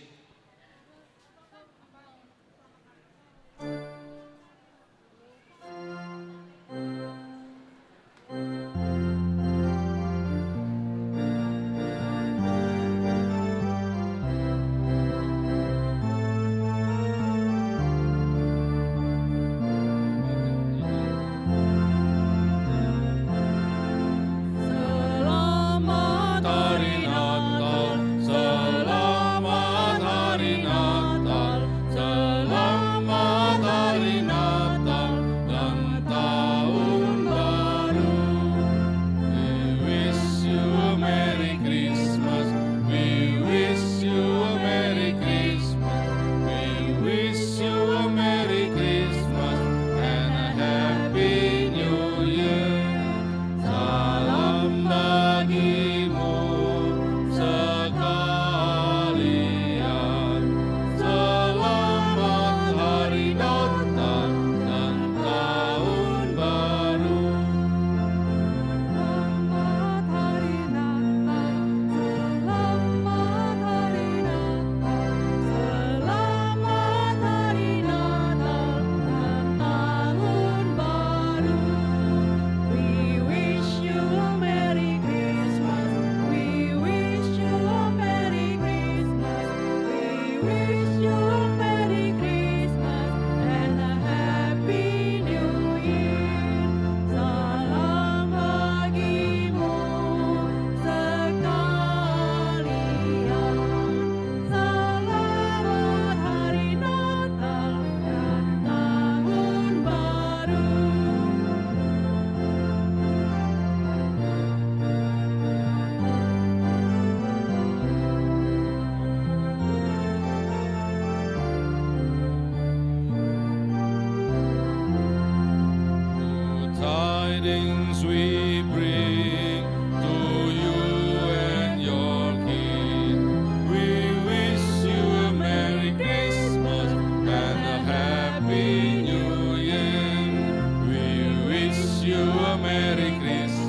Greetings we bring to you and your kin. We wish you a Merry Christmas and a Happy New Year. We wish you a Merry Christmas